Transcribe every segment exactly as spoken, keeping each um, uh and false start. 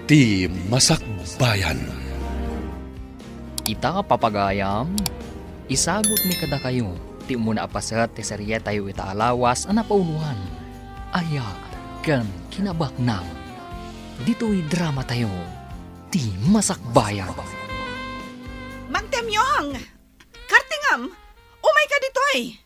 Ti Masakbayan. Ita, papagayam, isagut mi kadakayo ti umuna a paset ti serietayo ita a lawas a napauloan, Aya ken Kinabaknang. Ditoy dramatayo, Ti Masakbayan. Mang Temyong! Kartingam, umayka ditoy.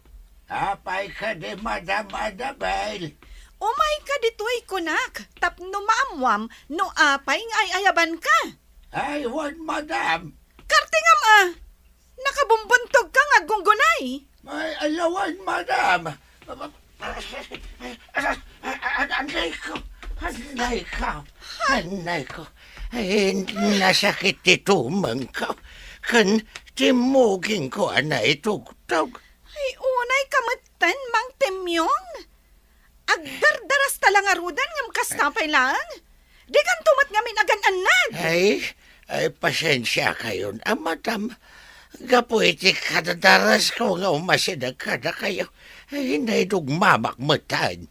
Apay kadi, Madam Annabel? Umayka ditoy, kunak, tapno maammuam no apay nga ay-ayabanka. Ay, wen, Madam. Kartingam a! Nakabumbuntogka nga aggunggunay. Ay, ala wen, Madam. Annayko, annayko, annayko. Ay, nasakit ti tumengko ken timmugingko a naitugtog. Ay, unayka metten, Mang Temyong. Agdardarasta la ngaruden ngem kasta pay laeng. Dikanto met ngamin agan-annad. Ay, ay, pasensiakayon a, Madam. Gapu iti kadadarasko nga umasideg kadakayo, ay, naidugmamak metten.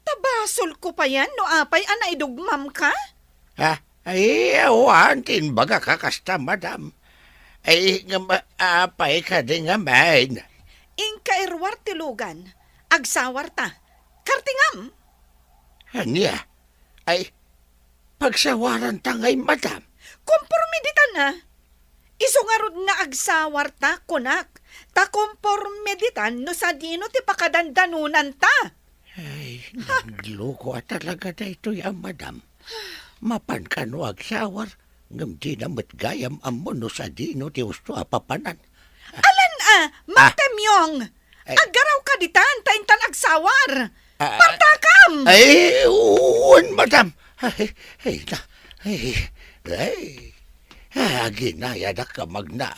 Ta basolko payen no apay a naidugmamka? Ha? Ay, awan ti imbagak a kasta, Madam. Ay, ngem, apay kadi ngamin? Inka iruar ti lugan, agsawarta. Kartingam! Ania? Ay, pagsawaranta ngay, Madam? Komporme ditan a. Isu ngarud nga agsawarta, kunak, ta komporme ditan no sadino ti pakadandanonanta. Ay, nagloko a talaga daytoy a Madam. Mapan kano agsawar, ngem dina met gayam ammo no sadino ti usto a papanan. Alan a, Mang Ah. Temyong! Ay. Aggarawka ditan, ta intan agsawar! Ah. Partakam! Ay, wen, Madam. Ay, ay, na, ay, ay. Aginayadak a magna.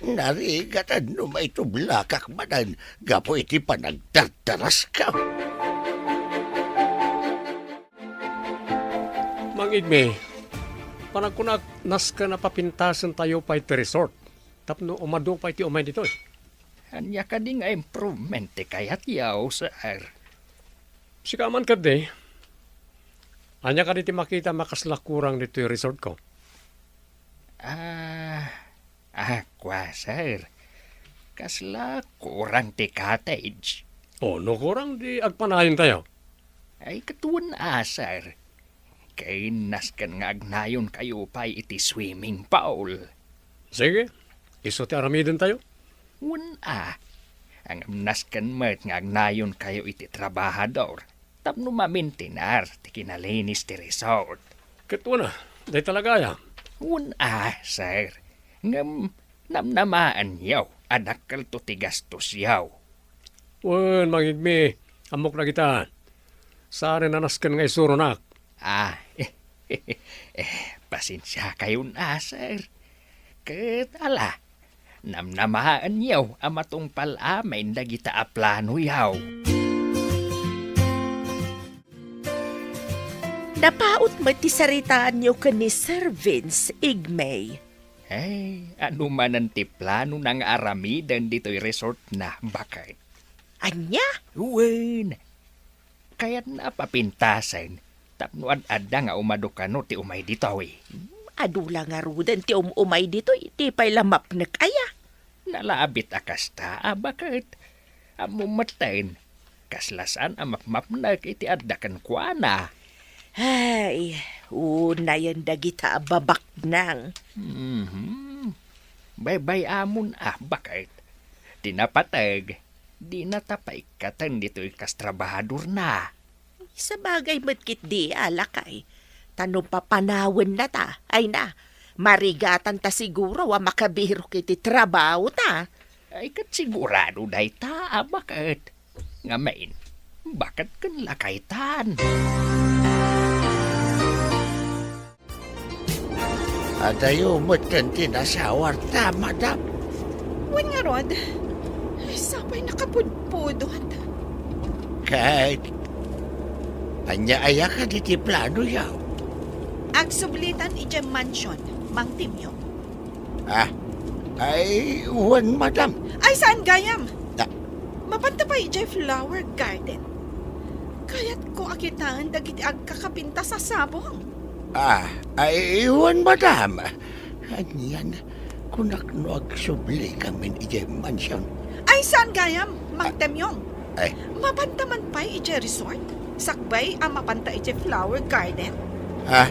Narigat no maitublakak manen gapu iti panagdardaraskan. Mang Igme, panagkunak, nasken a papintasentayo pay ti resort tapno umadu pay ti umay ditoy. Ania kadi nga improvement ti kayatyo, sir? Sika man kadi, ania kadi ti makita a kasla kurang ditoy resortko? Ah, ah, kua, sir. Kasla kurang ti cottage. O, no kurang, di agpanayontayo. Ay, ket wen a, sir. Ken nasken nga agnayonkayo pay iti swimming pool. Sige, isu ti aramidentayo. Wen a, ngem nasken met nga agnayonkayo iti trabahador tapno mamintinar ti kinalinis ti resort. Ket wen a, dayta la gayam. Wen a, sir. Ngem namnamaenyo a dakkelto ti gastosyo. Wen, Mang Igme, ammok dagita. Saan a nasken nga isuronak. Ah, eh, pasensiakayon a, sir. Ket ala, namnamaenyo a matungpal amin dagita a planoyo. Napaut met ti saritaanyo ken ni Sir Vince, Igme. Ay, adu manen ti planona nga aramiden ditoy resortna, baket. Ania? Wen, kayatna a papintasen tapno ad-adda nga umadu kano ti umay ditoy. Adu la ngaruden ti um-umay ditoy, ti pay la mapnek aya. Nalabit a kasta a baket. Ammom metten, kasla saan a mapmapnek iti adda kenkuana. Ay, unayen dagita a babaknang. Mhm. Baybay-amon a baket. Ti napateg, dinata paikkaten ditoy kas trabahadorna. Sabagay met ketdi a, lakay, ta no papanawennata, ay na, marigatanta siguro a makabirok iti trabahota. Ay, ket sigurado dayta a baket. Ngamin, baket ken lakaytan. Adayo metten ti nasawarta, madam. Wen ngarud, sapay nakapudpudot. Ket ania aya kadi ti planoyo? Agsublitan idiay mansion, Mang Timio. Ah, ay, wen, madam. Ay, saan gayam? Ah. Mapanta pay idiay flower garden. Kayatko a kitaen dagiti agkakapintas a sabong. Ah, ay, wen, madam. Anian, kunak no agsubli kamin idiay mansion. Ay, saan gayam, Mang Temyong? Ay. Mapanta man pay idiay resort? Sakbay a mapanta idiay flower garden? Ah,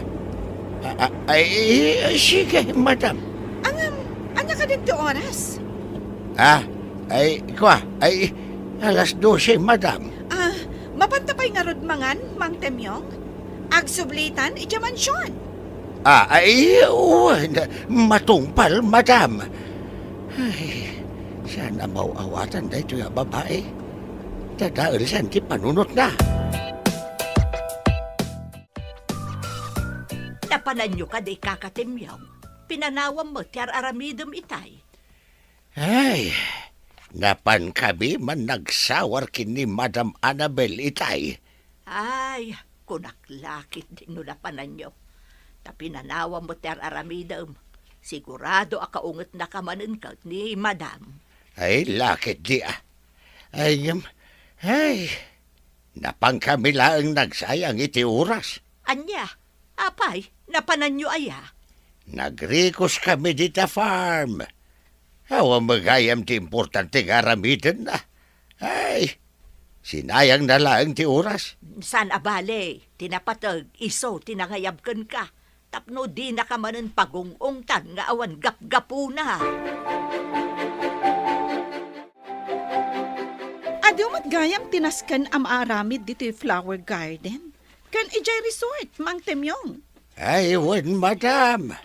ah, ah, ay, ay, sige, madam. Ngem, ania kadin ti oras? Ah, ay, kua, ay, alas dose, madam. Ah, mapanta pay ngarud mangan, Mang Temyong? Agsublitan idiay mansion. Ah, ay, wen, matungpal, madam. Ay, saan a maaw-awatan daytoy a babai? Dadael saan ti panunotna. Napananyo kadi, Kaka Temyong? Pinanawam met ti ar-aramidem itay. Ay, napankami man nagsawar ken ni Madam Annabel itay. Ay, kunak la ketdi no napananyo. Ta pinanawam met ti ar-aramidem. Sigurado a kaungetnaka manen ket ni Madam. Ay, la ketdi a. Ay, ngem, ay, napankami laeng nagsayang iti oras. Ania? Apay, napananyo aya? Nagrikuskami dita farm. Awan met gayam ti importante nga aramidenna. Ay, sinayangna laeng ti oras. Saan a bale, ti napateg, isu ti nangayab kenka. Tapno dinaka manen pagung-ungtan nga awan gapgapuna. Adu met gayam ti nasken a maaramid ditoy flower garden ken idiay resort, Mang Temyong. Ay, wen, madam.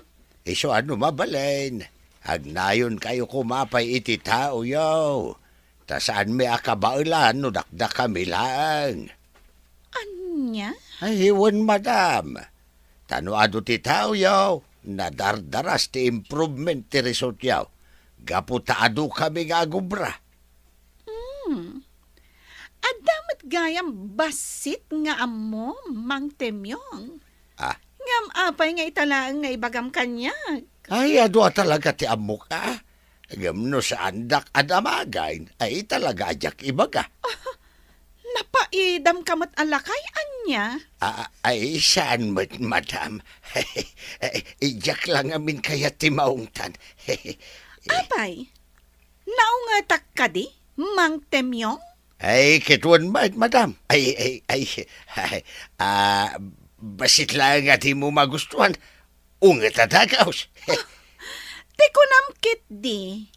Isu a no mabalin, agnayonkayo koma pay iti taoyo. Ta saanmi a kabaelan no dakdakami laeng. Ania? Ay, wen, madam. Ta no adu ti taoyo, nadardaras ti improvement ti resortyo. Gapu ta adukami nga agubra. Hmm. Adda met gayam bassit nga ammom, Mang Temyong. Ah. Ngem apay nga ita laeng nga ibagam kaniak? Ay, adu a talaga ti ammok, a. Ngem no saandak a damagen, ay talaga a diak ibaga. Napaidamka met a lakay, ania? Ah, ay, saan met, madam. Ay, diak la ngamin kayat ti maungtan. Apay, naungetak kadi, Mang Temyong? Ay, ket wen met, madam. Ay, ay, ay, ay, ah, bassit laeng a dimo magustuhan. Unget a dagaus. Ti kunam ketdi,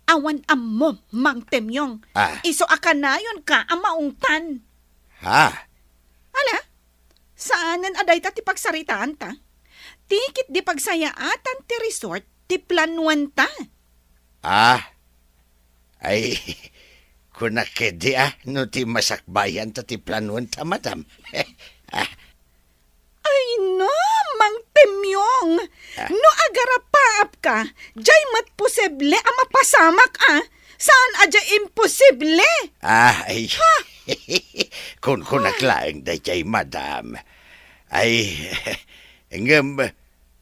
awan ammom, Mang Temyong. Ah. Isu a kanayonka a maungtan. Ha? Ala, saanen a dayta ti pagsaritaanta. Ti ketdi pagsayaatan ti resort ti planuanta. Ah, ay, kunak ketdi a, no ti masakbayanta ti planuanta, madam. Ah. Ay, no, Mang Temyong! Ah. No agarapaapka, diay met posible a mapasamak, a. Saan a diay imposible? Ah, ay. Ha? Kunkunak laeng daydiay, madam. Ay, ngem,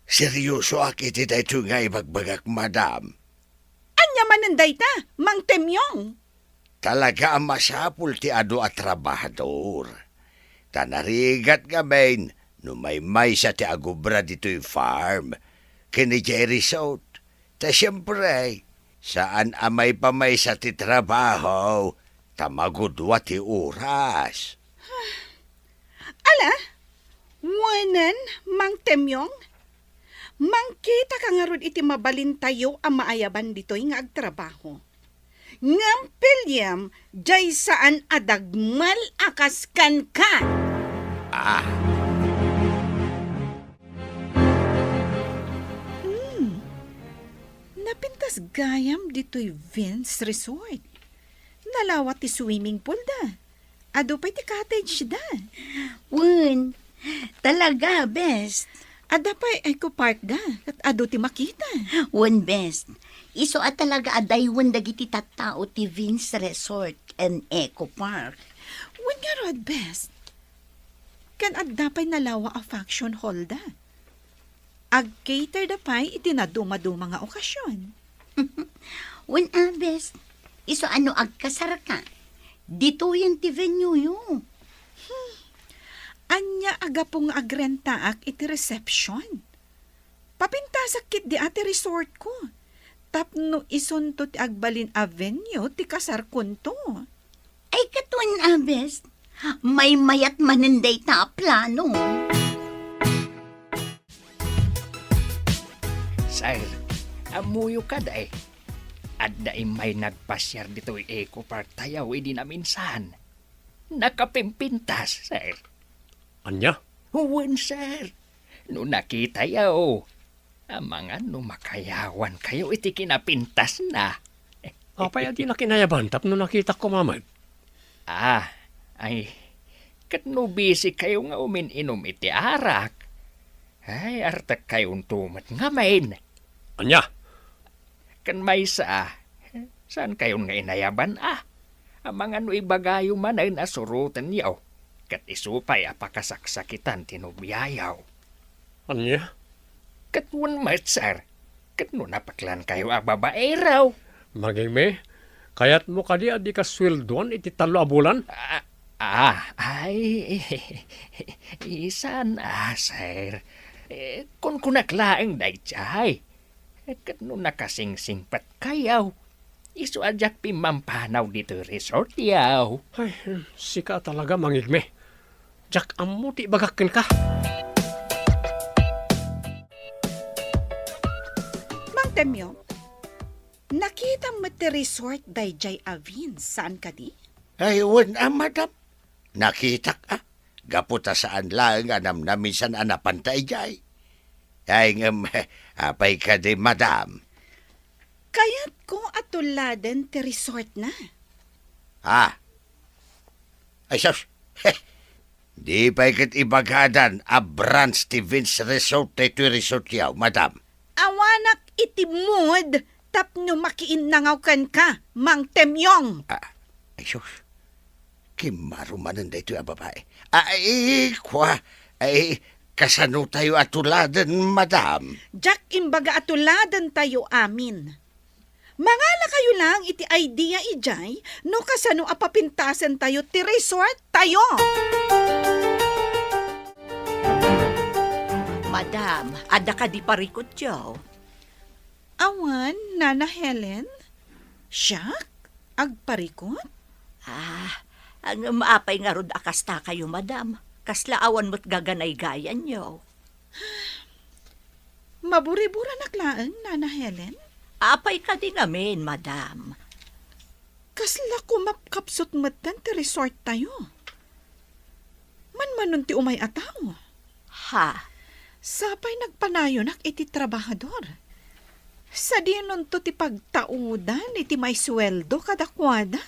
seryosoak iti daytoy nga ibagbagak, madam. Ania manen dayta, Mang Temyong? Talaga a masapul ti adu a trabahador. Ta narigat ngamin no maymaysa ti agubra ditoy farm ken idiay resort. Ta siempre, saan a maipamaysa ti trabaho ta magudua ti oras. Ala, wenen, Mang Temyong, mangkitaka ngarud iti mabalintayo a maayaban ditoy nga agtrabaho. Ngem piliem, diay saan a dagmel a kas kenka. Ah. Hmm. Napintas gayam ditoy Vince Resort. Nalawa ti swimming pool da. Adu pay ti cottage da. Wen, talaga, best. Adda pay Eco Park da, ket adu ti makita. Wen, best. Isu a talaga a daywen dagiti tattao ti Vince Resort and Eco Park. Wen ngarud, best. Ken adda pay nalawa a function hall da. Ag-cater da pay iti nadumaduma nga okasion. Wen a, best, isu a no agkasarka, ditoyen ti venue-yo. Hmm. Ania a gapu nga agrentaak iti reception? Papintasak ketdi a ti resortko. Tapno isunto ti agbalin a venue ti kasarkonto. Ay, ket wen a, bes, maymayat manen dayta a plano. Sir, ammoyo kadi, adda immay nagpasiar ditoy Eco Park tayo idi naminsan. Nakapimpintas, sir. Ania? Wen, sir. No nakitayo, amangan no makayawankayo iti kinapintasna. Apay a di nakinayaban tapno nakitak koma met? Ah, ay, ket no busy kayo nga umin-inum iti arak, ay, artekkayonto met ngamin. Ania? Ken maysa, saankayon nga inayaban a. Amangan no ibagayo manen a surotenyo, ket isu pay a pakasaksakitan ti nobiayo. Ania? Ket wen met, sir, ket no napeklankayo a babaero. Mangigme, kayatmo kadi a dika sueldoan iti tallo a bulan? Ah, ah, ay, saan a, sir. Eh, kunkunak laeng daydiay. Ket no nakasingsingpetkayo, isu a diak pimmampanaw ditoy resortyo. Ay, sika a talaga, mangigme. Diak ammo ti ibagak kenka. Mang Temyo, nakitam met ti resort daydiay a Vince, saan kadi? Ay, wen a, madam. Nakitak a. Gapu ta saan laeng a namnaminsan a napanta idiay. Ay, ngem, apay kadi, madam? Kayatko a tuladen ti resortna. Ah. Ay, sus. Di pay ket ibagadan a branch ti Vince Resort daytoy resortyo, madam. Awanak iti mood tapno makiinnangaw kenka, Mang Temyong. Ah, ay, sus. Kimmaro manen daytoy a babae. Ay, kua, ay, kasanotayo a tuladen, madam? Diak imbaga a tuladentayo amin. Mangalakayo laeng iti idea idiay no kasano a papintasentayo ti resorttayo. Madam, adda kadi parikutyo? Awan, Nana Helen. Siak? Agparikut? Ah, ngem apay ngarud a kastakayo, madam? Kasla awan met gaganaygayanyo. Maburiburanak laeng, Nana Helen. Apay kadi ngamin, madam? Kasla kumapkapsut metten ti resorttayo. Manmanon ti umay a tao. Ha? Sapay nagpanayonak iti trabahador. Sadinonto ti pagtaudan iti maisueldo kadakuada?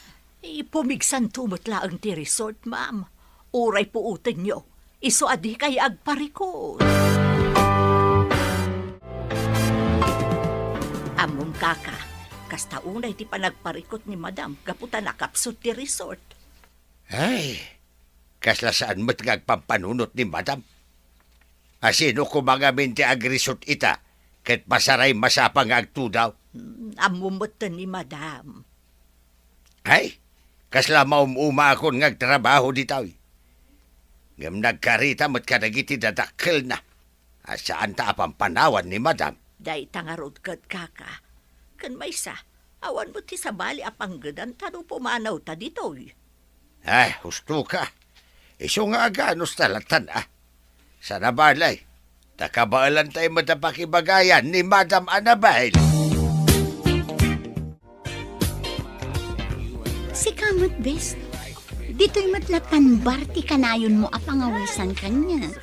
Ipumigsanto met laeng ti resort, ma'am. Uray puotenyo, isu a dikay agparikut. Ammom, kaka, kasta unay ti panagparikut ni madam gapu ta nakapsut ti resort. Ay, kasla saan met nga agpampanunot ni madam. Asino koma ngamin ti agresort ita ket masaray masapa nga agtudaw? Hmm, ammom metten ni madam. Ay, kasla maum-umaakon nga agtrabaho ditoy. Ngem nagkarita met kadagiti dadakkelna a saanta a pampanawan ni madam. Dayta ngarud ket, kaka. Ken maysa, awan met ti sabali a panggedanta no pumanawta ditoy. Ay, husto ka. Isu nga aganos ta lattan, a. Sana balay, ta kabaelantay met a pakibagayan ni Madam Annabel. Sika met, bes. Ditoy met lattan bar ti kanayonmo a pangawisan kaniak.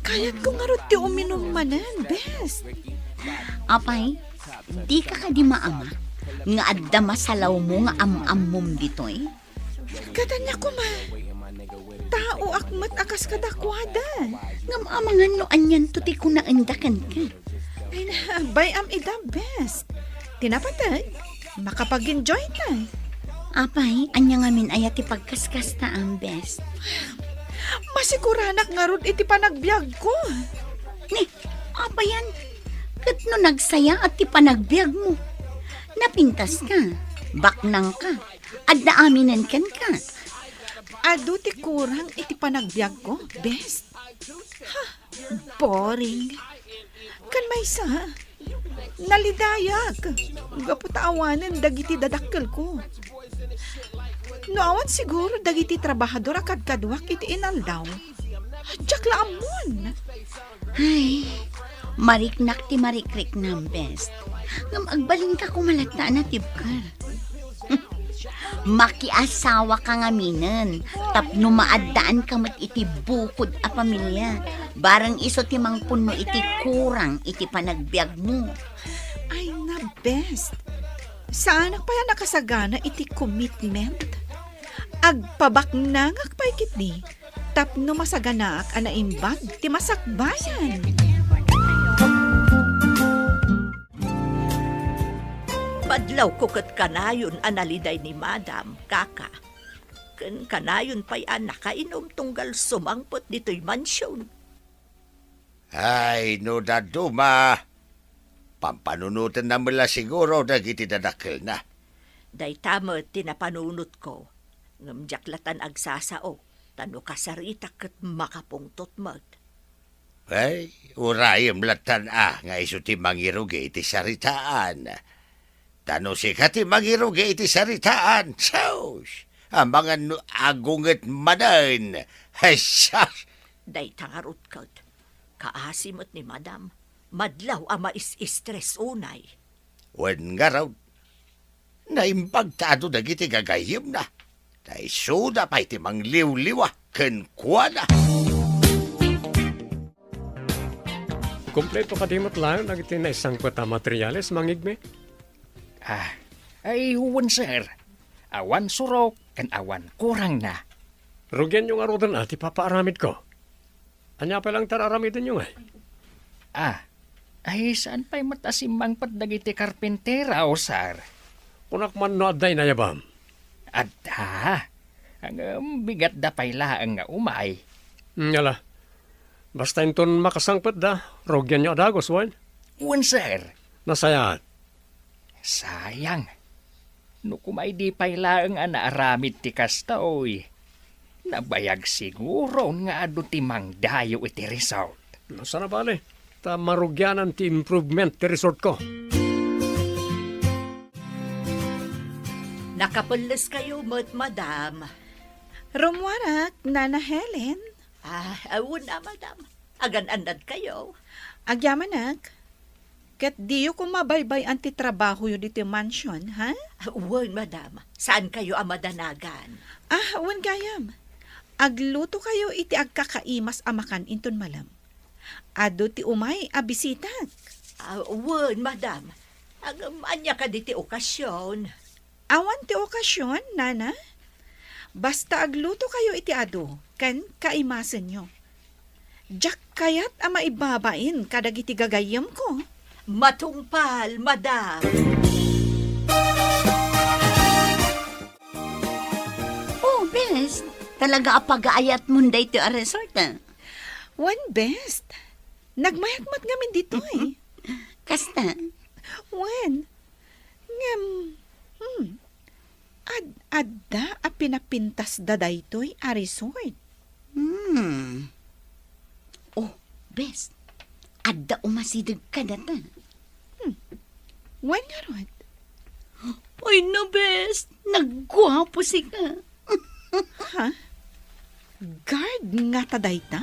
Kayatko ngarud ti uminum manen, bes. Apay, dika kadi maama nga adda masalawmo nga am-ammom ditoy? Ket ania koma? Taoak met a kas kadakuada. Ngem amangan no anianto ti kunaenda kenka. Ay, na, bay-am ida, bes. Ti napateg, makapag-enjoyta. Apay, ania ngamin aya ti pagkaskasta, am, bes? Masiguranak ngarud iti panagbiagko. Ni, apayan, ket no nagsayaat ti panagbiagmo, napintaska, baknangka, adda aminen kenka. Adu ti kurang iti panagbiagko, best. Ha, boring. Kan maysa, nalidayak. Gapu ta awanen dagiti dadakkelko. No awan siguro dagiti trabahador a kadkaduak iti inaldaw, diak la ammon. Ay, mariknak ti marikriknam, best. Ngem agbalinka koma latta a natibker. Makiasawaka ngaminen, tapno maaddaanka met iti bukod a pamilia. Bareng isu ti mangpunno iti kurang iti panagbiagmo. Ay na, best. Saanak pay a nakasagana iti commitment. Agpabaknangak pay ketdi tapno masaganaak a naimbag ti masakbayan. Madlawko ket kanayon a naliday ni Madam, kaka. Ken kanayon pay a nakainum tunggal sumangpet ditoy mansion. Ay, no dadduma, pampanunotenna met la siguro dagiti dadakkelna. Dayta met ti napanunotko, ngem diak latan agsasao, ta no kasaritak ket makapungtot met. Ay, urayem latan a nga isu ti mangirugi iti saritaan. Ta no sika ti mangirugi iti saritaan, sus! Amangan no agunget manen. Ay, sus! Dayta ngarud ket, kaasi met ni Madam, madlaw a mais-stress unay. Wen ngarud, naimbag ta adu dagiti gagayyemna. Ta isuda pay ti mangliwliwa kenkuana. Kompleto kadi met laeng dagiti naisangpet a materiales, Mang Igme? Ah, ay, wen, sir. Awan surok ken awan kurangna. Rugianyo ngaruden a ti papaaramidko. Ania pay laeng ti ar-aramidenyo ngay? Ah, ay, saan pay met a simmangpet dagiti karpintero, sir? Kunak man no adda inayabam. Adda. Ngem bigatda pay laeng nga umay. Hmm, ala. Basta inton makasangpetda, rugianyo a dagus, wen? Wen, sir. Nasayaat. Sayang. No koma idi pay laeng a naaramid ti kastoy, nabayag siguron nga adu ti mangdayo iti resort. No, saan a bale, ta marugianan ti improvement ti resortko. Nakapelleskayo met, madam. Rummuarak, Nana Helen. Ah, wen a, madam. Agan-annadkayo? Agyamanak. Ket diyo koma baybay-an ti trabahoyo ditoy mansion, ha? Wen, madam. Saankayo a madanagan. Ah, wen gayam. Aglutokayo iti agkakaimas a makan inton malem. Adu ti umay a bisitak. Ah, wen, madam. Ngem ania kadi ti okasion? Awan ti okasion, Nana. Basta aglutokayo iti adu ken kaimasenyo. Diak kayat a maibabain kadagiti gagayyemko. Matungpal, madam. Oh, bes, talaga a pagaayatmon daytoy a resort, ah. Wen, bes. Nagmayat met ngamin ditoy. Kasta? Wen. Ngem, hmm, ad-adda a pinapintasda daytoy a resort. Hmm. Oh, bes, adda umasideg kadata. Hmm. Wen ngarud? Ay na, bes, nagguapo sika. Ha? Guard ngata dayta?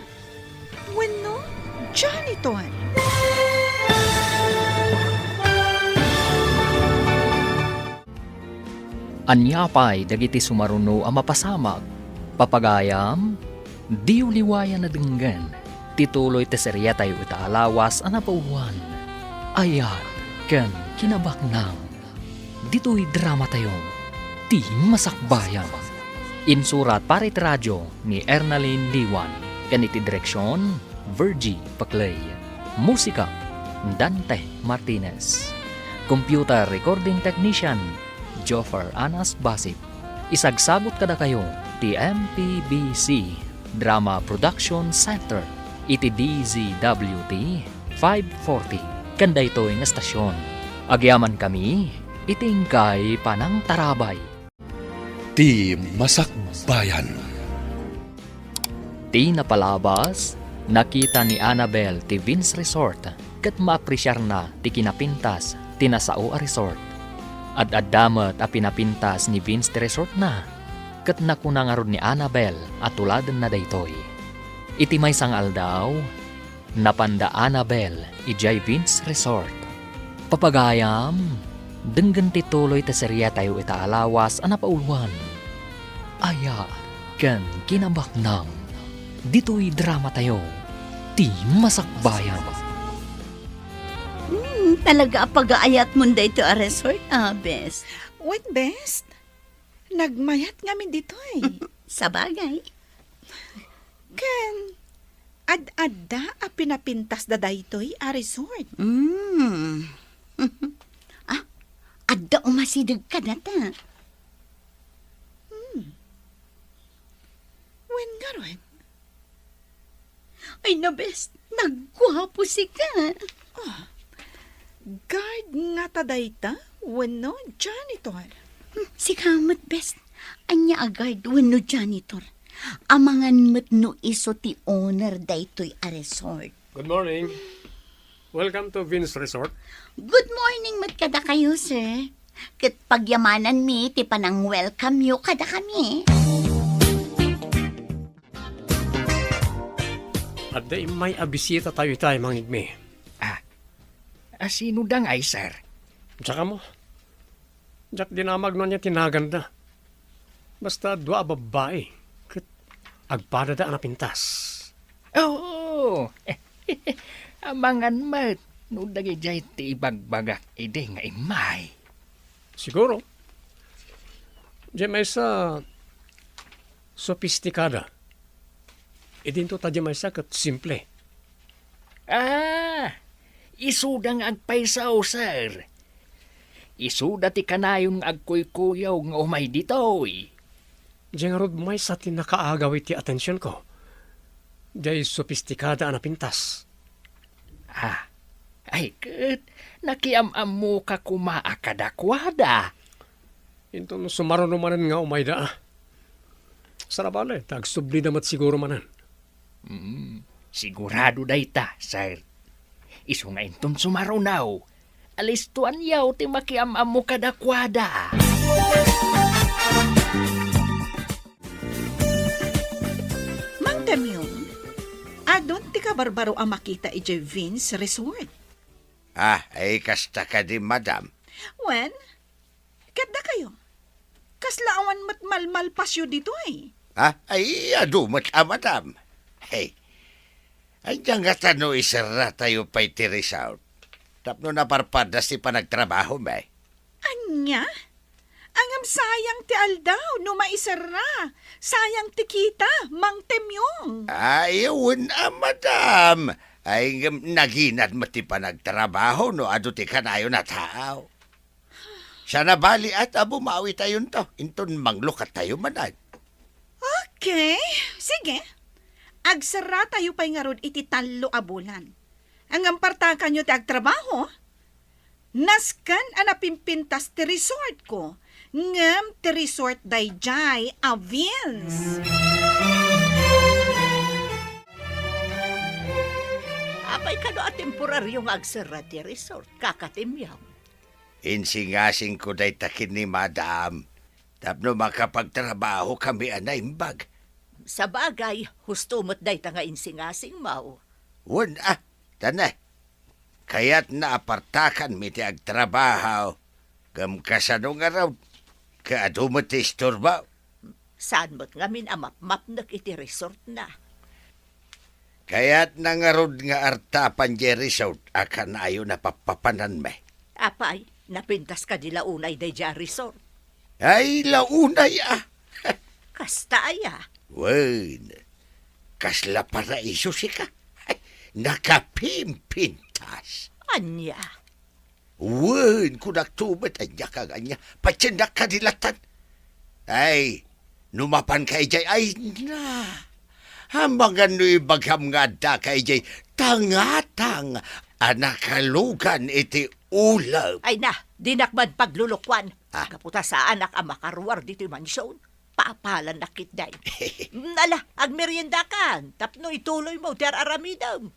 Wenno janitor? Ania pay dagiti sumaruno a mapasamak? Papagayam, diyo liwayan a denggen ti tuloy ti seriatayo ita a lawas a napauluan, Ayat ken Kinabaknang. Ditoy dramatayo, Ti Masakbayan. Insurat para iti radio ni Ernalyn Liwan, ken iti direksion, Virgie Paclay. Musika, Dante Martinez. Computer recording technician, Joffer Anas Basip. Isagsagut kadakayo ti M P B C Drama Production Center iti D Z W T five forty ken daytoy nga estasion. Agyamankami iti inkay panangtarabay. Ti Masakbayan. Ti napalabas, nakita ni Annabel ti Vince Resort ket maapresiarna ti kinapintas ti nasao a resort. Ad-adda met a pinapintas ni Vince ti resortna, ket nakuna ngarud ni Annabel a tuladenna daytoy. Iti maysa nga aldaw, napanda Annabel idiay Vince Resort. Papagayam, denggen ti tuloy ti seriatayo ita a lawas a napauluan, Aya ken Kinabaknang. Ditoy dramatayo, ti masakbayan. Hmm, talaga a pagaayatmon daytoy a resort, ah, bes. Wen, bes. Nagmayat ngamin ditoy. Sabagay. Ken, ad-adda a pinapintasda daytoy a resort. Mm. Ah, adda umasideg kadata. Hmm. Wen ngarud? Ay, nabes, nagguapo sika. Ah, guard ngata dayta wenno janitor? Hmm, sika met, bes. Ania a guard wenno janitor? Amangan met no isu ti owner daytoy a resort. Good morning. Welcome to Vince Resort. Good morning met kadakayo, sir. Ket pagyamananmi ti panang-welcome yo kadakami. Adda immay a bisitatayo itay, Mangigmi. Ah, a, sino da ngay, sir? Diak ammo. Diak dinamag no ania ti naganda. Basta dua a babbai, ket agpadada a napintas. Oo. Amangan met no dagidiay ti ibagbagak idi nga immay. Siguro. Diay maysa, sopistikada. Idinto ta diay maysa ket simple. Ah, isuda nga agpayso, sir. Isuda ti kanayon nga agkuykuyaw nga umay ditoy. Diay ngarud maysa ti nakaagaw iti atensionko. Diay sopistikada a napintas. Ah, ay ket, nakiam-ammoka koma a kadakuada. Inton sumaruno manen nga umayda, a. Sarabali, ta agsublida met siguro manen. Mm, sigurado dayta, sir. Isu nga inton sumaruno, alistoanyo ti makiam-ammo kadakuada. Mang Temyong, adun ti kabarbaro a makita idiay Vince Resort? Ah, ay kasta kadi, madam. Wen, ket dakayo? Kasla awan met malmalpasyo ditoy? Ha? Ay, adu met a, madam. Hey, ania ngata no iserratayo pay ti resort? Tapno naparpadas ti panagtrabahomi. Ania? Ngem sayang ti aldaw no maiserra. Sayang ti kita, Mang Temyong. Ay, wen a, madam. Ay, ngem naginad met ti panagtrabaho no adu ti kanayon a tao. Saan a bali a ta bumawitayonto, inton manglukattayo manen. Okay, sige. Agserratayo pay ngarud iti tallo a bulan. Ngem partakanyo ti agtrabaho. Nasken a napimpintas ti resortko, ngem ti resort daydiay a Vince. Apay kano a temporario nga agserra ti resort, Kaka Temyong? Insingasingko dayta ken ni Madam tapno makapagtrabahokami a naimbag. Sabagay, husto met dayta nga insingasingmo. Wen a, ta ne, kayatna a partakanmi ti agtrabaho, ngem kasano ngarud, ket adu met ti istorbo? Saan met ngamin a mapmapnek iti resortna? Kayatna ngarud nga artapan diay resort a kanayon a pappapananmi. Apay, napintas kadi la unay daydiay a resort? Ay, la unay a. Kasta aya? Wen, kasla paraiso sika. Nakapimpintas. Ania? Wen, kunakto met, ania ka nga ania? Patiennak kadi latan. Ay, no mapanka idiay, ay na. Amangan no ibagam nga addaka idiay tangatang a nakalugan iti ulep. Ay na, dinak man paglulukuan. Ah. Gapu ta saanak a makaruar ditoy mansion. Papalannak ketdi. Ala, agmeriendakan, tapno ituloymo ti ar-aramidem.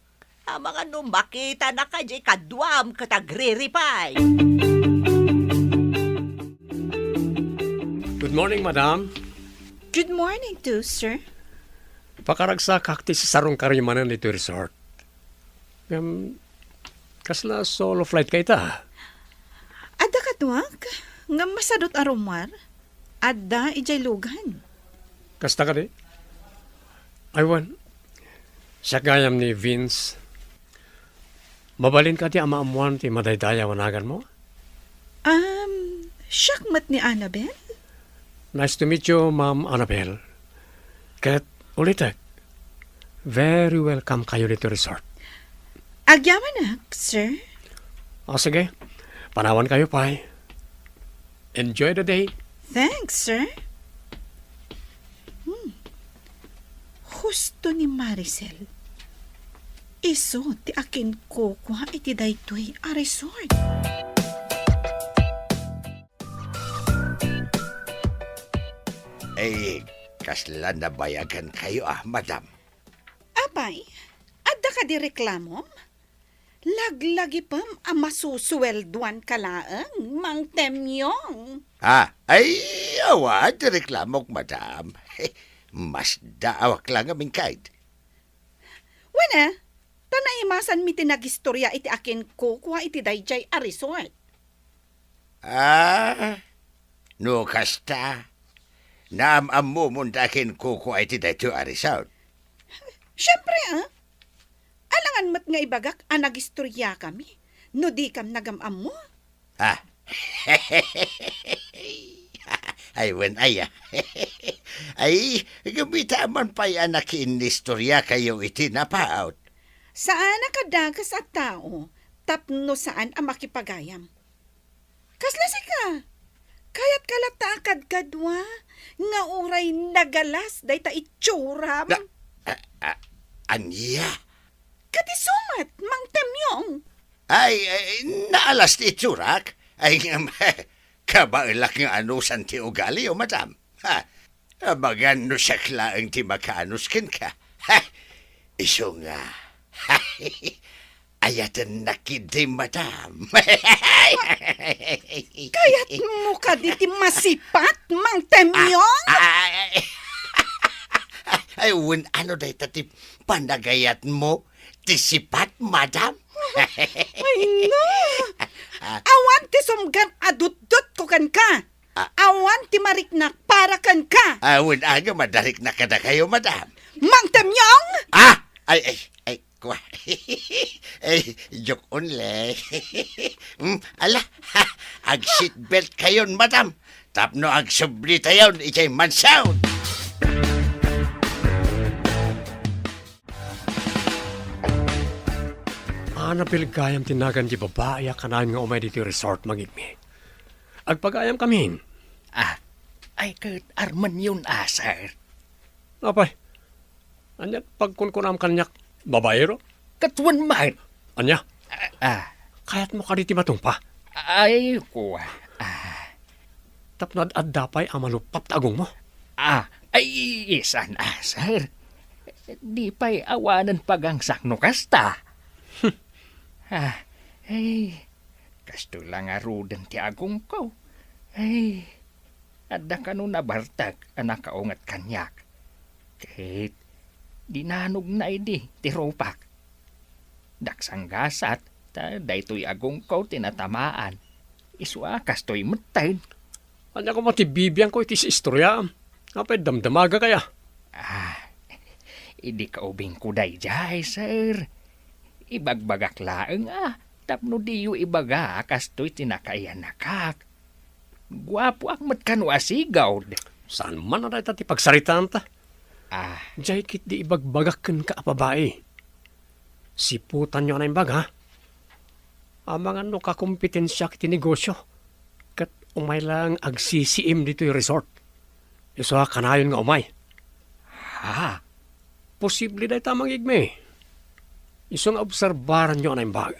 Amangan no makitanaka diay kaduam ket agreripay. Good morning, madam. Good morning too, sir. Pakaragsakak ti sisarong karimanen ditoy resort. Ngem, kasla solo flight ka ita? Adda kaduak, ngem masadut a rummuar. Adda idiay lugan. Kasta kadi? Aywan. Siak gayam ni Vince. Mabalin kadi a maammuan ti madaydayaw a naganmo? Um, siak met ni Annabel? Nice to meet you, Ma'am Annabel. Ket ulitek, very welcome kayo ditoy resort. Agyamanak, sir. O, sige. Panawan kayo pay. Enjoy the day. Thanks, sir. Hmm. Husto ni Maricel. Isu ti akinkukua iti daytoy a resort. Ay, kasla nabayagan kayo, ah, madam. Apay, adda kadi reklamom? Laglagipem a masusueldoan ka laeng, Mang Temyong. Ah, ay, awan ti reklamok, madam. Masdaawak la ngamin, kayat. Wen, eh, ta naimasanmi ti nagistorya iti akinkukua iti daydiay a resort. Ah, no kasta, naam-ammomon ta akinkukua iti daytoy a resort. Siempre, ah. Alangan met nga ibagak a nagistoryakami no dikam nagam-ammo. Ah. Ay, wen, ay, ah. Ay, kumita man pay a nakiinnistorya kayo iti napaut. Saan a kadakas a tao tapno saan a makipagayam. Kasla sika, kayatka latta a kadkadua nga uray nagalas dayta itsuram? Na, a, a, ania? Kadisu met, Mang Temyong. Ay, ay, naalas ti itsurak. Ay, ngem, kabaelak nga anusan ti ugalio, madam. Ha, amangan no siak laeng ti makaanus kenka. Ha, isu nga. Ayatennak idi, madam. Kayatmo kadi ti masipat, Mang Temyong? Ah, ah, ay, ay, wen, ano dayta ti panagayatmo? Ti sipat, madam? Ay, no. Ah. Awan ti sumgad a dutdotko kenka. Ah. Awan ti mariknak para kenka. Ah, wen, aga madariknak kadakayo, madam. Mang Temyong! Ah! Ay, ay, ay, kwa. Ay, joke only. Hmm, ala, ag-seatbelt kayon, madam. Tapno agsubli tayon idiay mansion. Annabel gayam ti nagan ti babai a kanayon nga umay ditoy resort, Mang Igmi. Agpagayam kamin. Ah, ay ket armenyon a, sir. Apay, ania pagkunkunam kaniak, babaero? Ket wen man. Ania? Ah, ah. Kayatmo kadi ti matungpa? Ay, kua. Ah. Tapno ad-adda pay a maluppap ta agongmo? Ah, ay, saan a, sir. Di pay awanen pagangsak no kasta. Hmm. Ah, ay, kastoy la ngaruden ti agongko. Ay, adda kano nabartek a nakaunget kaniak. Ket dinanogna idi ti rupak. Daksanggasat ta daytoy agongko ti natamaan. Isu a kastoy metten. Ania koma ti bibiangko iti istoryaam? Apay damdamagak aya? Ah, idi kaubingko daydiay, sir. Ibagbagak laeng a tapno diyo ibaga a kastoy ti nakayanakak. Guapoak met kano a sigud. Saan man a dayta ti pagsaritaanta? Ah. Diay ketdi ibagbagak kenka a babai. Siputanyo a naimbag, ha? Amangan no kakompetensiak iti negosyo, ket umay laeng agsisiim ditoy resort. Isu a kanayon nga umay. Ha? Posible dayta, Mang Igmi. Isu nga obserbaranyo a naimbag.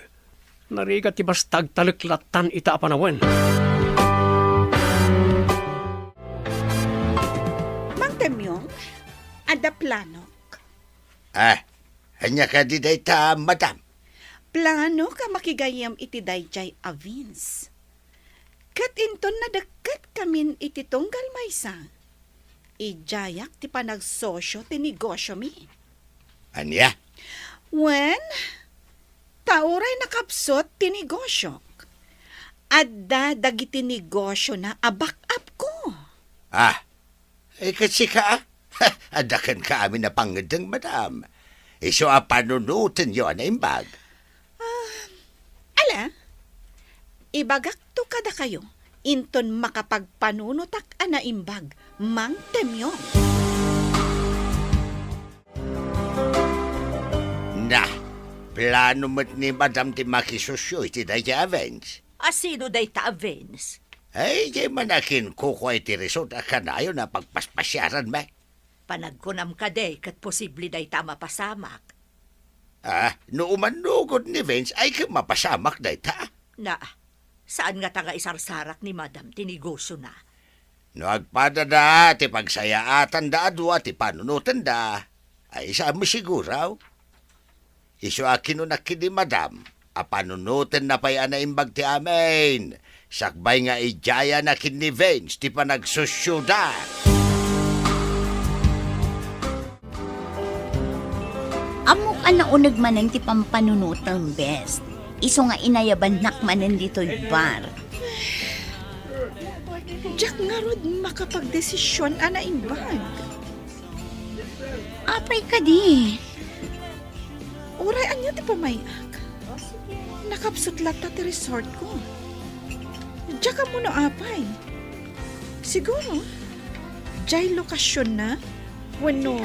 Narigat ti basta agtalek lattan ita a panawen. Adda planok. Ah, ania kadi dayta, madam? Planok a makigayyem iti daydiay a Vince. Ket inton nadekketkami iti tunggal maysa, idiayak ti panagsosio ti negosiomi. Ania? Wen, ta uray nakapsut ti negosiok, adda dagiti negosiona a back-up ko. Ah, eh, ket sika, ah? Adda kenka amin a pangngeddeng, madam. Isu a panunotenyo a naimbag. Ah, ala, ibagakto kadakayo, inton makapagpanunotak a naimbag, Mang Temyo. Na, plano met ni madam ti makisosio iti dayta a Vince. A sino dayta a Vince? Ay, diay man a kinkukua iti resort a kanayon a pagpaspasiaranmi. Panagkunam kadi ket posible dayta a mapasamak. Ah, no umannugod ni Vince, ay ket mapasamak dayta. Na, saan ngata nga isarsarak ni madam ti negosiona? No agpadada ti pagsayaatanda a dua ti panunotenda, ay saan mo siguro? Isu a kinunak ken ni madam a panunotenna pay a naimbag ti amin, sakbay nga idiayana ken ni Vince ti panagsosioda. Ammok a nauneg manen ti pampanunotem, Bes. Isu nga inayabannak manen ditoy bar. Diak ngarud makapagdesision a naimbag. Apay kadi? Uray ania ti pamay-ak? Nakapsut latta ti resortko. Diak ammo no apay. Siguro, diay lokasionna wenno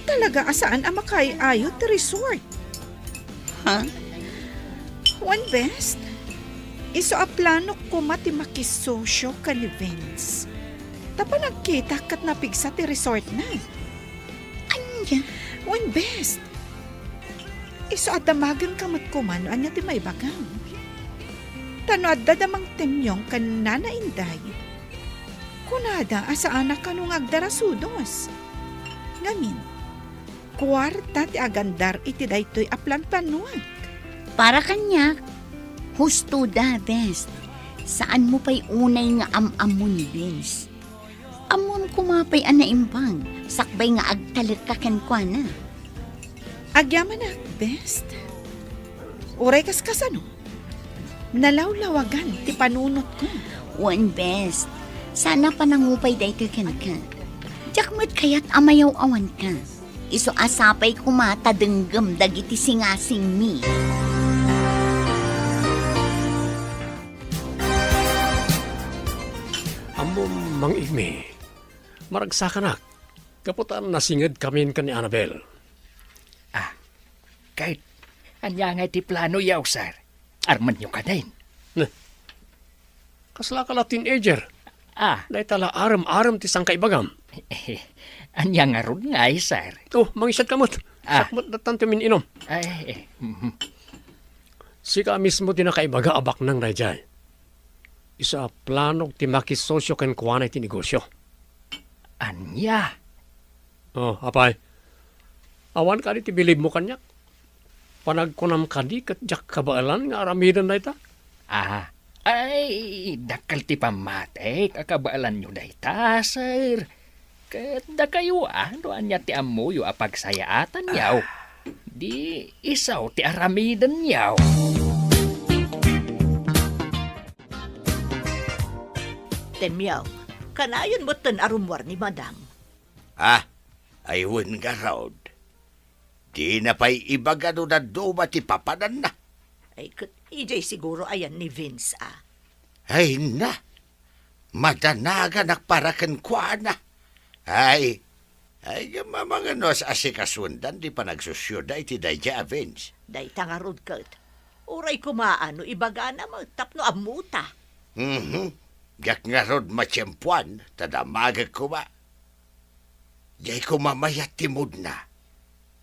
talaga a saan a makaay-ayo ti resort. Ha? Wen, Bes, isu a planok koma ti makisosio ken ni Vince. Ta panagkitak ket napigsa ti resortna. Ania? Wen, Bes, isu a damagenka met koma no ania ti maibagam. Ta no adda da Mang Temyong ken Nana Inday, kunada a saan a kano nga agdarasudos. Ngamin, kuarta ti agandar iti daytoy a planplanoak. Para kaniak, husto da, Bes. Saanmo pay unay nga am-ammo ni Vince. Ammom koma pay a naimbag, sakbay nga agtalekka kenkuana. Agyamanak, Bes. Uray kaskasano, nalawlawagan ti panunotko. Wen, Bes. Saan a panangupay daytoy kenka. Diak met kayat a mayaw-awanka. Isu a sapay koma ta denggem dagiti singasingmi. Ammom, Mang Igmi, maragsakanak, gapu ta nasingedkamin ken ni Annabel. Ah, ket ania ngay ti planoyo, sir? Armenyo kadin? Neh, kaslaka la teenager. Ah. Dayta la arem-arem ti sangkaibagam. Ania ngarud ngay, sir? Oh, mangisatka met. Ah. Siak met dattan ti umin-inom. Ay, eh, mhm. Sika mismo ti nakaibaga a baknang daydiay. Isu a planog ti makisosio kenkuana iti negosio. Ania? Oh, apay. Awan kadi ti bilibmo kaniak? Panagkunam kadi ket diak kabaelan nga aramiden dayta? Ah, ay, dakkel ti pammatik a kabaelanyo dayta, sir. Ket dakayo, ah, no ania ti ammoyo a pagsayaatanyo, ah, di isu ti aramidenyo. Temyo, kanayon metten a rummuar ni Madam. Ah, ay wen ngarud. Dina pay ibaga no dadduma ti papananna. Ay, ket idiay siguro ayan ni Vince, a. Ay na, madanaganak para kenkuana. Ay, ay, gammamangano a sikasuendan ti panagsosioda iti daydiay a Vince. Dayta ngarud ket, uray koma no ibagana met tapno ammota. Mhm. Diak ngarud matiempoan, ta damagek koma. Diay koma mayat ti moodna,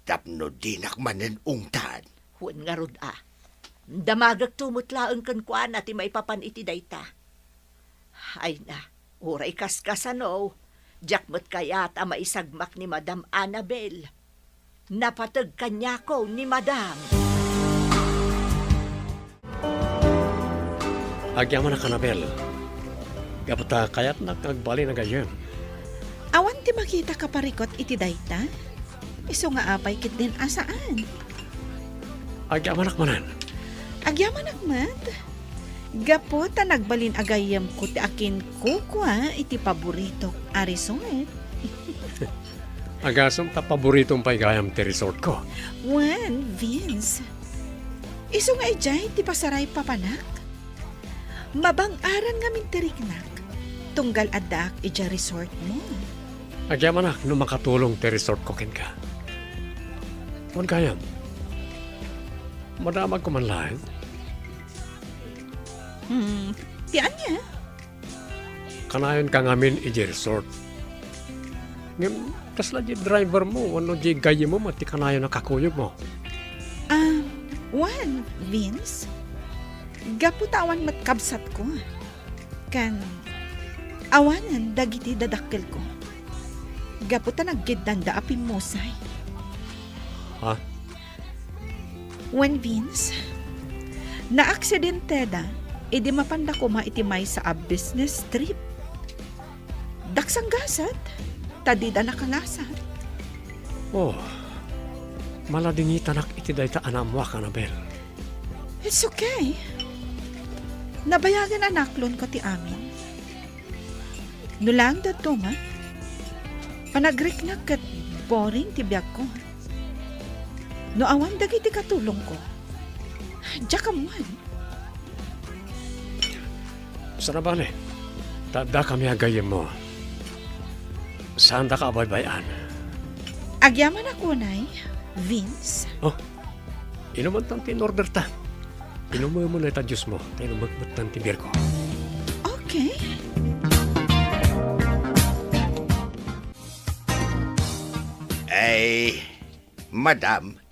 tapno dinak manen ungtan. Wen ngarud a, damagekto met laeng kenkuana ti maipapan iti dayta. Ay na, uray kaskasano, Diak met kayat a maisagmak ni Madam Annabel. Napateg kaniako ni Madam. Agyamanak, Annabel. Gapu ta kayatnak nga agbalin a gayyem. Awan ti makita kaparikut iti dayta? Isu nga apay ketdin a saan? Agyamanak manen. Agyamanak met. Gapu ta nagbalin a gayyemko ti akinkukua iti paboritok a resort. Agasem ta paboritom pay gayam ti resortko. Wen, Vince. Isu nga idiay ti pasaray papanak. Mabang-aran ngamin ti riknak, tunggal addaak idiay resortmo. Agyamanak no makatulong ti resortko kenka. Wen gayam, madamagko man laeng? Hmm, ti ania? Kanayonka ngamin idiay resort. Ngem, kasla diay drivermo wenno diay gayyemmo met ti kanayon a kakuyogmo? Ah, wen, Vince. Gapu ta awan met kabsatko. Ken, awanen dagiti dadakkelko. Gapu ta naggeddanda a pimmusay. Ha? Wen, Vince, naaksidenteda idi mapanda koma iti maysa a business trip. Daksanggasat, ta dida nakangasat. Oh, maladingitanak iti dayta a naammoak, Annabel. It's okay. Nabayagen a naklonko ti amin. No laeng dadduma, panagriknak ket boring ti biagko. No awan dagiti katulongko, diak ammoen. Saan a bale, ta addakami a gayyemmo. Saandaka a baybay-an. Agyamanak unay, Vince. Oh, inumantan ti in-orderta. Inumem unay ta juicemo, ta inumek metten ti beerko. Okay. Ay, madam,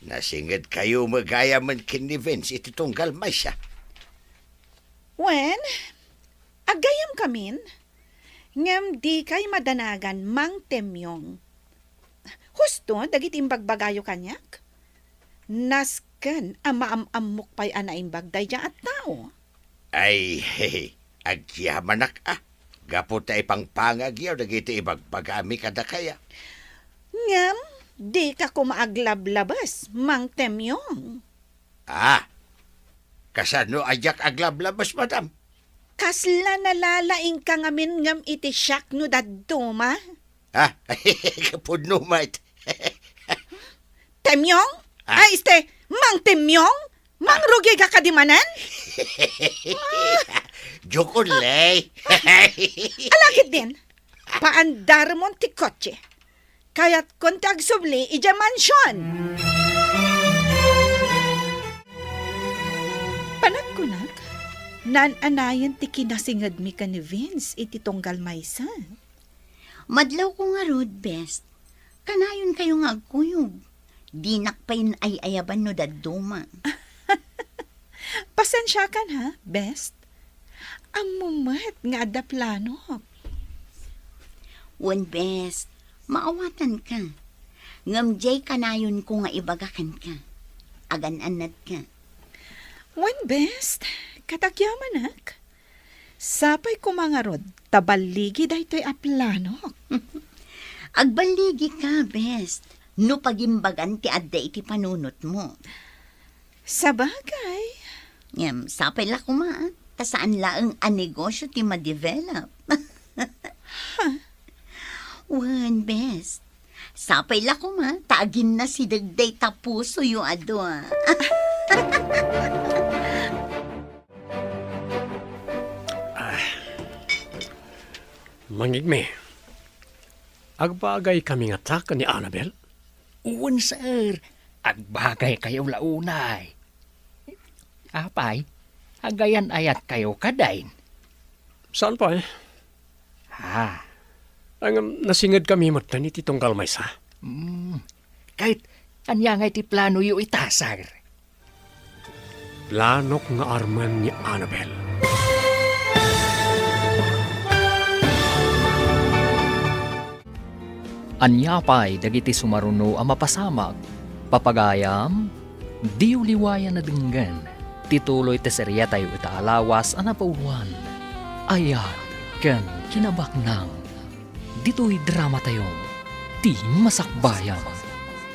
nasingedkayo met gayamen ken ni Vince iti tunggal maysa. Wen, aggayyemkamin, ngem dikay madanagan, Mang Temyong. Husto dagiti imbagbagayo kaniak? Nasken a maam-ammok pay a naimbag daydiay a tao. Ay, agyamanak a, gapu ta ipangpangagyo dagiti ibagbagami kadakaya. Ngem, dika koma aglablabes, Mang Temyong. Ah, kasano a diak aglablabes, madam? Kasla nalalaingka ngamin ngem iti siak no dadduma? Ah, pudno met. Temyong? Ah. Ay, este, Mang Temyong? Mangrugika kadi manen? Joke only. Ala ketdin, paandarmon ti kotse. Kayatkon ti agsubli idiay mansion. Panagkunak, naan-anayen ti kinasingedmi ken ni Vince iti tunggal maysa. Madlawko ngarud, Best. Kanayonkayo nga agkuyog. Dinak pay ay-ayaban no dadduma. Pasensiakan ha, Best. Ammom met nga adda planok. Wen, Best, maawatanka. Ngem diay kanayonko nga ibaga kenka. Agan-annatka. Wen, Best, ket agyamanak. Sapay koma ngarud ta balligi daytoy a planok. Agballigika, Best, no pagimbagan ti adda iti panunotmo. Sabagay. Ngem, sapay la koma, ta saan laeng a negosyo ti ma-develop. Ha? Wen, Best. Sapay la koma, ta aginnasideg dayta pusoyo a dua. Ah. Mangngegmi, agbagaykami ngata ken ni Annabel? Wen, sir. Agbagaykayo la unay. Apay, agayan-ayatkayo kadi? Saan pay? Ha? Ngem, nasingedkami metten iti tunggal maysa. Hmm. Ket ania ngay ti planoyo ita, sir? Planok nga armen ni Annabel. Ania pay dagiti sumaruno a mapasamak? Papagayam, diyo liwayan a denggen ti tuloy ti seriatayo ita a lawas a napauloan, Ayat ken Kinabaknang. Ditoy dramatayo, Ti Masakbayan.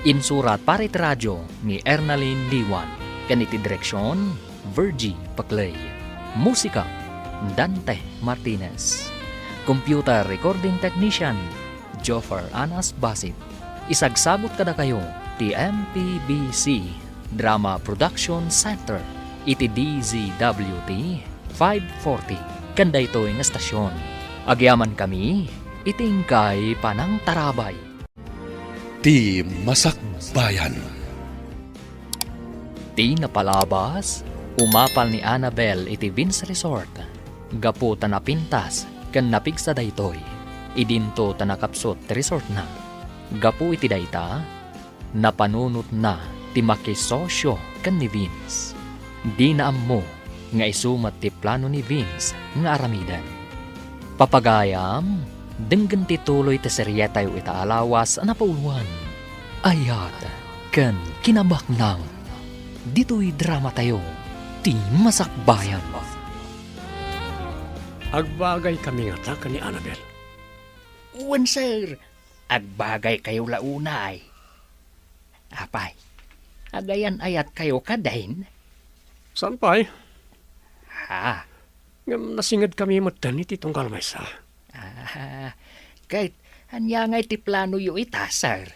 Insurat para iti radio ni Ernalyn Liwan ken iti direksion, Virgie Paclay. Musika, Dante Martinez. Computer recording technician, Joffer Anas Basit. Isagsabot kadakayo ti M P B C Drama Production Center iti D Z W T five forty ken daytoy nga estasion. Agyamankami iti inkay panangtarabay. Ti Masakbayan. Ti napalabas, umapal ni Annabel iti Vince Resort gapu ta napintas ken napigsa daytoy. Idinto ta nakapsut ti resortna. Gapu iti dayta, napanunotna ti makisosio ken ni Vince. Dina ammo nga isu met ti plano ni Vince nga aramiden. Papagayam, denggen ti tuloy ti serietayo ita a lawas a napauloan, Ayat ken Kinabaknang. Ditoy dramatayo, Ti Masakbayan. Agbagaykami ngata ken ni Annabel? Wen, sir. Agbagaykayo la unay. Apay, agayan-ayatkayo kadin? Saan pay? Ha? Ngem nasingedkami metten iti tunggal maysa. Ah, ket ania ngay ti planoyo ita, sir?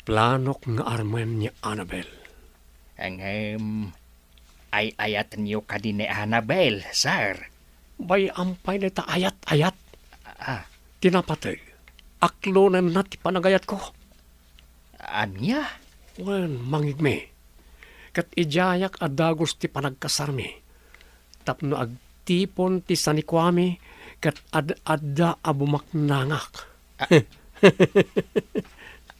Planok nga armen ni Annabel. Ngem, ay-ayatenyo kadi ni Annabel, sir? Bay-am pay dayta ayat-ayat. Ah. Ti napateg, aklonenna ti panagayatko. Ania? Wen, mangngegmi. Ket idiayak a dagus ti panagkasarmi tapno agtipon ti sanikuami ket ad-adda a bumaknangak. Ah.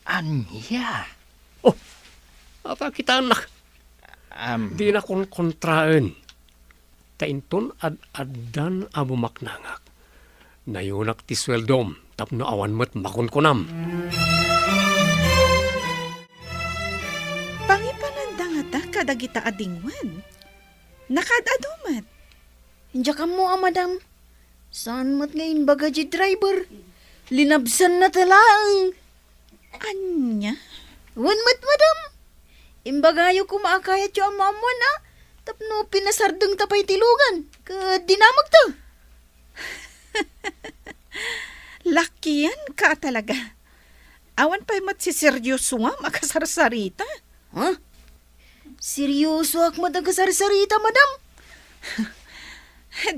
Ania? Oh, apay kitaennak? Am. Dina konkontraen. Ta inton ad-addan a bumaknangak, nayunak ti sueldom tapno awan met makunkunam. Pangipananda ngata kadagita a dingwen. Nakaad-adu met. Diak ammo a, madam. Saan met nga imbaga ti driver? Linabsanna ta laeng. Ania? Wen met, madam. Imbagayo koma a kayatyo a maammoan a tapno pinasardengta pay ti lugan ket dinamagta. Lakianka a talaga. Awan pay met siseryosoam a kasarsarita. Ha? Seryosoak met a kasarsarita, madam.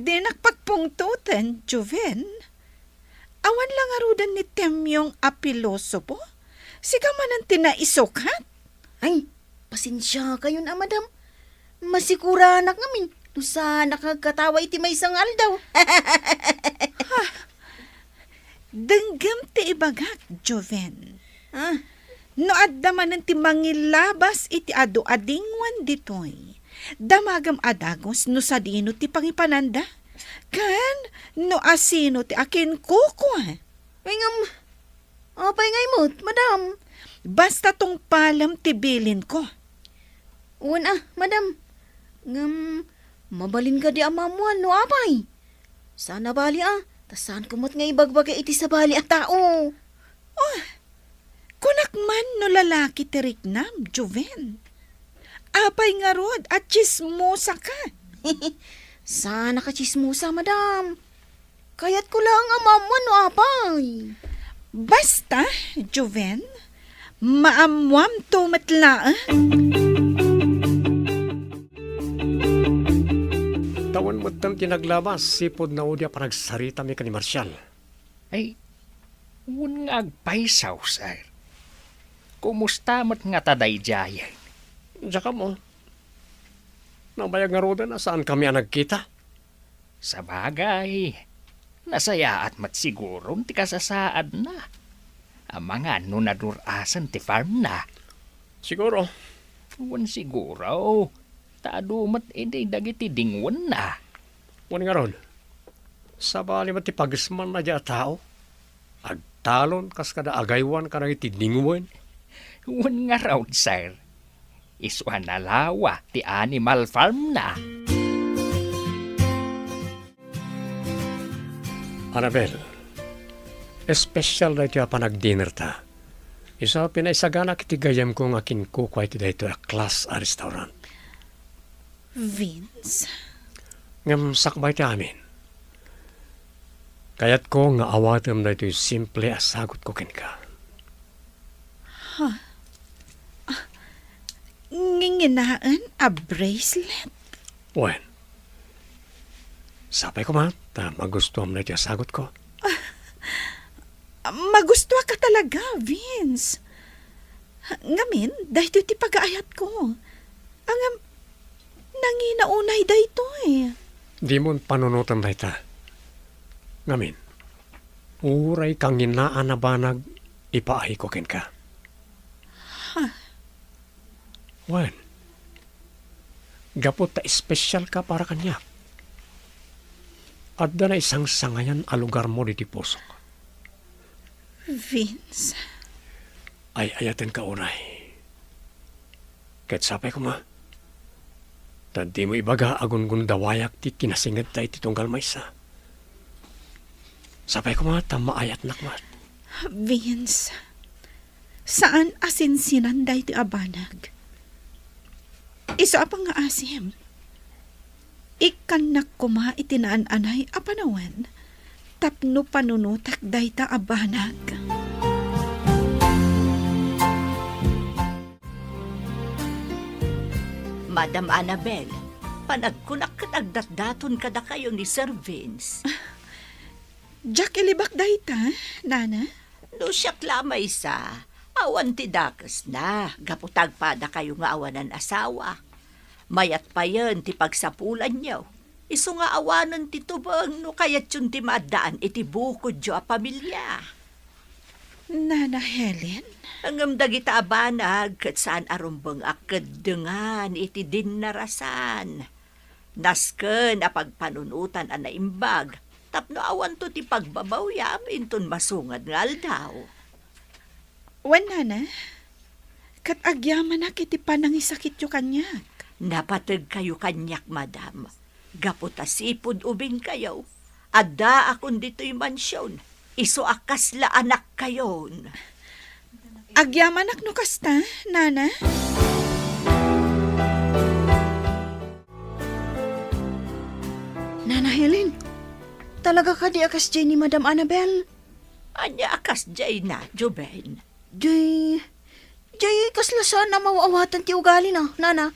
Dinak pagpungtoten, Joven. Awan la ngaruden ni Temyong a pilosopo? Sika manen ti naisukat? Ay, pasensiakayon a, madam. Masikuranak ngamin no saanak nga agkatawa iti maysa nga aldaw. Ha? Denggem ti ibagak, Joven. Ah. No adda manen ti mangilabas iti adu a dingwen ditoy, damagem a dagus no sadino ti pangipananda, ken no asino ti akinkukua. Ay, ngem, apay ngay met, madam? Basta tungpalem ti bilinko. Wen a, madam. Ngem, mabalin kadi a maammoan no apay? Saan a bali a, ta saanko met nga ibagbaga iti sabali a tao. Oh, kunak man no lalaki ti riknam, Joven. Apay ngarud a tsismosaka? Saanak a tsismosa, madam. Kayatko laeng a maammoan no apay. Basta, Joven, maammoamto met laeng. Tawen metten ti naglabas, sipud naudi a panagsaritami ken ni Marcial. Ay, wen nga agpayso, sir. Kumusta met ngata daydiayen? Diak ammo. Nabayag ngaruden a saankami a nagkita. Sabagay, nasayaat met siguron ti kasasaadna. Amangan no nadur-asen ti farmna. Siguro. Wen siguro, ta adu met idi dagiti dingwenna. Wen ngarud, sabali met ti pagismanna diay a tao. Ag- talon kas kada agaywan kadagiti dingwen. Wen ngarud, sir. Isu a nalawa ti animal farm na. Annabel, espesyal daytoy a panagdinner ta. Isu a pinaisaganak iti gayyemko nga kinkukua iti daytoy a class a restaurant. Vince? Ngem sakbay ti amin, kayatko nga awatem daytoy simple a sagutko kenka. Ha? Ah, nginginaen a bracelet? Wen, sapay koma ta magustuam daytoy a sagutko. Magustuaka talaga, Vince. Ngamin, daytoy ti pagaayatko. Ngem, nangina unay daytoy. Dimon panunoten dayta. Ngamin, uray kanginaan a banag ipaayko kenka. Ha? Wen, gapu ta espesyalka para kaniak, adda naisangsangayan a lugarmo ditoy pusok. Vince. Ay-ayatenka unay. Ket sapay koma, ta dimo ibaga a gungundawayak ti kinasingedta iti tunggal maysa. Sapay koma ta maayatnak met. Vince, saan a sinsinan daytoy a banag. Isu a pangngaasim, ikkannak koma iti naan-anay a panawen tapno panunotek dayta a banag. Madam Annabel, panagkunak ket agdatdaton kadakayo ni Sir Vince. Diak ilibak dayta, Nana. No siak la maysa, awan ti dakesna, gapu ta agpadakayo nga awanan asawa. Mayat payen ti pagsapulanyo. Isu nga awanen ti tubeng no kayatyon ti maaddaan iti bukodyo a pamilia. Nana Helen? Ngem dagita a banag ket saan a rumbeng a keddengan iti dinnarasan. Nasken a pagpanunotan a naimbag tapno awanto ti pagbabawiam inton masungad nga aldaw. Wen, Nana, ket agyamanak iti panangisakityo kaniak. Napategkayo kaniak, madam, gapu ta sipud ubingkayo, addaakon ditoy mansion, isu a kasla anakkayon. Agyamanak no kasta, Nana. Nana Helen, talaga kadi a kasdiay ni Madam Annabel? Ania a kasdiayna, Joven? Jay, jay, kasla saan a maw-awatan ti ugalina, Nana.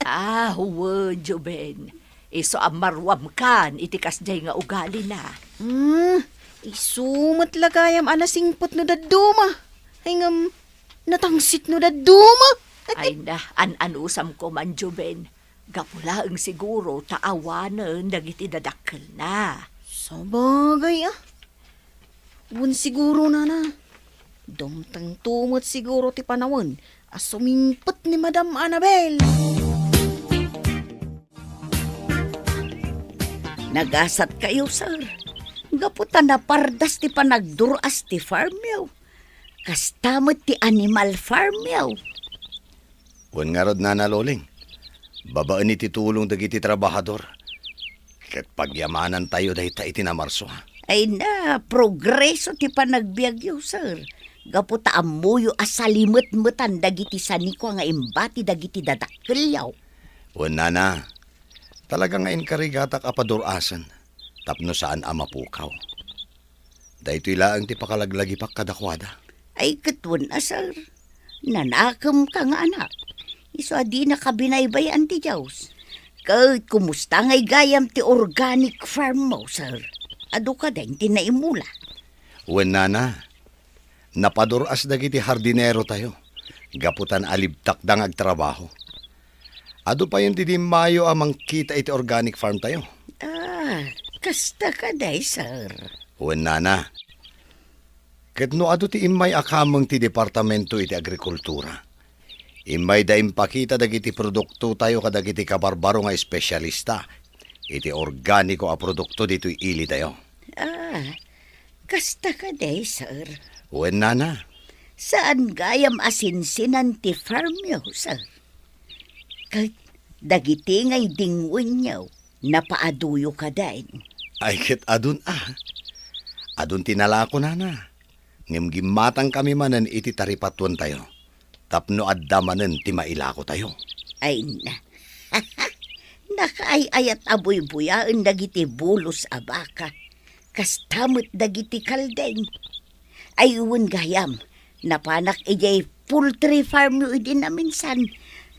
Ah, wen, Joven. Isu a maruamkan iti kasdiay nga ugalina. Hmm, isu met la gayam a nasingpet no dadduma. Ay ngem, natangsit no dadduma. Ay na, an-anusamko man, Joven. Gapu laeng siguro ta awanen dagiti dadakkelna. Sabagay, ah. Wen siguro, Nana. Dumtengto met siguro ti panawen a sumingpet ni Madam Annabel. Nagasatkayo, sir. Gapu ta napardas ti panagdur-as ti farmyo. Kasta met ti animal farmyo. Wen ngarud, Nana Loling, babaen iti tulong dagiti trabahador, ket pagyamanantayo dayta iti namarso. Ay na, progreso ti panagbiagyo, sir. Gapu ta ammoyo a salimetmetan dagiti sanikua nga imbati dagiti dadakkelyo. Wen, Nana, talaga nga inkarigatak a padur-asen tapno saan a mapukaw. Daytoy laeng ti pakalaglagipak kadakuada. Ay, ket wen a, sir. Nanakemka nga anak. Isu a dinaka binaybay-an ti Dios. Ket kumusta ngay gayam ti organic farm mo, sir? Adu kadi ti naimula? Wen, Nana. Napadur-as dagiti hardinero tayo, gapu ta naalibtakda nga agtrabaho. Adu payen ti dimmayo a mangkita iti organic farm tayo. Ah, kasta kadi, sir. Wen, Nana. Ket no adu ti immay a kameng ti Departamento iti Agrikultura, immayda impakita dagiti produkto tayo kadagiti kabarbaro nga espesyalista iti organiko a produkto ditoy ili tayo. Ah, Kasta kadi, sir? Wen, nana. Saan gayam a sinsinan ti farmyo, sir? Ket dagiti nga idingwenyo, napaaduyo kadin? Ay, ket adun a. Adun ti nalako, nana. Ngem gimmatangkami manen iti taripatuentayo tapno adda manen ti mailakotayo. Ay na. Nakaay-ayat a buybuyaen dagiti bulos a baka. Kasta met dagiti kalding. Ay, wen gayam, napanak idiay poultry farmyo idi naminsan.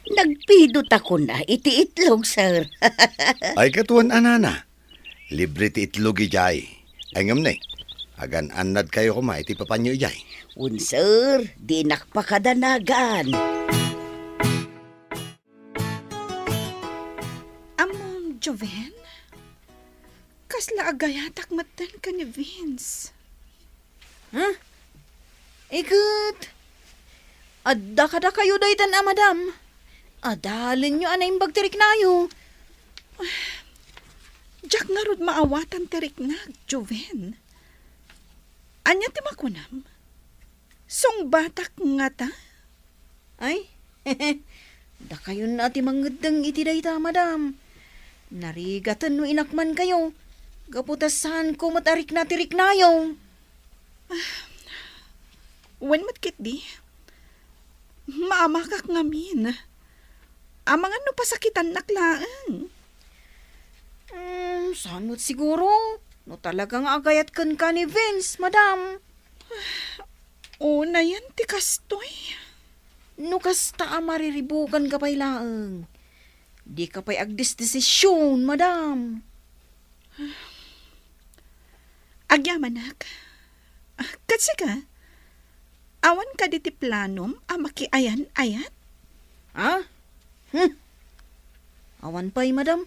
Nagpidot a kuna iti itlog, sir. Ay, ket wen a, nana. Libre ti itlog idiay. Ay, ngem ne, agan-annadkayo koma iti papanyo idiay. Wen, sir, dinak pakadanagan. Ammom, Joven? Kasla agayatak metten ken ni Vince. Ha? Iket, adda kadakayo daytan a madam. Adalenyo a naimbag ti riknayo. Diak ngarud maawatan ti riknak, Joven. Ania ti makunam? Sungbatak ngata? Ay, dakayon a ti mangeddeng iti dayta, madam. Narigaten no inakmankayo, gapu ta saanko met a rikna ti riknayo. Wen met ketdi, maamakak ngamin. Amangan no pasakitannak laeng. Hmm, saan met siguro? No talaga nga agayat kenka ni Vince, madam. Unayen ti kastoy. No kasta a mariribukanka pay laeng, dika pay agdesdesision, madam. Agyamanak. Ket sika, awan kadi ti planom a makiayan-ayat? Ha? Hmm. Awan pay, madam.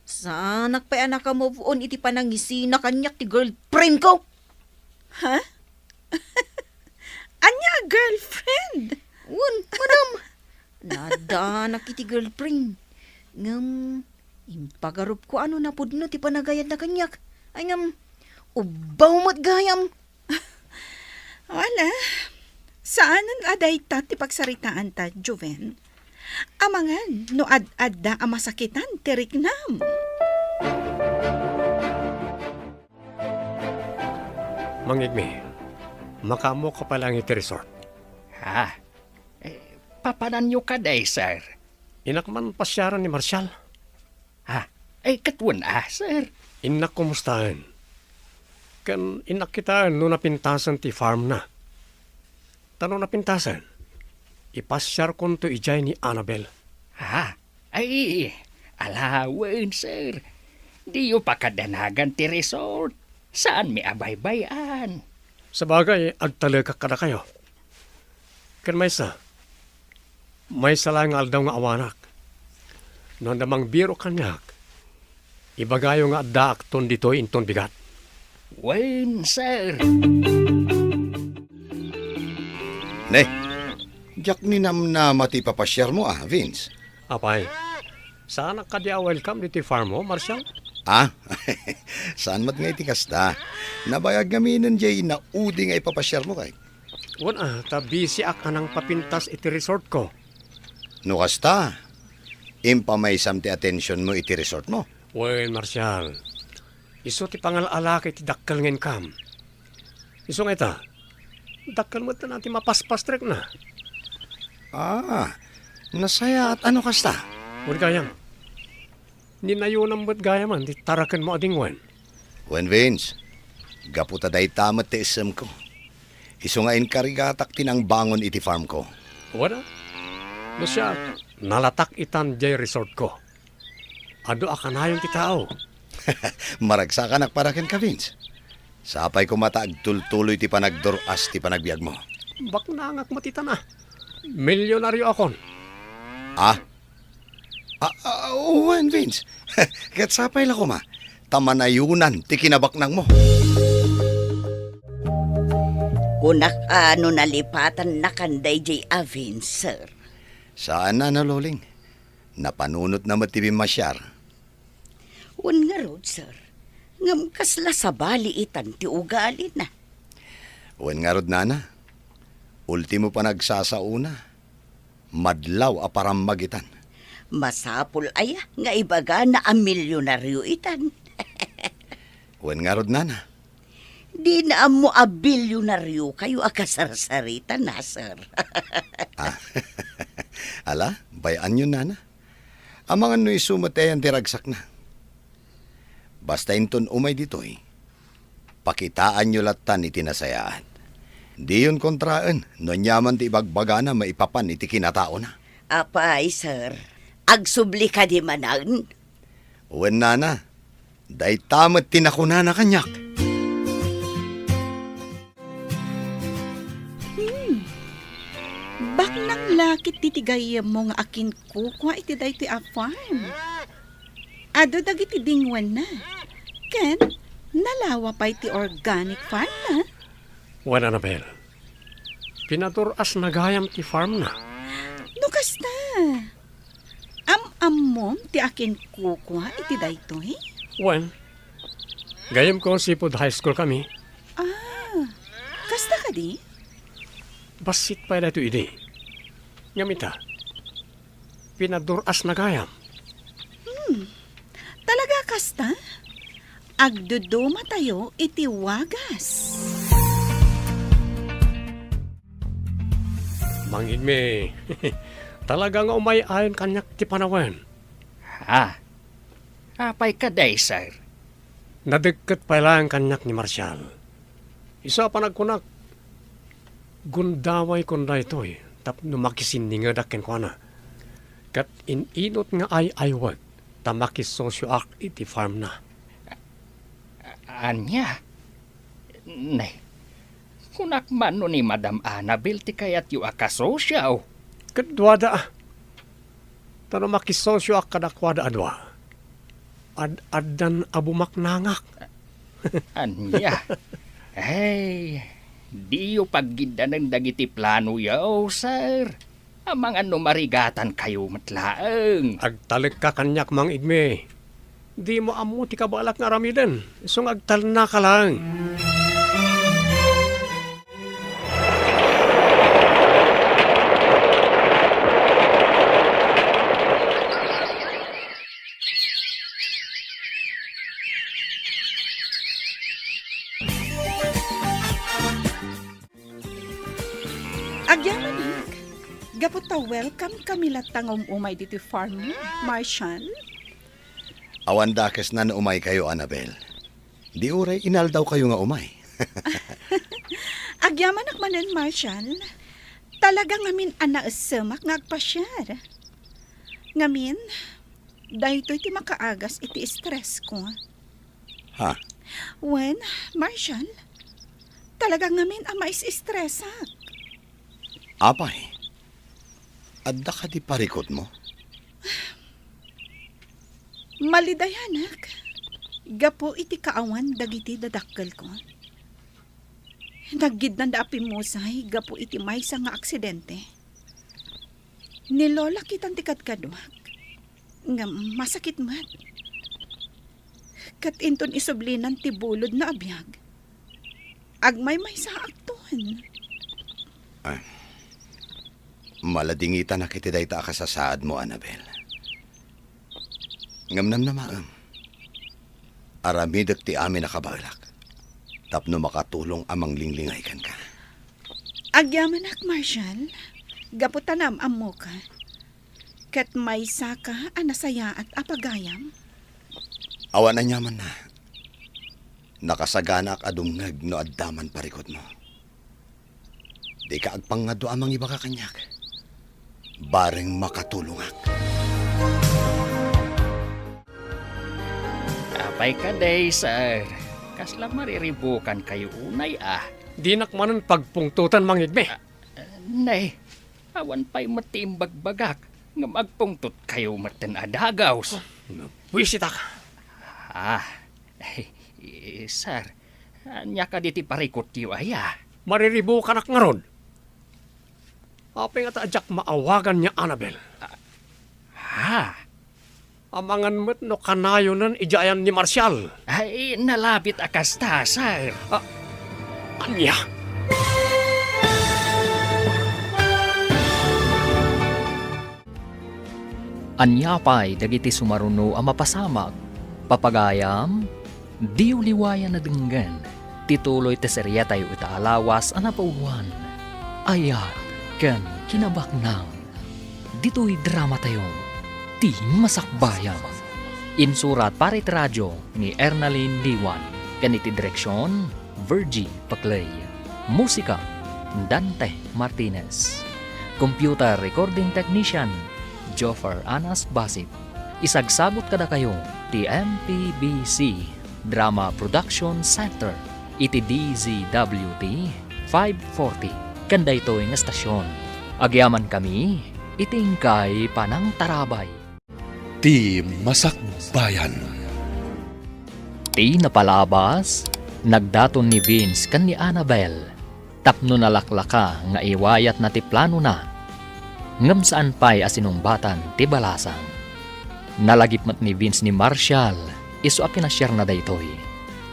Saanak pay a naka-move on iti panangisina kaniak ti girlfriend ko. Ha? Ania a girlfriend? Wen, madam. Naaddanak iti girlfriend. Ngem, impagarupko a no napudno ti panagayatna kaniak. Ay ngem, ubbaw met gayam. Wala. Saanen a dayta ti pagsaritaanta, Joven. Amangan no ad-adda a masakitan ti riknam. Mangngegmi, makaammoka pay laeng iti resort. Ha? Eh, papananyo kadi, sir? Innak man pasiaren ni Marshall. Ha? Eh, ket wen a, sir? Innak kumustaen. Ken innak kitaen no napintasen ti farmna. Ta no napintasen, ipasiarkonto idiay ni Annabel. Ha? Ay, alawen, sir. Diyo pakadanagan ti resort. Saanmi a baybay-an. Sabagay, agtalekak kadakayo. Ken maysa, maysa laeng nga aldaw nga awanak. No adda mangbiro kaniak, ibagayo nga addaakton ditoy inton bigat. Wen, sir. Ne, diak ninamnama ti ipapasiarmo a, Vince. Apay, saanak kadi a welcome ditoy farmmo, Marshall? Ah, saan met nga iti kasta. Nabayag ngaminen diay naudi nga ipapasiarmo kay. Wen a, ta bisiak a nangpapintas iti resortko. No kasta, impamaysam ti atensionmo iti resortmo. Wen, Marshall, isu ti pangal-alaka iti dakkel nga income. Isu nga ita, dakkel met ti mapaspastrikna. Ah, nasayaat a no kasta. Wen gayam, ninayonam met gayamen ti tarakenmo a dingwen. Wen, Vince, gapu ta dayta met ti issemko. Isu nga inkarigatak ti nangbangon iti farmko. Wen a, no siak, nalatak itan diay resortko. Adu a kanayon ti tao. Maragsakanak para kenka, Vince. Sapay koma ta agtultuloy ti panagdur-as ti panagbiagmo. Baknangak met itan a. Milyonarioakon. Ah? Ah, ah, wen, Vince. Ket sapay la koma, ta manayonan ti kinabaknangmo. Kunak a no nalipatannakan daydiay a Vince, sir. Saan a, Loling. Napanunotna met ti bimmasiar. Wen ngarud, sir. Ngem kasla sabali itan ti ugalina. Wen ngarud, nana, ultimo panagsasaona, madlaw a parammagitan. Masapul aya nga ibagana a milyonario itan? Wen ngarud, nana. Dina ammo a bilyonariokayo a kasarsaritan, a, sir. Ah, ala, bay-anyon, nana. Amangan no isu met ayan ti ragsakna. Basta inton umay ditoy, pakitaanyo lattan iti nasayaat. Diyon kontraen no aniaman ti ibagbagana maipapan iti kinataona. Apay, sir, agsubli kadi manen? Wen, nana, dayta met ti nakunana kaniak. Hmm. Baknang la ket ti gayyemmo nga akinkukua iti daytoy a farm. Adu dagiti dingwenna. Ken nalawa pay ti organic farm na. Wen, Annabel, pinadur-asna gayam ti farm na. No kasta, am-ammom ti akinkukua iti daytoy? Wen, gayyemko seafood high school kami. Ah, kasta kadi? Bassit pay daytoy idi. Ngem ita, pinadur-asna gayam. Hmm. Talaga kasta? Agdudumatayo iti wagas. Mang Igme, talaga nga umay-ayon kaniak ti panawen. Ha? Apay kadi, sir? Nadekket pay laeng kaniak ni Marshall. Isu a panagkunak, gundaway kon daytoy tapno makisinningedak kenkuana. Ket in-inut nga ay-aywek ta makisosioak iti farmna. A-, ania? Ne, kunak man no ni Madam Annabel ti kayatyo a kasosio. Ket duada, a. Ta no makisosioak kadakuada a dua, ad-addan a bumaknangak. Ania? Ay, diyo paggiddanen dagiti planoyo, sir. Amangan no marigatankayo met laeng. Agtalekka kaniak, Mang Igme. Dimo ammo ti kabaelak nga aramiden, isu nga agtalnaka laeng. Agyamanak, gapu ta welcome kami latta nga um-umay ditoy farm, Marshall. Awan dakesna no umaykayo, Annabel. Di uray inaldawkayo nga umay. Agyamanak manen, Marshall. Talaga ngamin a naessemak nga agpasiar. Ngamin, daytoy ti makaagas iti stress ko. Ha? Wen, Marshall, talaga ngamin a mais-stressak. Apay, adda kadi parikutmo? Malidayanak, gapu iti kaawan dagiti dadakkelko. Naggiddanda a pimmusay gapu iti maysa nga aksidente. Ni Lola kitan ti kadkaduak. Ngem masakit met. Ket inton isublinan ti bulodna a biag, agmaymaysaakton. Ay, maladingitanak iti dayta a kasasaadmo, Annabel. Ngem namnamaem, aramidek ti amin a kabaelak tapno makatulong a manglinglingay kenka. Agyamanak, Marshall, gapu ta naam-ammoka. Ket maysaka a nasayaat a pagayam? Awan aniamanna. Nakasaganaak a dumngeg no adda man parikutmo. Dika agpangngaddua a mangibaga kaniak. Bareng makatulongak. Apay kadi, sir? Kasla mariribukankayo unay, a? Dinak manen pagpungtotan, Mang Igme. Ah, nay, awan pay met ti imbagbagak ngem agpungtotkayo metten a dagus. Buisitak. Ah, eh, sir, ania kadi ti parikutyo aya? Mariribukanak ngarud. Apay ngata a diak maawagan ni Annabel? Ah, ha? Amangan met no kanayonen idiay ayan ni Marshall. Ay, nalabit a kasta, sir. Ah, ania? Ania pay dagiti sumaruno a mapasamak? Papagayam, diyo liwayan a denggen ti tuloy ti seriatayo ita a lawas a napauloan, Ayat ken Kinabaknang. Ditoy dramatayo, Ti Masakbayan. Insurat para iti radio ni Ernalyn Liwan ken iti direksion, Virgie Paclay. Musika, Dante Martinez. Computer recording technician, Joffer Anas Basit. Isagsagut kadakayo ti M P B C Drama Production Center iti D Z W T five forty ken daytoy nga estasion. Agyamankami iti inkay panangtarabay. Ti Masakbayan. Ti napalabas, nagdaton ni Vince ken ni Annabel tapno nalaklaka nga iwayatna ti planona. Ngem saan pay a sinungbatan ti balasang. Nalagip met ni Vince ni Marshall isu a pinasiarna daytoy.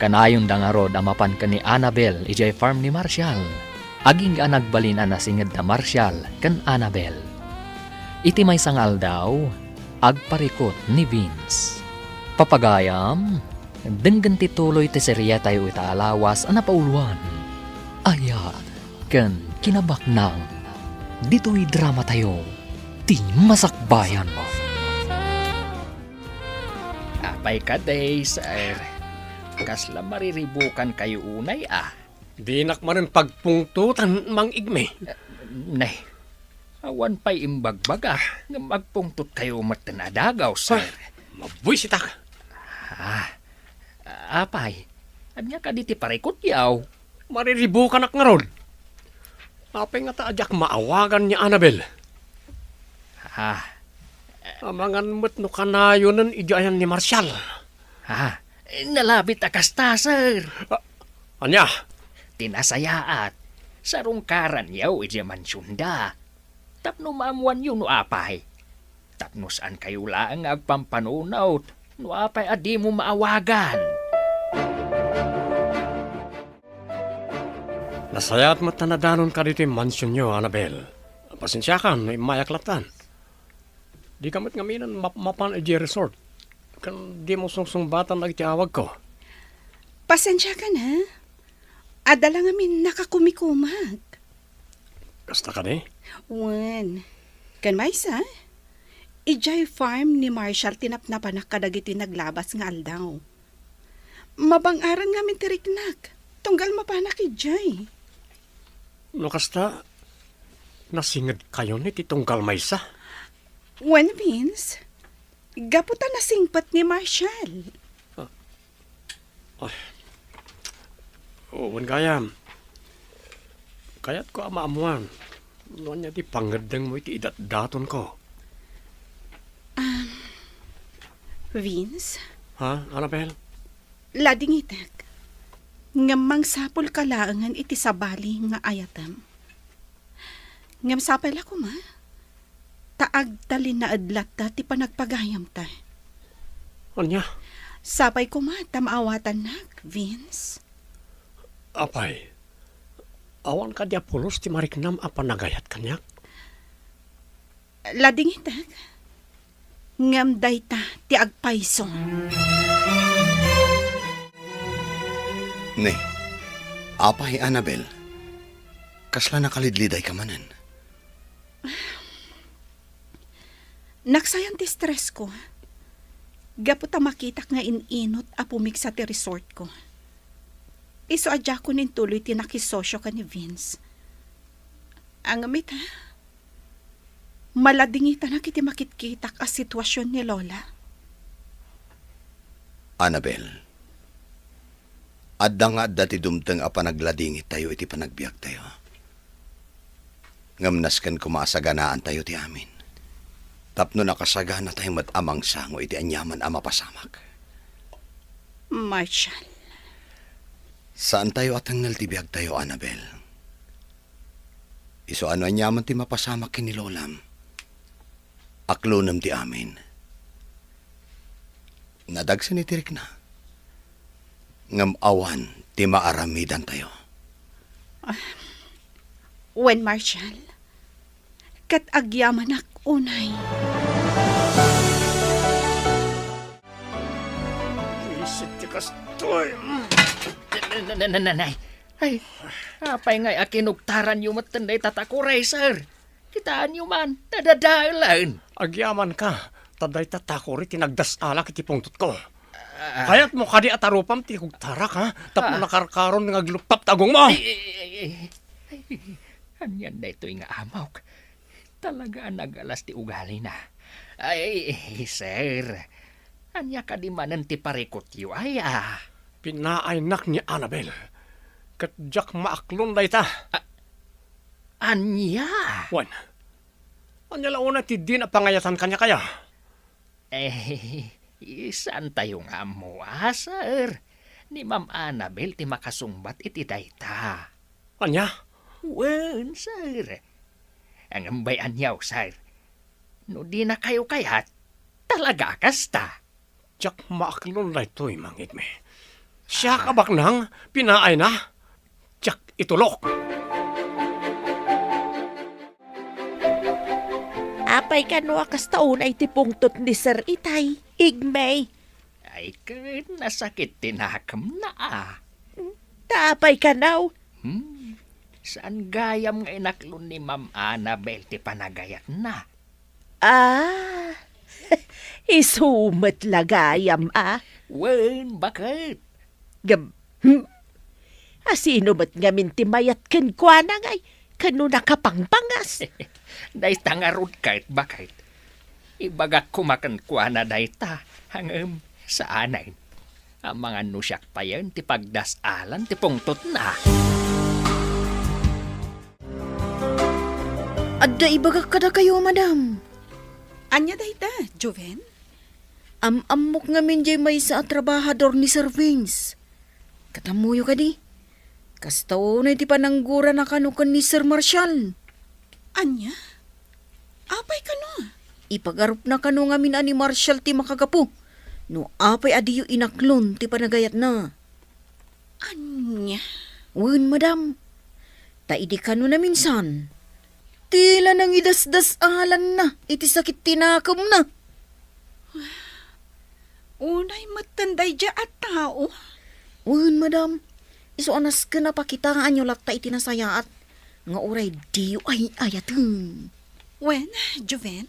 Kanayonda ngarud a mapan ken ni Annabel idiay farm ni Marshall. Agingga a nagbalin a nasinged da Marshall ken Annabel. Iti maysa nga aldaw, agparikut ni Vince. Papagayam, denggen ti tuloy ti serietayo ita a lawas a napauloan, Ayat ken Kinabaknang. Ditoy dramatayo, Ti Masakbayan. Apay kadi, sir? Kasla mariribukankayo unay, a? Dinak manen pagpungtotan, Mang Igme. Ne, awan pay imbagbaga nga agpungtotkayo metten a dagaw, sir. Ah, mabuisitak. Ah, apay, ania kadi ti parikutyo? Mariribukanak ngarud. Apay ngata a diak maawagan ni Annabel? Ah. Amangan met no kanayonen idiay ayan ni Marshall. Ah, nalabit a kasta, sir. Ah, ania? Ti nasayaat, sarungkaranyo idiay mansionda. Tapno maammoanyo no apay. Tapno saankayo laeng nga agpampanunot no apay a dimo maawagan. Nasayaat met a nadanonka ditoy mansionyo, Annabel. Pasensiakan no immayak lattan. Dika met ngaminen mapmapan idiay resort. Ken dimo sungsungbatan dagiti awagko. Pasensiakan, a? Adda la ngamin nakakumikumag. Kasta kadi? Wen. Ken maysa, idiay farm ni Marshall ti napnapanak kadagiti naglabas nga aldaw. Mabang-aran ngamin ti riknak, tunggal mapanak idiay. No kasta, nasingedkayon iti tunggal maysa? Wen, Vince, gapu ta nasingpet ni Marshall. Ah. Ay. Oh, wen gayam. Kayatko a maammoan no ania ti pangngeddengmo iti idatdatonko. Um, Vince? Ha, Annabel? Ladingitek. Ngem mangsapulka laengen iti sabali nga ayatem. Ngem sapay la koma, ta agtalinaed latta ti panagpagayamta. Ania? Sapay koma ta maawatannak, Vince. Apay, awan kadi a pulos ti mariknam a panagayat kaniak? Ladingitek, ngem dayta ti agpayso. Ne, apay, Annabel, kasla nakalidlidayka manen? Naksayan ti stressko. Gapu ta makitak nga in-inut a pumigsa ti resortko. Isu a diakon intuloy ti nakisosio ken ni Vince. Ngem ita, maladingitanak iti makitkitak a situasion ni Lola. Annabel, adda nga adda ti dumteng a panagladingittayo iti panagbiagtayo. Ngem nasken koma a saganaantayo ti amin, tapno nakasaganatayo met a mangsango iti aniaman a mapasamak. Marshall. Saantayo a tengngel ti biagtayo, Annabel. Isu a no aniaman ti mapasamak ken ni Lolam, aklonem ti amin. Nadagsen iti rikna. Ngem awan ti maaramidantayo. Wen, Marshal, ket agyamanak unay. Isit ti kastoy. Na-, na-, na-, na-, nanay. Ay, apay ngay a kinugtaranyo metten dayta takuri, sir? Kitaenyo man, nadadaelan. Agyamanka, ta dayta takuri ti nagdas-alak iti pungtotko. Ah. Kayatmo kadi a tarupam ti kugtarak, ha? Tapno Ah. nakarkaron nga agluppap ti agongmo. Ay, ay, ay, ay. Ay, anian daytoy nga amok? Talaga a nagalas ti ugalina. Ay, sir, ania kadi manen ti parikutyo, aya? Pinaaynak ni Annabel, ket diak maaklon dayta. A-, ania? Wen, ania la unay ti dina pangayatan kaniak, aya? Eh, saantayo nga ammo, a, sir. Ni Ma'am Annabel ti makasungbat iti dayta. Ania? Wen, sir. Ngem bay-anyo, sir. No dinakayo kayat, talaga a kasta. Diak maaklon daytoy, Manggigmi. Siak a Ah. baknang, pinaayna, diak itulok. Apay kano a kasta unay ti pungtot ni Sir Itay, Igmi? Ay, ket nasakit ti nakemna, a. Ta apay kano? Hmm, saan gayam nga inaklon ni Ma'am Annabel ti panagayatna? Ah, isu met la gayam, a. Wen, baket. Gab-, hmm? A sino met ngamin ti mayat kenkuana ngay, kano nakapangpangas? Dayta ngarud ket, baket. Ibagak koma kenkuana dayta, ngem saanen. Amangan no siak payen ti pagdas-alan ti pungtotna. Adda ibagak kadakayo, madam. Ania dayta, Joven? Am-ammok ngamin diay maysa a trabahador ni Sir Vince. Ket ammoyo kadi, kasta unay ti pananggurana kano ken ni Sir Marshall. Ania? Apay kano? Ipagarupna kano ngamin a ni Marshall ti makagapu no apay a diyo inaklon ti panagayatna. Ania? Wen, madam. Ta idi kano naminsan, ti la nangidasdas-alanna iti sakit ti nakemna. Unay metten daydiay a tao? Wen, madam. Isu a nasken a pakitaanyo latta iti nasayaat nga uray diyo ay-ayaten. Wen, Joven,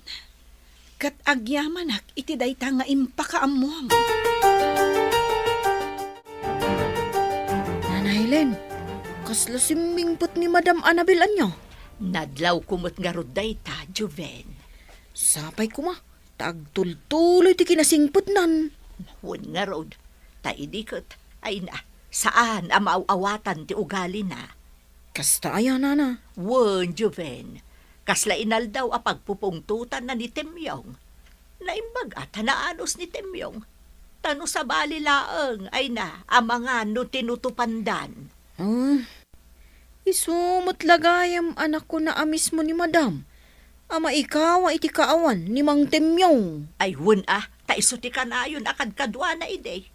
ket agyamanak iti dayta nga impakaammom. Nana Helen, kasla simmingpet ni Madam Annabel ania? Nadlawko met ngarud dayta, Joven. Sapay koma, ta agtultuloy ti kinasingpetnan. Wen ngarud, ta idi ket, ay na, saan a maaw-awatan ti ugalina. Kasta aya, nana? Wen, Joven. Kasla inaldaw a pagpupungtotanna ni Temyong. Naimbag a ta naanus ni Temyong. Ta no sabali laeng, ay na, amangan no tinutupandan. Ah, isu met la gayam a nakuna a mismo ni Madam a maikawa iti kaawan ni Mang Temyong. Ay, wen a, ta isu ti kanayon a kadkaduana idi.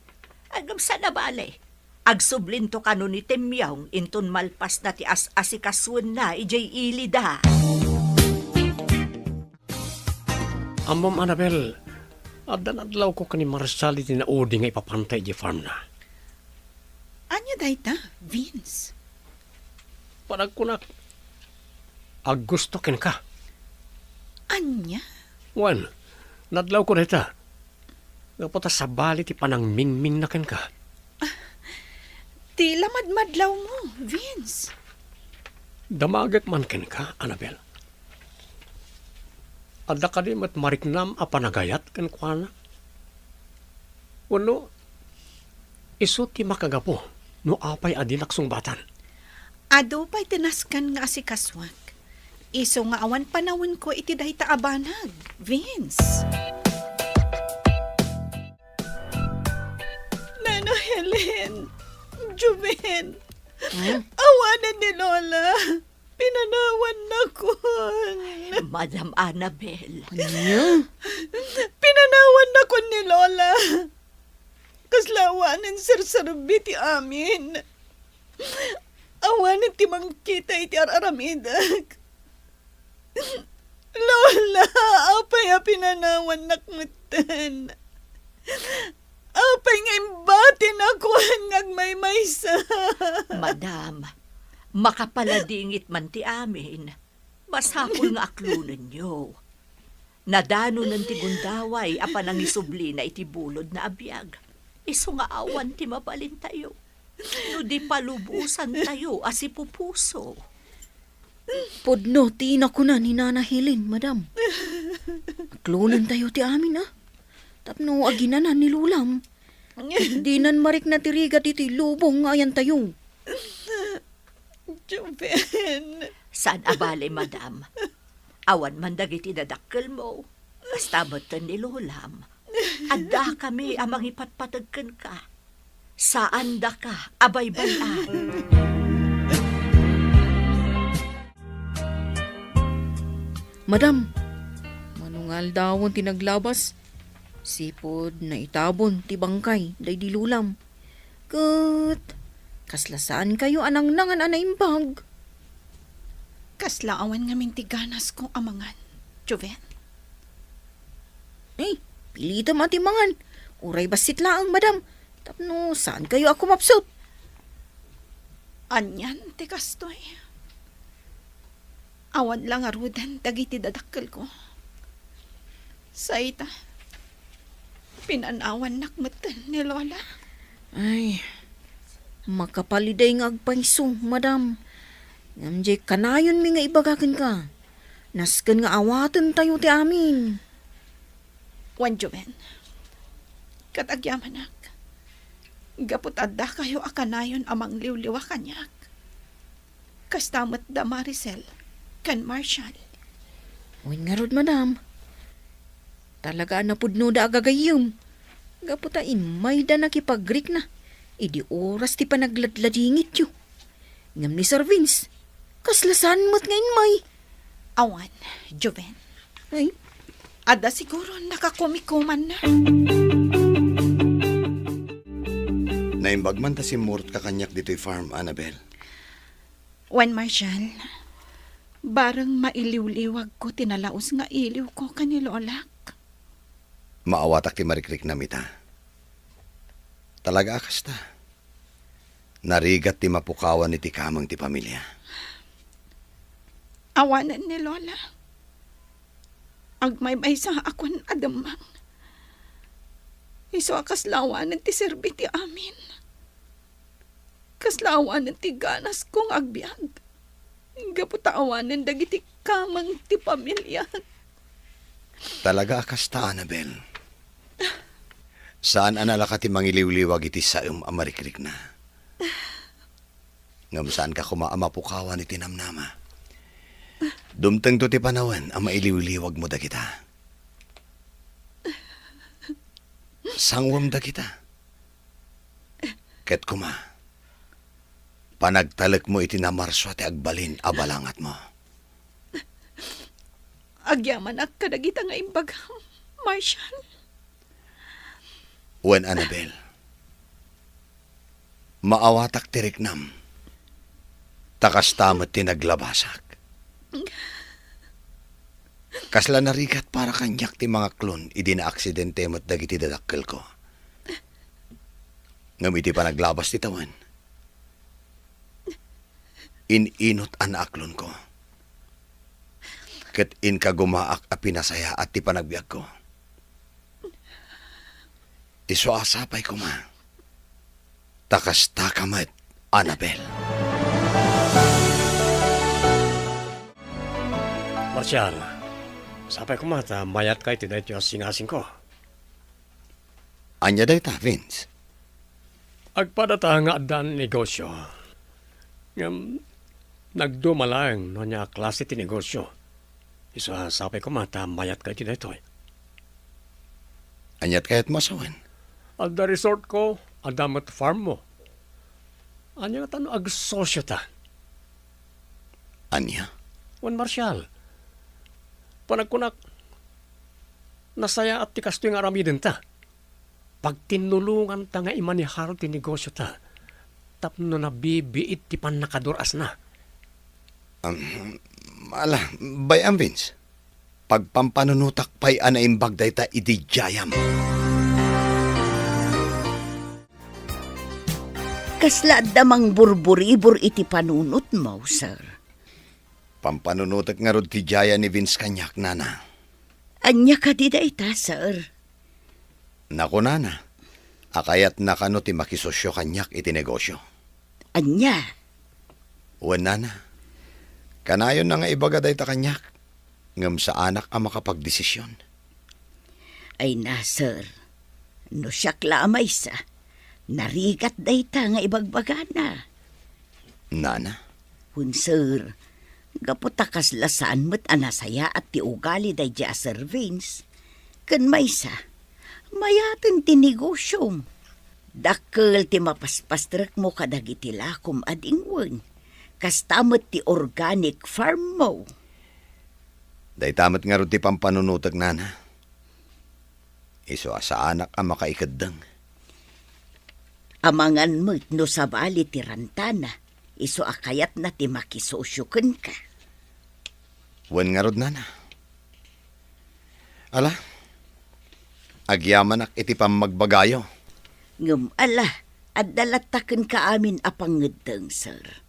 Agam sana bale. Agsublinto kano ni Temyong inton malpasna ti as-asikasuenna idiay ilida. Ammom, Annabel, adda nadlawko ken ni Marshall iti naudi nga ipapanta idiay farmna. Ania dayta, Vince? Panagkunak, aggusto kenka. Ania? Wen, nadlawko dayta. Gapu ta sabali ti panangmingmingna kenka. Ti la madmadlawmo, Vince. Damagek man kenka, Annabel. Adda kadi met mariknam a panagayat kenkuana? Wenno, isu ti makagapu no apay a dinak sungbatan? Adu pay ti nasken nga asikasuak. Isu nga awan panawenko iti dayta a banag, Vince. Nana Helen, Joven, Hmm? Awanen ni Lola. Pinanawannakon. Madam Annabel. Ania? Pinanawannakon ni Lola. awanen serserbi ti amin. Awanen ti mangkita iti ar-aramidek. Lola, apay a pinanawannak metten? Apay nga imbatinak wen nga agmaymaysa? Madam, makapaladingit man ti amin. Masapul nga aklonenyo. Nadanonen ti gundaway a panangisublina iti bulodna a biag. Isu nga awan ti mabalintayo no di palubosantayo a sipupuso. Pudno ti nakuna ni Nana Helen, madam. Aklonentayo ti amin, a. Tapno aginanan ni Lolam. Dinan marikna ti rigat iti lubong nga ayantayo. Joven. Saan a bale, madam. Awan man dagiti dadakkelmo. Kasta metten ni Lolam. Addakami a mangipatpateg kenka. Saandaka a baybay-an. Madam, mano nga aldawen ti naglabas? Sipud naitabon ti bangkay daydi Lolam. Ket kasla saankayo a nangnangan a naimbag? Kasla awan ngamin ti ganasko a mangan, Joven. Ay, pilitem a ti mangan. Uray bassit laeng, madam, tapno saankayo a kumapsut. Anian ti kastoy? Awan la ngaruden dagiti dadakkelko. Say ta, pinanawannak metten ni Lola. Ay, makapaliday nga agpayso, madam. Ngem diay kanayonmi nga ibaga kenka. Nasken nga awatentayo ti amin. Wen, Joven, ket agyamanak, gapu ta addakayo a kanayon a mangliwliwa kaniak. Kasta met da Maricel ken Marshall. Wen ngarud, madam. Talaga a napudnoda a gagayyem. Gapu ta immayda nakipagrikna idi oras ti panagladladingityo. Ngem ni Sir Vince, kasla saan met nga immay. Awan, Joven. Ay? Adda siguro nakakumikumanna. Naimbag man ta simmurot ka kaniak ditoy farm, Annabel. Wen, Marshall, bareng mailiwliwagko ti nalaus nga iliwko ken ni Lolak. Maawatak ti marikriknam ita. Talaga a kasta. Narigat ti mapukawan iti kameng ti pamilia. Awanen ni Lola. Agmaymaysa a kuan a demmang. Isu a kasla awanen ti serbi ti amin. Kasla awanen ti ganasko nga agbiag. Gapu ta awanen dagiti kameng ti pamiliak. Talaga a kasta, Annabel. Saan a nalaka ti mangiliwliwag iti saem a marikrikna. Ngem saanka koma a mapukawan iti namnama. Dumtengto ti panawen a mailiwliwagmo dagita. Sanguem dagita. Ket koma, panagtalekmo iti namarsua ti agbalin a balangatmo. Agyamanak kadagita nga imbagam, Marshall. Wen, Annabel, maawatak ti riknam, ta kasta met ti naglabasak. Kasla narigat para kaniak ti mangaklon idi naaksidente met dagiti dadakkelko. Ngem iti panaglabas ti tawen, in-inot a naaklonko. Ket inkagumaak a pinasayaat ti panagbiagko. Isu a sapay koma, ta kastaka met, Annabel. Marshall, sapay koma ta mayatka iti daytoy a singasingko. Ania dayta, Vince? Agpadata nga addan negosio. Ngem nagduma laeng no ania a klase ti negosio. Isu a sapay koma ta mayatka iti daytoy. Aniat kayatmo a sawen? Adda resortko, adda met farmmo. Ania ngata no agsosiota? Ania? Wen, Marshall, panagkunak, nasayaat ti kastoy nga aramidenta. pagtinnulonganta nga imanehar ti negosiota tapno nabibiit ti pannakadur-asna. Um, ala, bay-am, Vince. Pagpampanunotak pay a naimbag dayta idi diayam. Kasla adda mangburburibor iti panunotmo, sir? Pampanunotek ngarud ti diayan ni Vince kaniak, nana. Ania kadi dayta, sir? Nakunana a kayatna kano ti makisosio kaniak iti negosio. Ania? Wen, nana. Kanayonna nga ibaga dayta kaniak, ngem saanak a makapagdesision. Ay na, sir. No siak la a maysa, narigat dayta nga ibagbagana. Nana? Wen, sir, gapu ta kasla saan met a nasayaat ti ugali daydi a Sir Vince. Ken maysa, mayaten ti negosiom. Dakkel ti mapaspastrekmo kadagiti lakom a dingwen. Kasta met ti organic farmmo. Dayta met ngarud ti pampanunotek, nana. Isu a saanak a makaikeddeng. Amangan met no sabali ti rantana, isu a kayatna ti makisosio kenka. Wen ngarud, nana. Ala, agyamanak iti pammagbagayo. Ngem ala, adda latta kenka amin a pangngeddeng, sir.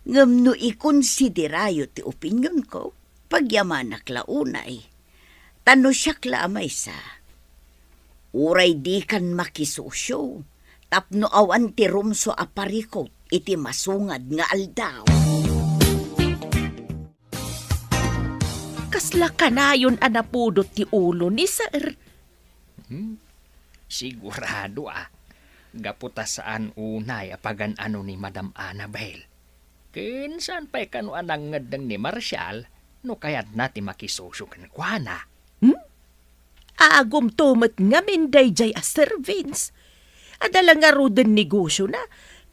Ngem no ikonsiderayo ti opinionko, pagyamanak la unay. Ta no siak la a maysa, uray dikan makisosio tapno awan ti rumsua a parikut iti masungad nga aldaw. Kasla kanayon a napudot ti ulo ni sir. Hmm? Sigurado a. Gapu ta saan unay a pagan-ano ni Madam Annabel. Ken saan pay kano a nangngeddeng ni Marshall no kayatna ti makisosio kenkuana. Hmm? Agumto met ngamin daydiay a Sir Vince. Adda la ngaruden negosiona,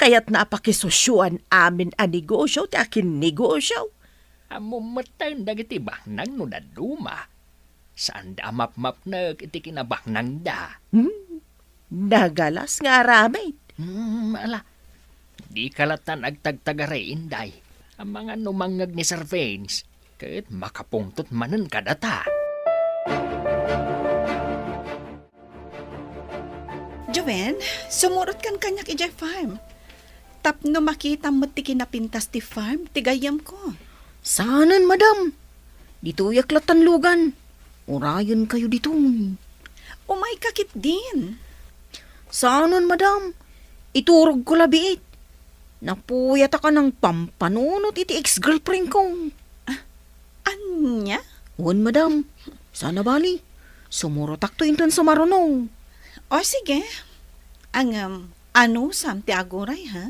kayatna a pakisosioan amin a negosio ti akinnegosio. Ammom metten dagiti baknang no dadduma. Saanda a mapmapnek iti kinabaknangda. Hmm? Nagalas nga aramid. Hmm, ala. Dika lattan agtagtagari, Inday. Amangan no mangngeg ni Sir Vince, ket makapungtot manen kadata. Joven, sumurotkan kaniak idiay farm. Tapno makitam met ti kinapintas ti farm ti gayyemko. Saanen, madam. Ditoyak lattan lugan. Urayenkayo ditoy. Umayka ketdin. Saanen, madam. Iturogko la biit. Napuyatak a nangpampanunot iti ex-girlfriendko. Ah, ania? Wen, madam. Saan a bali. Sumurotakto inton sumaruno. O, sige. Ngem, anusam ti aguray, ha?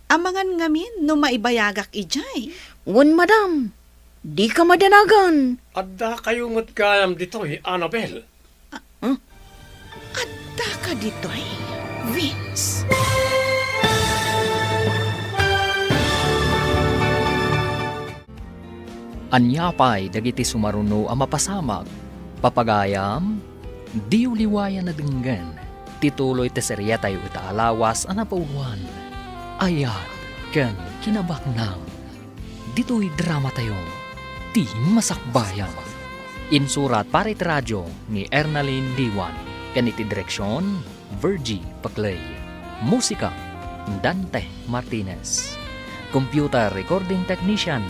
Amangan ngamin no maibayagak idiay. Wen, madam. Dika madanagan. Addakayo met gayam ditoy, Annabel. Ah, huh? Addaka ditoy, Vince. Ania pay dagiti sumaruno a mapasamak? Papagayam, diyo liwayan a denggen ti tuloy ti seriatayo ita a lawas a napauluan, Ayat ken Kinabaknang. Ditoy dramatayo, Ti Masakbayan. Insurat para iti radio ni Ernalyn Diwan, ken iti direksion, Virgie Paclay. Musika, Dante Martinez. Computer recording technician,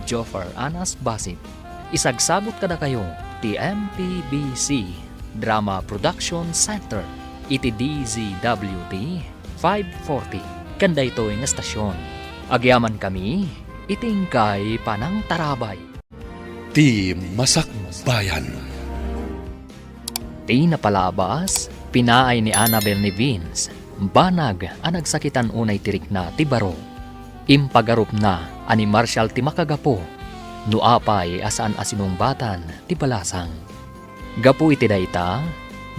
Joffer Anas Basit. Isagsabot kadakayo ti M P B C Drama Production Center iti D Z W T five forty ken daytoy nga estasion. Agyamankami iti inkay panangtarabay. Ti Masakbayan. Ti napalabas, pinaay ni Annabel ni Vince, banag a nagsakitan unay ti rikna ti baro. Impagarupna a ni Marshall ti makagapu, no apay a saan a sinungbatan ti balasang. Gapu iti dayta,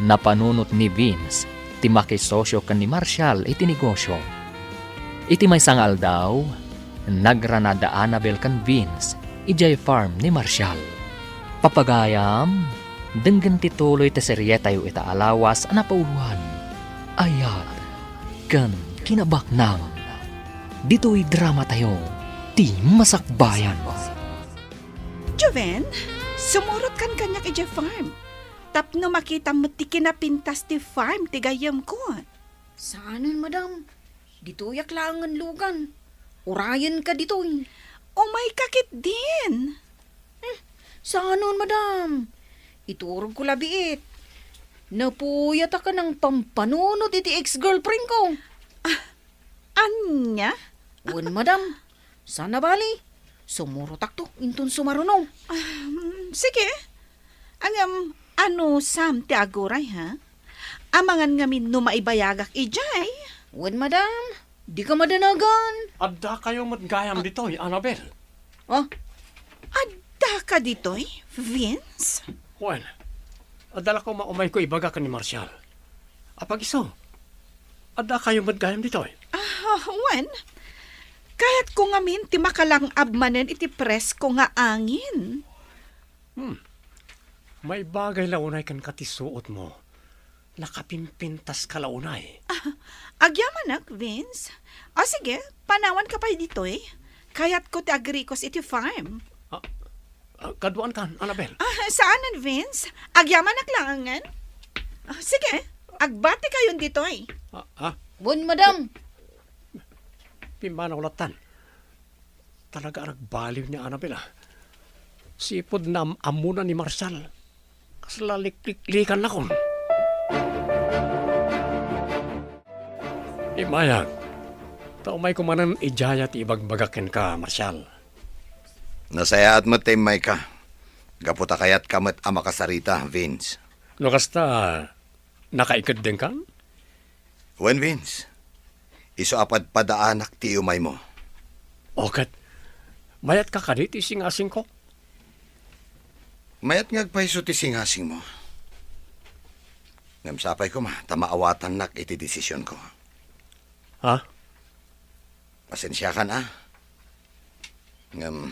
napanunot ni Vince ti makisosio ken ni Marshall iti negosio. Iti maysa nga aldaw, nagrana da Annabel ken Vince idiay farm ni Marshall. Papagayam, Denggen ti tuloy ti serietayo ita a lawas a napauloan, Ayat ken Kinabaknang. Ditoy dramatayo, ti Masakbayan. Joven, sumurotkan kaniak idiay farm. Tapno makitam met ti kinapintas ti farm ti gayyemko. Saanen, madam. Ditoyak laengen lugan. Urayenka ditoy. Umayka ketdin. Hmm, saanen, madam. Iturogko la biit. Napuyat a kanang pampanunot iti ex-girlfriendko. Ah, ania? Wen, madam. Saan a bali, sumurotakto inton sumaruno. Ah, mm, sige. Ngem, anusam ti aguray, ha? Amangan ngamin no maibayagak idiay. Wen, madam, dika madanagan. Addakayo met gayam ditoy, Annabel. Ah? Addaka ditoy, Vince? Wen, adda la koma umayko ibaga ken ni Marshall. Apag-isu, addakayo met gayam ditoy? Ah, wen, kayatko ngamin ti makalang-ab manen iti presko nga angin. Hmm. Maibagay la unay kenka ti suotmo. Nakapimpintaska la unay. Ah, agyamanak, Vince. O sige, panawanka pay ditoy. Kayatko ti agrikos iti farm. Ah, ah, kaduaankan, Annabel. Ah, saanen, Vince. Agyamanak laengen. Ah, sige, agbatikayon ditoy. Ah, ah. Wen, madam. Pimmanaw lattan. Talaga a nagbaliw ni Annabel, ah. Sipud naam-ammona ni Marshall. Kasla likliklikanak. Immayak, ta umayko manen idiay ti ibagbagak kenka, Marshall. Nasayaat met ta immayka, gapu ta kayatka met a makasarita, Vince. No kasta, nakaikeddengkan? Wen, Vince. Isu a padpadaanak ti iumaymo. O ket, mayatka kadi ti singasingko? Mayat nga agpayso ti singasingmo. Ngem sapay koma ta maawatannak iti desisionko. Ha? Pasensiakan, a. Ngem,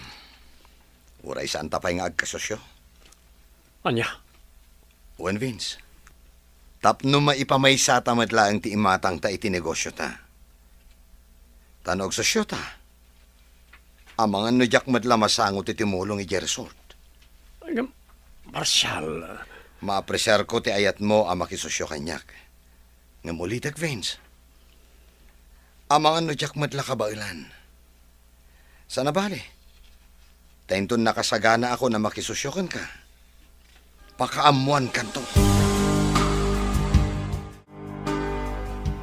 uray saanta pay nga agkasosio? Ania? Wen, Vince, tapno maipamaysata met laeng ti imatangta iti negosiota. Ta no agsosiota, amangan no diak met la masango ti tumulong idiay resort. Ngem, Marshall. Maapresiarko ti ayatmo a makisosio kaniak. Ngem ulitek, Vince, amangan no diak met la kabaelan. Saan a bali, ta inton nakasaganaakon a makisosio kenka, pakaammoankanto.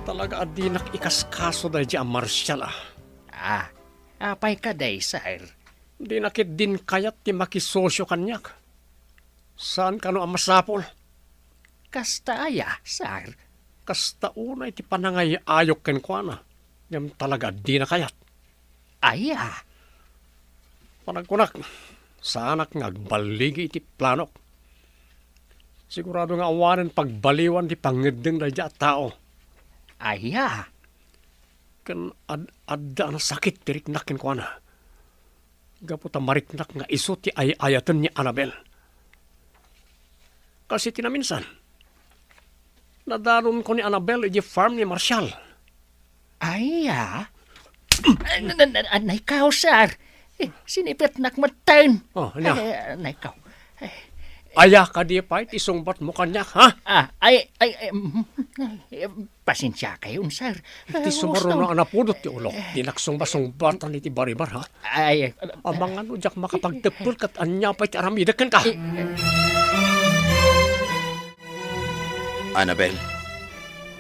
Talaga a dinak ikaskaso daydi a Marshall, a. Ah, apay kadi, sir? Dina ketdin kayat ti makisosio kaniak. Saan kano a masapul? Kasta aya, sir? Kasta unay ti panangay-ayok kenkuana, ngem talaga a dina kayat. Aya? Panagkunak, saanak nga agballigi iti planok. Sigurado nga awanen pagbaliwan ti pangngeddeng daydi a tao. Aya? Ken ad-, adda a nasakit ti riknak kenkuana. Gapu ta mariknak nga isu ti ay-ayaten ni Annabel. Kas iti naminsan, nadanonko ni Annabel idiay farm ni Marshall. Aya? Ay, na, na, na, anay kaw, sir. Eh, sinipetnak metten. Oh, ania? Ay, anay kaw. Ay. Aya kadi pay ti sungbatmo kaniak, ha? Ah, ay, ay, ay, mm, ay, Pasensiakayon, sir. Iti sumaruno a napudot ti ulok, dinak sungbasungbatan iti baribar, ha? Ay, amangan no diak makapagteppel ket ania pay ti aramidek kenka. Eh, Annabel,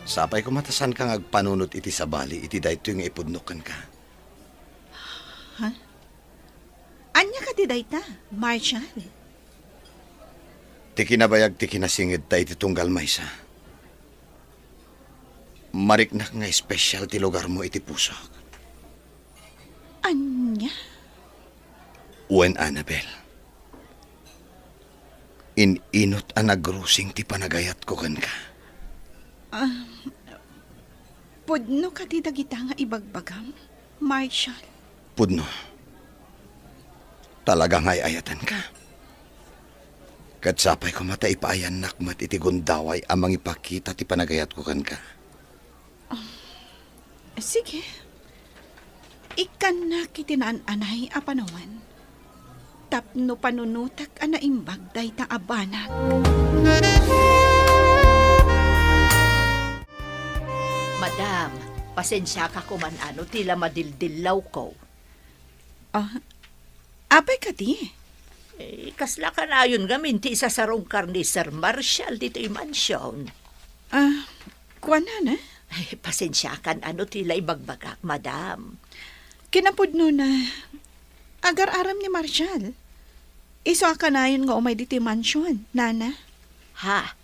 sapay koma ta saanka nga agpanunot iti sabali iti daytoy nga ipudnok kenka. Ha? Ania kadi dayta, Marshall? Ti kinabayag ti kinasingedta iti tunggal maysa. Mariknak nga espesyal ti lugarmo iti pusok. Ania? Wen, Annabel. In-inut a nagrusing ti panagayatko kenka. Ah, pudno kadi dagita nga ibagbagam, Marshall? Pudno. Talaga nga ay-ayatenka. Ket sapay koma ta ipaayannak met iti gundaway a mangipakita ti panagayatko kenka. Sige. Ikkannak iti naan-anay a panawen tapno panunotek a naimbag dayta a banag. Madam, pasensiaka koman no ti la madildillawko. Ah, apay kadi? Eh, kasla kanayon ngamin ti isasarungkar ni Sir Marshall ditoy mansion. Ah, kuana na? Ay, pasensiakan no ti la ibagbagak, madam. Kinapudno na, agar-aram ni Marshall. Isu a kanayon nga umay ditoy mansion, nana. Ha?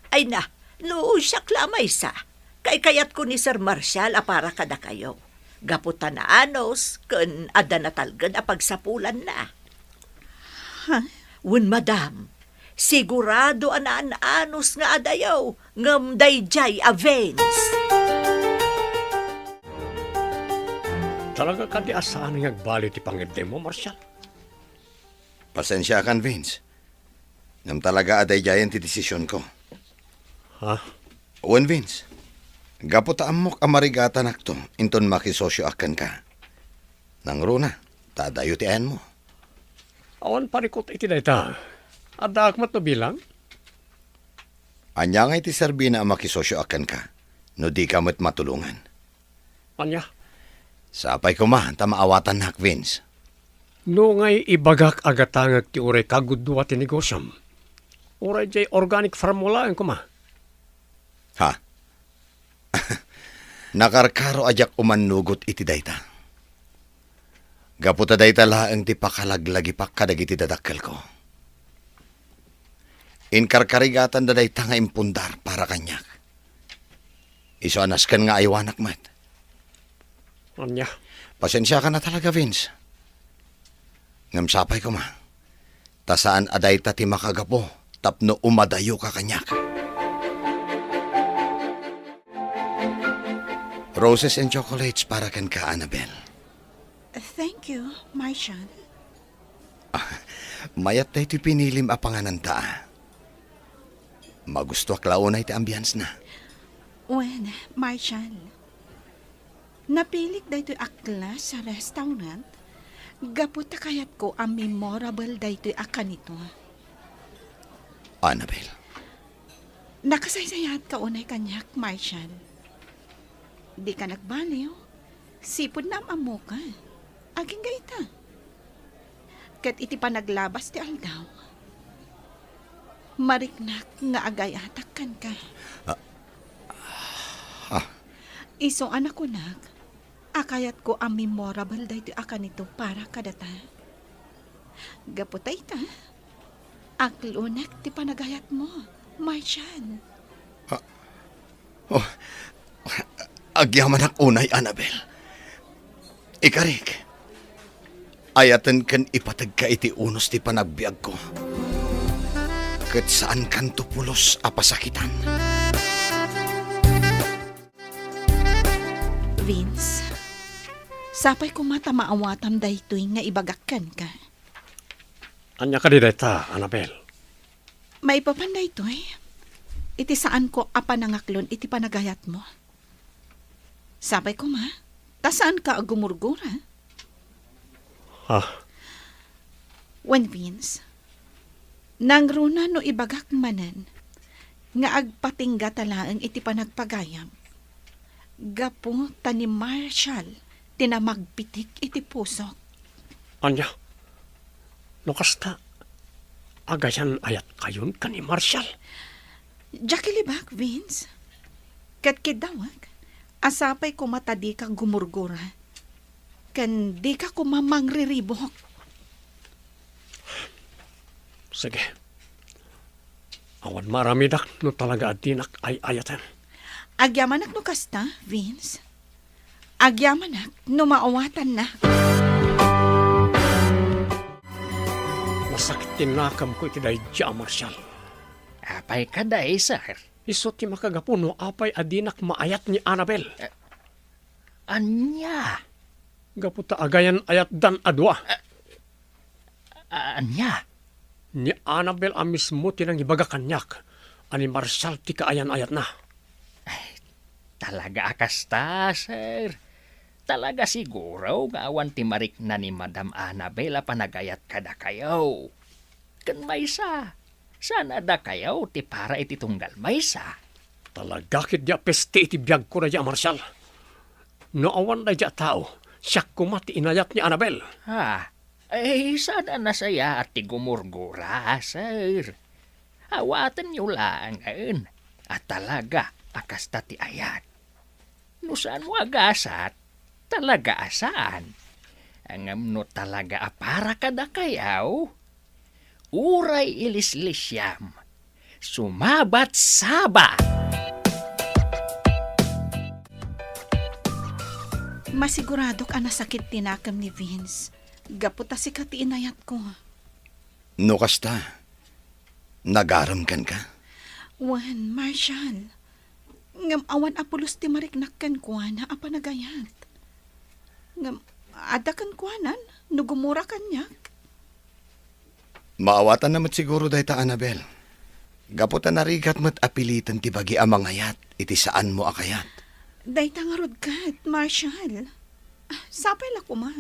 Ay na, no siak la a maysa, kaykayatko ni Sir Marshall a para kadakayo. Gapu ta naanus ken adda natalgen a pagsapulanna. Ha? Wen, madam, sigurado a naan-anus nga adayo, ngem daydiay a Vince. Talaga kadi a saan nga agbali ti pangiddemo, Marshall? Pasensiakan, Vince. Ngem talaga a daydiayen ti desisionko. Ha? Wen, Vince, gapu ta ammok a marigatanakto inton makisosioak kenka. Nangruna, ta adayo ti ayanmo. Awan parikut iti dayta. Addaak met no bilang? Ania ngay ti serbina a makisosioak kenka no dika met matulongan? Ania? Sapay koma ta maawatannak, Vince. No ngay ibagak a gatangek ti uray kagudua ti negosiom, uray diay organic farm mo laeng koma. Ha? Nakarkaro a diak umannugot iti dayta. Gapu ta dayta laeng ti pakalaglagipak kadagiti dadakkelko. Inkarkarigatanda dayta nga impundar para kaniak. Isu a nasken nga aywanak met. Ania? Pasensiakan a talaga, Vince. Ngem sapay koma, ta saan a dayta ti makagapu tapno umadayoka kaniak. Roses and chocolates para kenka, Annabel. Thank you, Marshall. Mayat daytoy pinilim a pangananta, a. Magustoak la unay ti ambience na. Wen, Marshall, napilik daytoy a class a restaurant gapu ta kayatko a memorable daytoy a kanito. Annabel. Nakasaysayaatka unay kaniak, Marshall. Dika nagbaliw. Sipud naam-ammoka. Agingga ita. Ket iti panaglabas ti aldaw, mariknak nga agayatak kenka. Ah. Ah. Isu a nakunak a kayatko a memorable daytoy a kanito para kadata. Gapu ta ita, aklonek ti panagayatmo, Marshall. Ah. Oh, agyamanak unay, Annabel. Ikarik, ayaten ken ipategka iti unos ti panagbiagko. Ket saankanto pulos a pasakitan. Vince, sapay koma ta maawatam daytoy nga ibagak kenka. Ania kadi dayta, Annabel? Maipapan daytoy iti saanko a panangaklon iti panagayatmo. Sapay koma, ta saanka a gumurgura. Ah. Wen, Vince, nangruna no ibagak manen nga agpatinggata laeng iti panagpagayam gapu ta ni Marshall ti namagpitik iti pusok. Ania? No kasta, agayan-ayatkayon ken ni Marshall? Diak ilibak, Vince. Ket kiddawek a sapay koma ta dika gumurgura, ken dika koma mangriribuk. Sige. Awan maaramidak no talaga a dinak ay-ayaten. Agyamanak no kasta, Vince. Agyamanak no maawatannak. Nasakit ti nakemko iti daydiay a Marshall. Apay kadi, sir? Isu ti makagapu no apay a dinak maayat ni Annabel. Eh, ania? Gapu ta agayan-ayatdan a dua. Eh, ania? Ni Annabel a mismo ti nangibaga kaniak a ni Marshall ti kaayan-ayatna. Ay, talaga a kasta, sir. Talaga siguro nga awan ti marikna ni Madam Annabel a panagayat kadakayo. Ken maysa, saan a dakayo ti para iti tunggal maysa? Talaga ketdi a peste iti biagko daydi a Marshall. No awan daydi a tao, siak koma ti inayat ni Annabel. Ah, ay, saan a nasayaat ti gumurgura, sir. Awatenyo laengen a talaga a kasta ti ayat. No saan mo a gasat, talaga a saan. Ngem no talaga a para kadakayo, uray ilislisiam, sumabat saba! Masiguradok a nasakit ti nakem ni Vince, gapu ta sika ti inayatko. No kasta, nagarem kenka? Wen, Marshall. Ngem awan a pulos ti mariknak kenkuana a panagayat. Ngem adda kenkuanan no gumura kaniak. Maawatanna met siguro dayta, Annabel. Gapu ta narigat met a piliten ti bagi a mangayat iti saanmo a kayat. Dayta ngarud ket, Marshall. Ah, sapay la koma.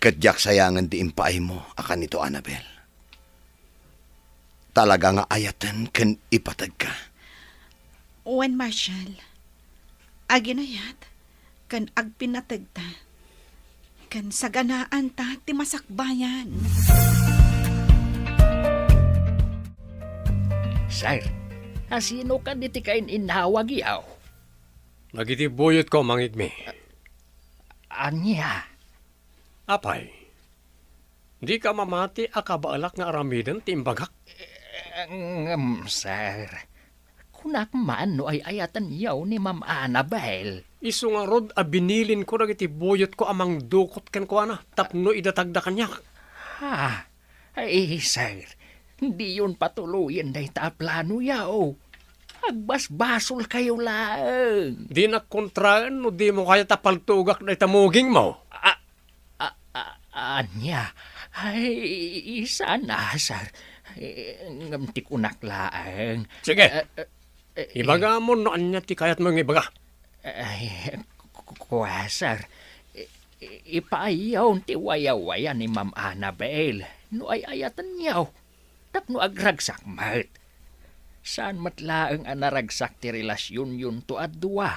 Ket diak sayangen ti impaaymo a kanito, Annabel. Talaga nga ayaten ken ipategka. Wen, Marshall, aginayat ken agpinategta, ken saganaanta ti masakbayan. Sir, asino kadi ti kain-innawagyo? Dagiti buyotko, mangigmi. Ania? Apay, dika mamati a kabaelak nga aramiden ti imbagak? Eh, ngem, sir, kunak man no ay-ayatenyo ni Ma'am Annabel. Isu ngarud a binilinko dagiti buyotko a mangdukot kenkuana tapno idatagda kaniak. Ha? Ay, sir, diyon patuloyen dayta a planoyo. Agbasbasolkayo laeng. Dinak kontraen no dimo kayat a paltugak dayta mugingmo. A, a, a, ania? Ay, saan a, sir. Eh, ngem ti kunak laeng. Sige. Eh, eh, eh, Ibagamon no ania ti kayatmo nga ibaga. Ay, ku-, ku-, kua, sir. I-, i-, ipaayyo ti wayawaya ni Ma'am Annabel no ay-ayatenyo tapno agragsak met. Saan met laeng a naragsak ti relasionyon to a dua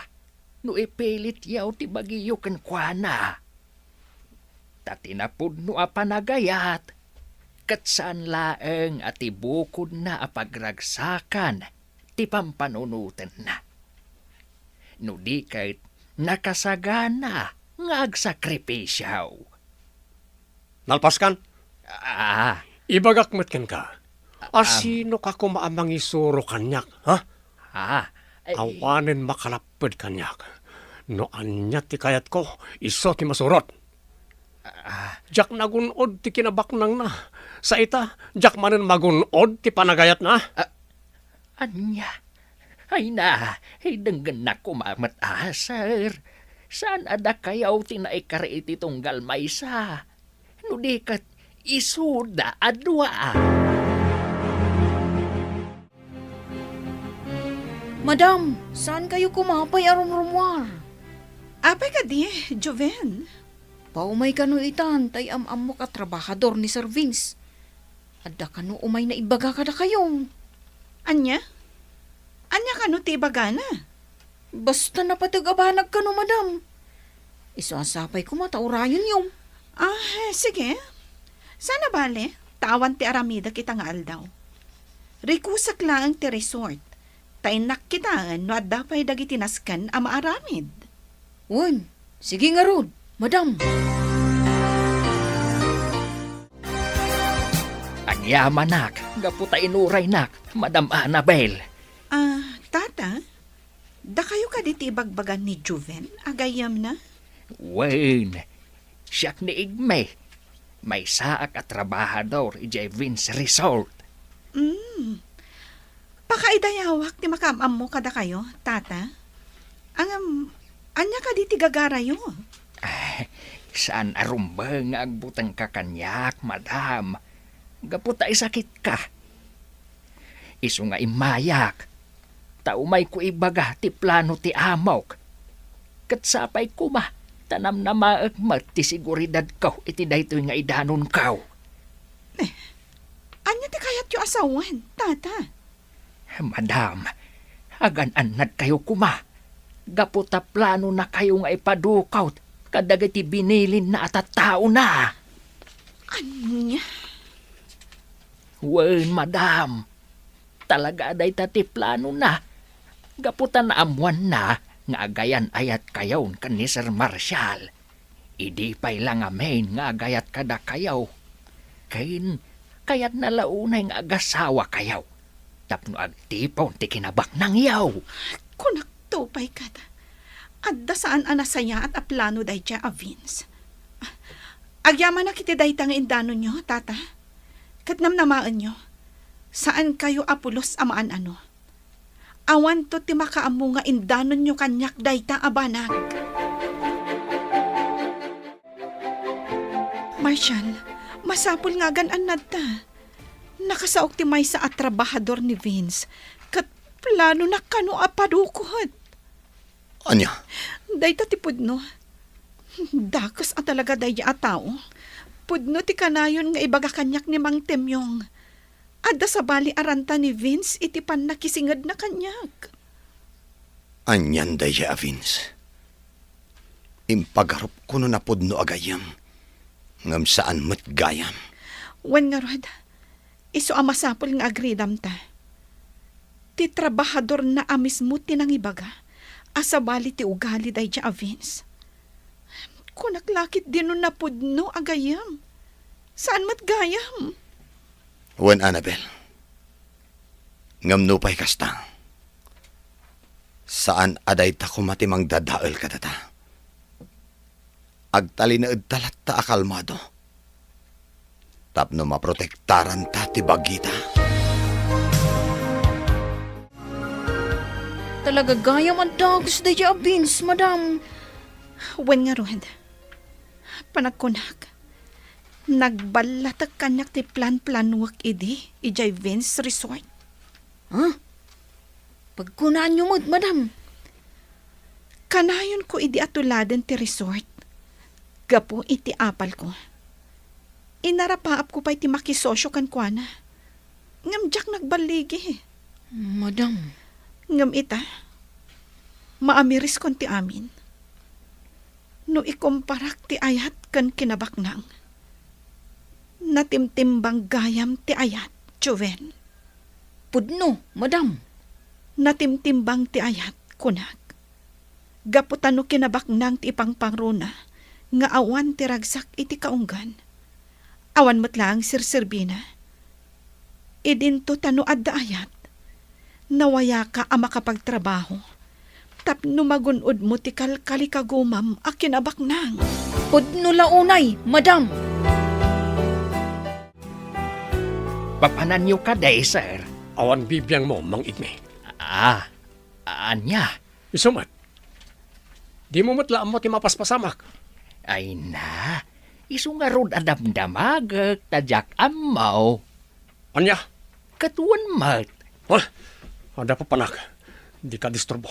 no ipilityo ti bagiyo kenkuana. Ta ti napudno a panagayat, ket saan laeng a ti bukodna a pagragsakan ti pampanunotenna. No di ket, nakasagana nga agsakripisio. Nalpaskan? Ah. Ibagak met kenka. Am. Asinoka koma a mangisuro kaniak, ha? Ah. Ay. Awanen makalapped kaniak. No ania ti kayatko, isu ti masurot. Ah. Diak nagun-od ti kinabaknangna. Sa ita, diak manen magun-od ti panagayatna. Ah. Ania? Ay na, ay denggennak koma met a, sir. Saan a dakayo ti naikari iti tunggal maysa? No di ket isuda a dua. Madam, saan kayo koma pay a rumrumuar? Apay kadi, Joven? Paumay kano itan, tay am-ammok a trabahador ni Sir Vince. Adda kano umay naibaga kadakayo. Ania? Ania kano ti ibagana? Basta napateg a banag kano, madam. Isu a sapay koma ta urayonyo. Ah, sige. Saan a bale, ta awan ti aramidek ita nga aldaw. Rikusek laeng ti resort. Ta innak kitaen no adda pay dagiti nasken a maaramid. Wen, sige ngarud, madam. Agyamanak, gapu ta inuraynak, Madam Annabel. Ah, tata, dakayo kadi ti ibagbaga ni Joven a gayyemna? Wen, siak ni Igme. Maysaak a trabahador idiay Vince Resort. Mm. Pakaidayawak ti makaam-ammo kadakayo, tata. Ngem, ania kadi ti gagarayo? Ay, saan a rumbeng nga agbutengka kaniak, madam. gapu ta isakitka. Isu nga immayak, ta umayko ibaga ti plano ti amok. Ket sapay koma ta namnamaek met ti seguridadko iti daytoy nga idanonko. Eh, ania ti kayatyo a sawen, Tata? Madam, agan-annadkayo koma, gapu ta planonakayo nga ipadukot kadagiti binilinna a tattaona. Ania? Wen, madam. Talaga a dayta ti planona. Gapu ta naammoanna nga agayan-ayatkayon ken ni Sir Marshall. Idi pay la ngamin nga agayat kadakayo, ken kayatna la unay nga agasawakayo tapno agtipon ti kinabaknangyo. Kunakto pay ket, adda saan a nasayaat a plano daydiay a Vince. Agyamanak iti dayta nga indanonyo, Tata. Ket namnamaenyo, saankayo a pulos a maan-ano. Awanto ti makaammo nga indanonyo kaniak dayta a banag. Marshall, masapul nga agan-annadta. Nakasaok ti maysa a trabahador ni Vince, ket planona kano a padukot. Ania? Dayta ti pudno. Dakes a talaga daydiay a tao. Pudno ti kanayon nga ibaga kaniak ni Mang Temyong. Adda sabali a ranta ni Vince iti pannakisingedna kaniak. Anian daydiay a Vince? Impagarupko no napudno a gayyem, ngem saan met gayam. Wen ngarud, isu a masapul nga agridamta. Ti trabahadorna a mismo ti nangibaga a sabali ti ugali daydiay a Vince. Kunak la ketdi no napudno a gayyem. Saan met gayam. Wen, Annabel. Ngem nupay kasta, saan a dayta koma ti mangdadael kadata. Agtalinaedta latta a kalmado tapno maprotektaranta ti bagita. Talaga gayam a dakes daydiay a Vince, madam. Wen ngarud, panagkunak, nagballatek kaniak ti plan-planuek idi idiay Vince Resort. Ha? Pagkunaanyo met, madam. Kanayonko idi a tuladen ti resort gapu iti apalko. Inarapaapko pay ti makisosio kenkuana. Ngem diak nagballigi. Madam. Ngem ita, maamireskon ti amin. No ikumparak ti ayat ken kinabaknang, natimtimbang gayam ti ayat, Joven. Pudno, madam. Natimtimbang ti ayat, kunak. Gapu ta no kinabaknang ti ipangpangruna nga awan ti ragsak iti kaunggan, awan met laeng serserbina. Idinto ta no adda ayat, nawayaka a makapagtrabaho tapno magun-odmo ti kalkalikagumam a kinabaknang. Pudno la unay, madam. Papananyo kadi, sir? Awan bibiangmo, Mang Igme. Ah, ania? Isu met. Dimo met la ammo ti mapaspasamak. Ay na, isu ngarud a damdamagek ta diak ammo. Ania? Ket wen met. Ha? Adda papanak. Dika disturbo.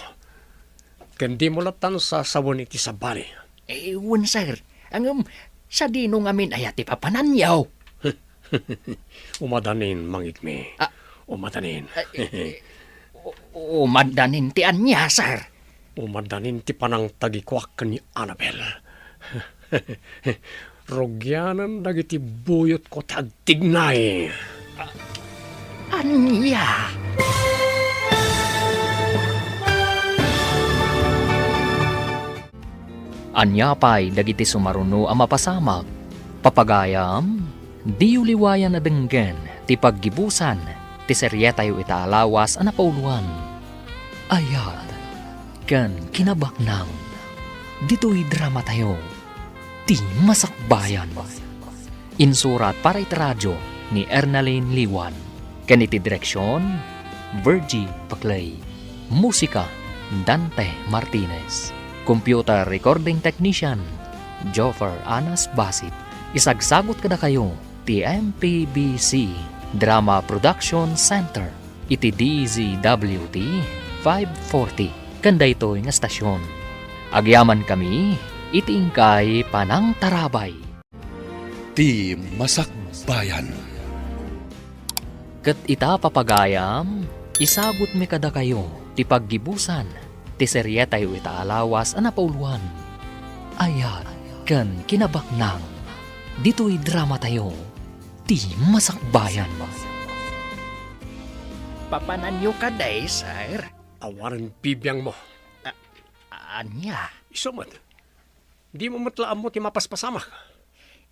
Ken dimo lattan sasawen iti sabali. Eh, wen, sir. Ngem, sadino ngamin aya ti papananyo? Umadanin, Mang Igme. Ah. Umadanin. Ah, eh, eh, u-, umadanin ti ania, sir? Umadanin ti panangtagikuak ken ni Annabel. Rugianen dagiti buyotko ti agtignay. Ania? Ania pay dagiti sumaruno a mapasamak? Papagayam, diyo liwayan a denggen ti paggibusan ti serietayo ita a lawas a napauloan, Ayat ken Kinabaknang. Ditoy dramatayo, ti Masakbayan. Insurat para iti radio ni Ernalyn Liwan, ken iti direksion, Virgie Paclay. Musika, Dante Martinez. Computer recording technician, Joffer Anas Basit. Isagsagut kadakayo ti M P B C Drama Production Center iti D Z W T five forty ken daytoy nga stasyon. Agyaman kami iti inkay panangtarabay. Ti Masakbayan. Ket ita, papagayam, isagutmi kadakayo ti paggibusan ti serietayo ita a lawas a napauluan, Ayat ken Kinabaknang, ditoy dramatayo, Ti Masakbayan. Papananyo kadi, sir? Awanen bibiangmo. A-, ania? Isu met. Dimo met la ammo ti mapaspasamak.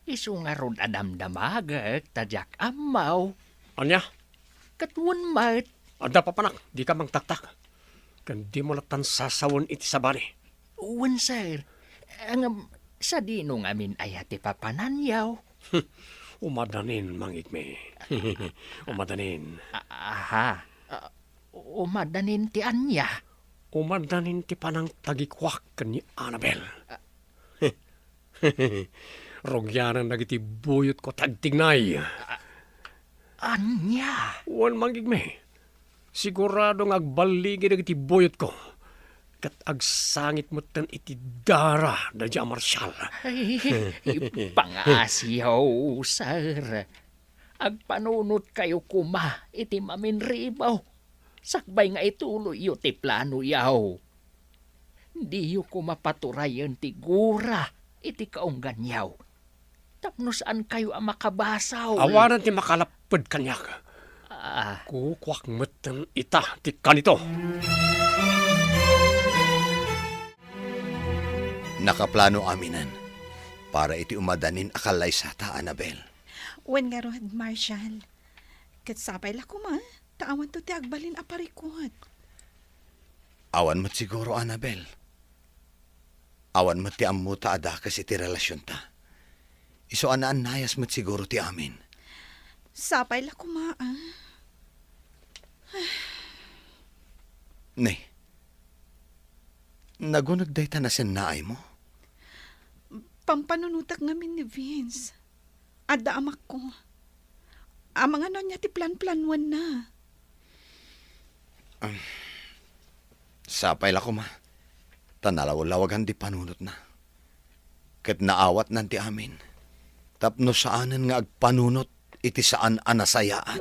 Isu ngarud a damdamagek ta diak ammo. Ania? Ket wen met. Adda papanak, dika mangtaktak. Ken dimo lattan sasawen iti sabali. Wen, sir. Ngem, sadino ngamin aya ti papananyo? Umadanin, mangigmi. Umadanin. A-, aha. A, umadanin ti ania? Umadanin ti panangtagikuak ken ni Annabel. Rugianan dagiti buyotko ti agtignay. A-, ania? Wen, mangigmi. Sigurado nga agballigi dagiti buyotko. Ket agsangit metten iti dara daydiay a Marshal. Ay, pangasiyo, sir. Agpanunotkayo koma iti maminribo, sakbay nga ituloyyo ti planoyo. Diyo koma paturayen ti gura iti kaungganyo, tapno saankayo a makabasol. Awanen ti makalapped kaniak. Ah. Kukuak metten ita ti kanito. Nakaplano aminen para iti umadanin a kallaysata, Annabel. Wen ngarud, Marshal. Ket sapay la koma, ta awanto ti agbalin a parikut. Awan met siguro, Annabel. Awan met ti ammota a dakes iti relasionta. Isu a naannayas met siguro ti amin. Sapay la koma, ah. Ne, naguneg dayta nasennaaymo? Pampanunotak ngamin ni Vince. Adda amakko. Amangan no ania ti planplanuanna. Sapay la koma, ta nalawlawagan ti panunotna. Ket naawatnan ti amin, tapno saanen nga agpanunot iti saan a nasayaat.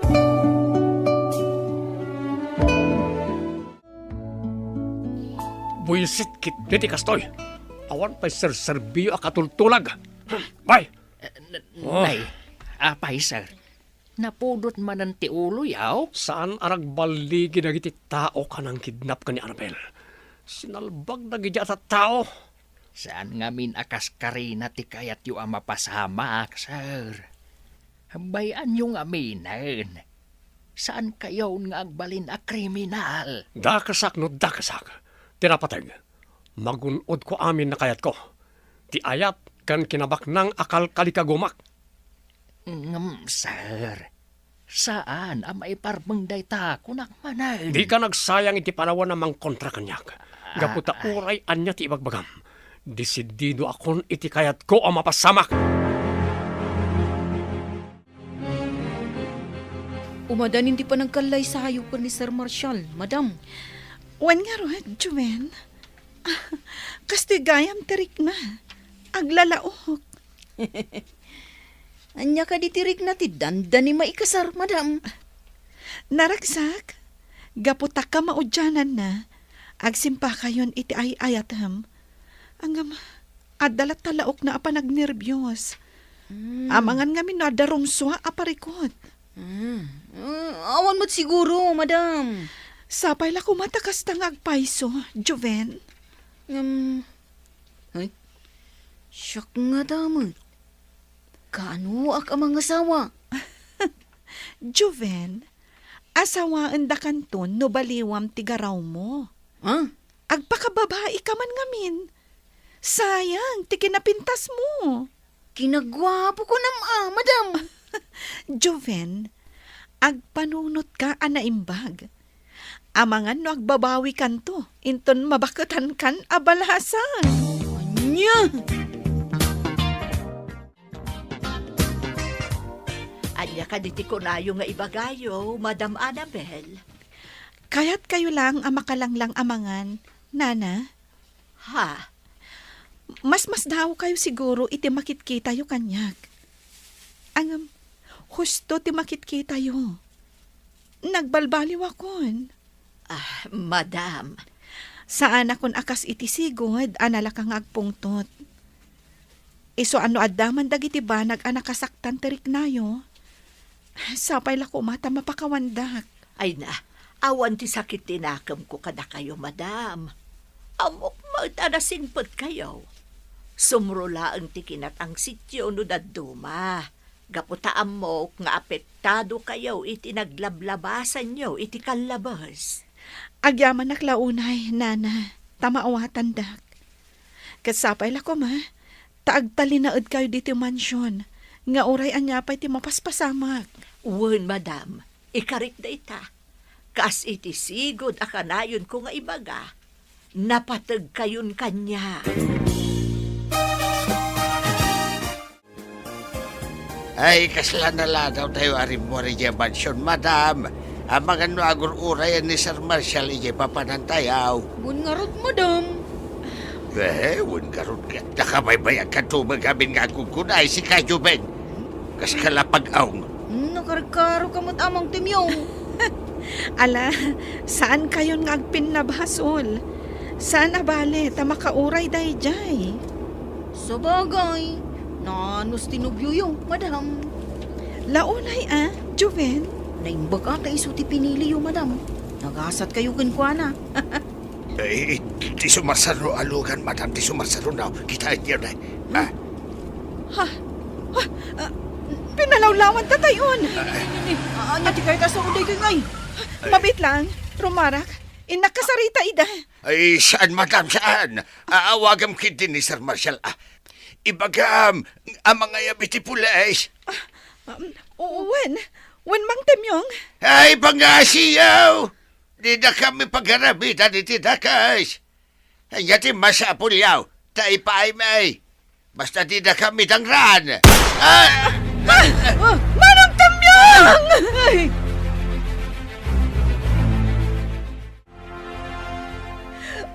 Buisit ketdi ti kastoy. Awan pay serserbiyo a katultulag. Bay! Eh, n-, Oh. Nay, apay, sir? Napudot manen ti uloyo? Saan a nagballigi dagiti tao a nangkidnap ken ni Annabel. Sinalbag dagiti a tattao. Saan ngamin a kaskarina ti kayatyo a mapasamak, sir. Bay-anyo ngaminen. Saankayon nga agbalin a kriminal. Dakesak no dakesak. Ti napateg. Magun-odko amin a kayatko. Ti ayat ken kinabaknang a kalkalikagumak. Ngem, sir, saan a maiparbeng dayta, kunak manen. Dika nagsayang iti panawen a mangkontra kaniak. Ah, gapu ta ay. Uray ania ti ibagbagam, desididokon iti kayatko a mapasamak. Umadanin ti panagkallaysayo ken ni Sir Marshal, madam. Wen ngarud, Joven. Kastoy gayam ti rikna. Aglalaok. Ania kadi ti rikna ti dandani maikasar, madam? Naragsak, gapu ta kamaudiananna, agsimpakayon iti ay-ayatem. Ngem, adda latta laokna a panagnerbios. Mm. Amangan ngamin no adda rumsua a parikut. Mm. Eh, awan met siguro, madam. Sapay la koma ta kasta nga agpayso, Joven. Ngem, ay, siak ngata met. Kaanoak a mangasawa? Joven, asawaendakanto no baliwam ti garawmo. Ha? Agpakababaika man ngamin. Sayang ti kinapintasmo. Kinaguapo kunam a, madam. Joven, agpanunotka a naimbag. Amangan no agbabawikanto inton mabaketankan a balasan. Ania? Ania kadi ti kunayo nga ibagayo, Madam Annabel? Kayatkayo lang a makalanglang a mangan, Nana? Ha? Mas masdaawkayo siguro iti makitkitayo kaniak. Ngem, husto ti makitkitayo. Nagbalbaliwakon. Ah, madam. Saanakon a kas iti sigud a nalaka nga agpungtot. Isu a no adda man dagiti banag a nakasaktan ti riknayo, sapay la koma ta mapakawandak. Ay na, awan ti sakit ti nakemko kadakayo, madam. Ammok met a nasingpetkayo. Sumro laeng ti kinatangsityo no dadduma. Gapu ta ammok nga apektado kayo iti naglablabasanyo iti kallabes. Agyamanak la unay, Nana, ta maawatandak. Ket sapay la koma, ta agtalinaedkayo ditoy mansion, nga uray ania pay ti mapaspasamak. Wen, madam, ikarik dayta. Kas iti sigud a kanayonko nga ibaga, napategkayon kaniak. Ay, kasla naladawtayo a rimmuar idiay mansion, madam. Amangan no agur-urayan ni Sir Marshall idiay papanantayo. Wen ngarud, madam. Eh, wen ngarud nga. Nakabaybayagkan tumeng amin nga agkunkuna, ay, sika, Joven. Kaska la pag-awngen. Hmm, nakarkaroka met, Amang Timyong. Ala, saankayon nga agpinnabasol. Saan a bale ta makauray daydiay. Sabagay, naanus ti nobioyo, madam. Launay a, Joven? Naimbag a ta isu ti piniliyo, madam. Nagasatkayo kenkuana. Eh, ti sumarsaro a lugan, madam, ti sumarsaro na. Kitaenyo na. Ah. Ha? Ha? Ah, pinalawlawan ta tayon. Ah, ah. Ania ti kayat a sao daytoy ngay? Ay. Mabit lang, rumarak. Innak kasarita ida. Ay, saan, madam, saan? Aawagam ketdi ni Sir Marshall, ah. Ibagam a mangayab iti pulis. Ah, um, wen, wen, Mang Temyong. Ay, pangasiyaw! Didakami pagarabidan iti dakes. Ania ti masapulyo, ta ipaaymi. Basta didakami dangran. Ah! Ah! Ah! Manong Temyong! Ay!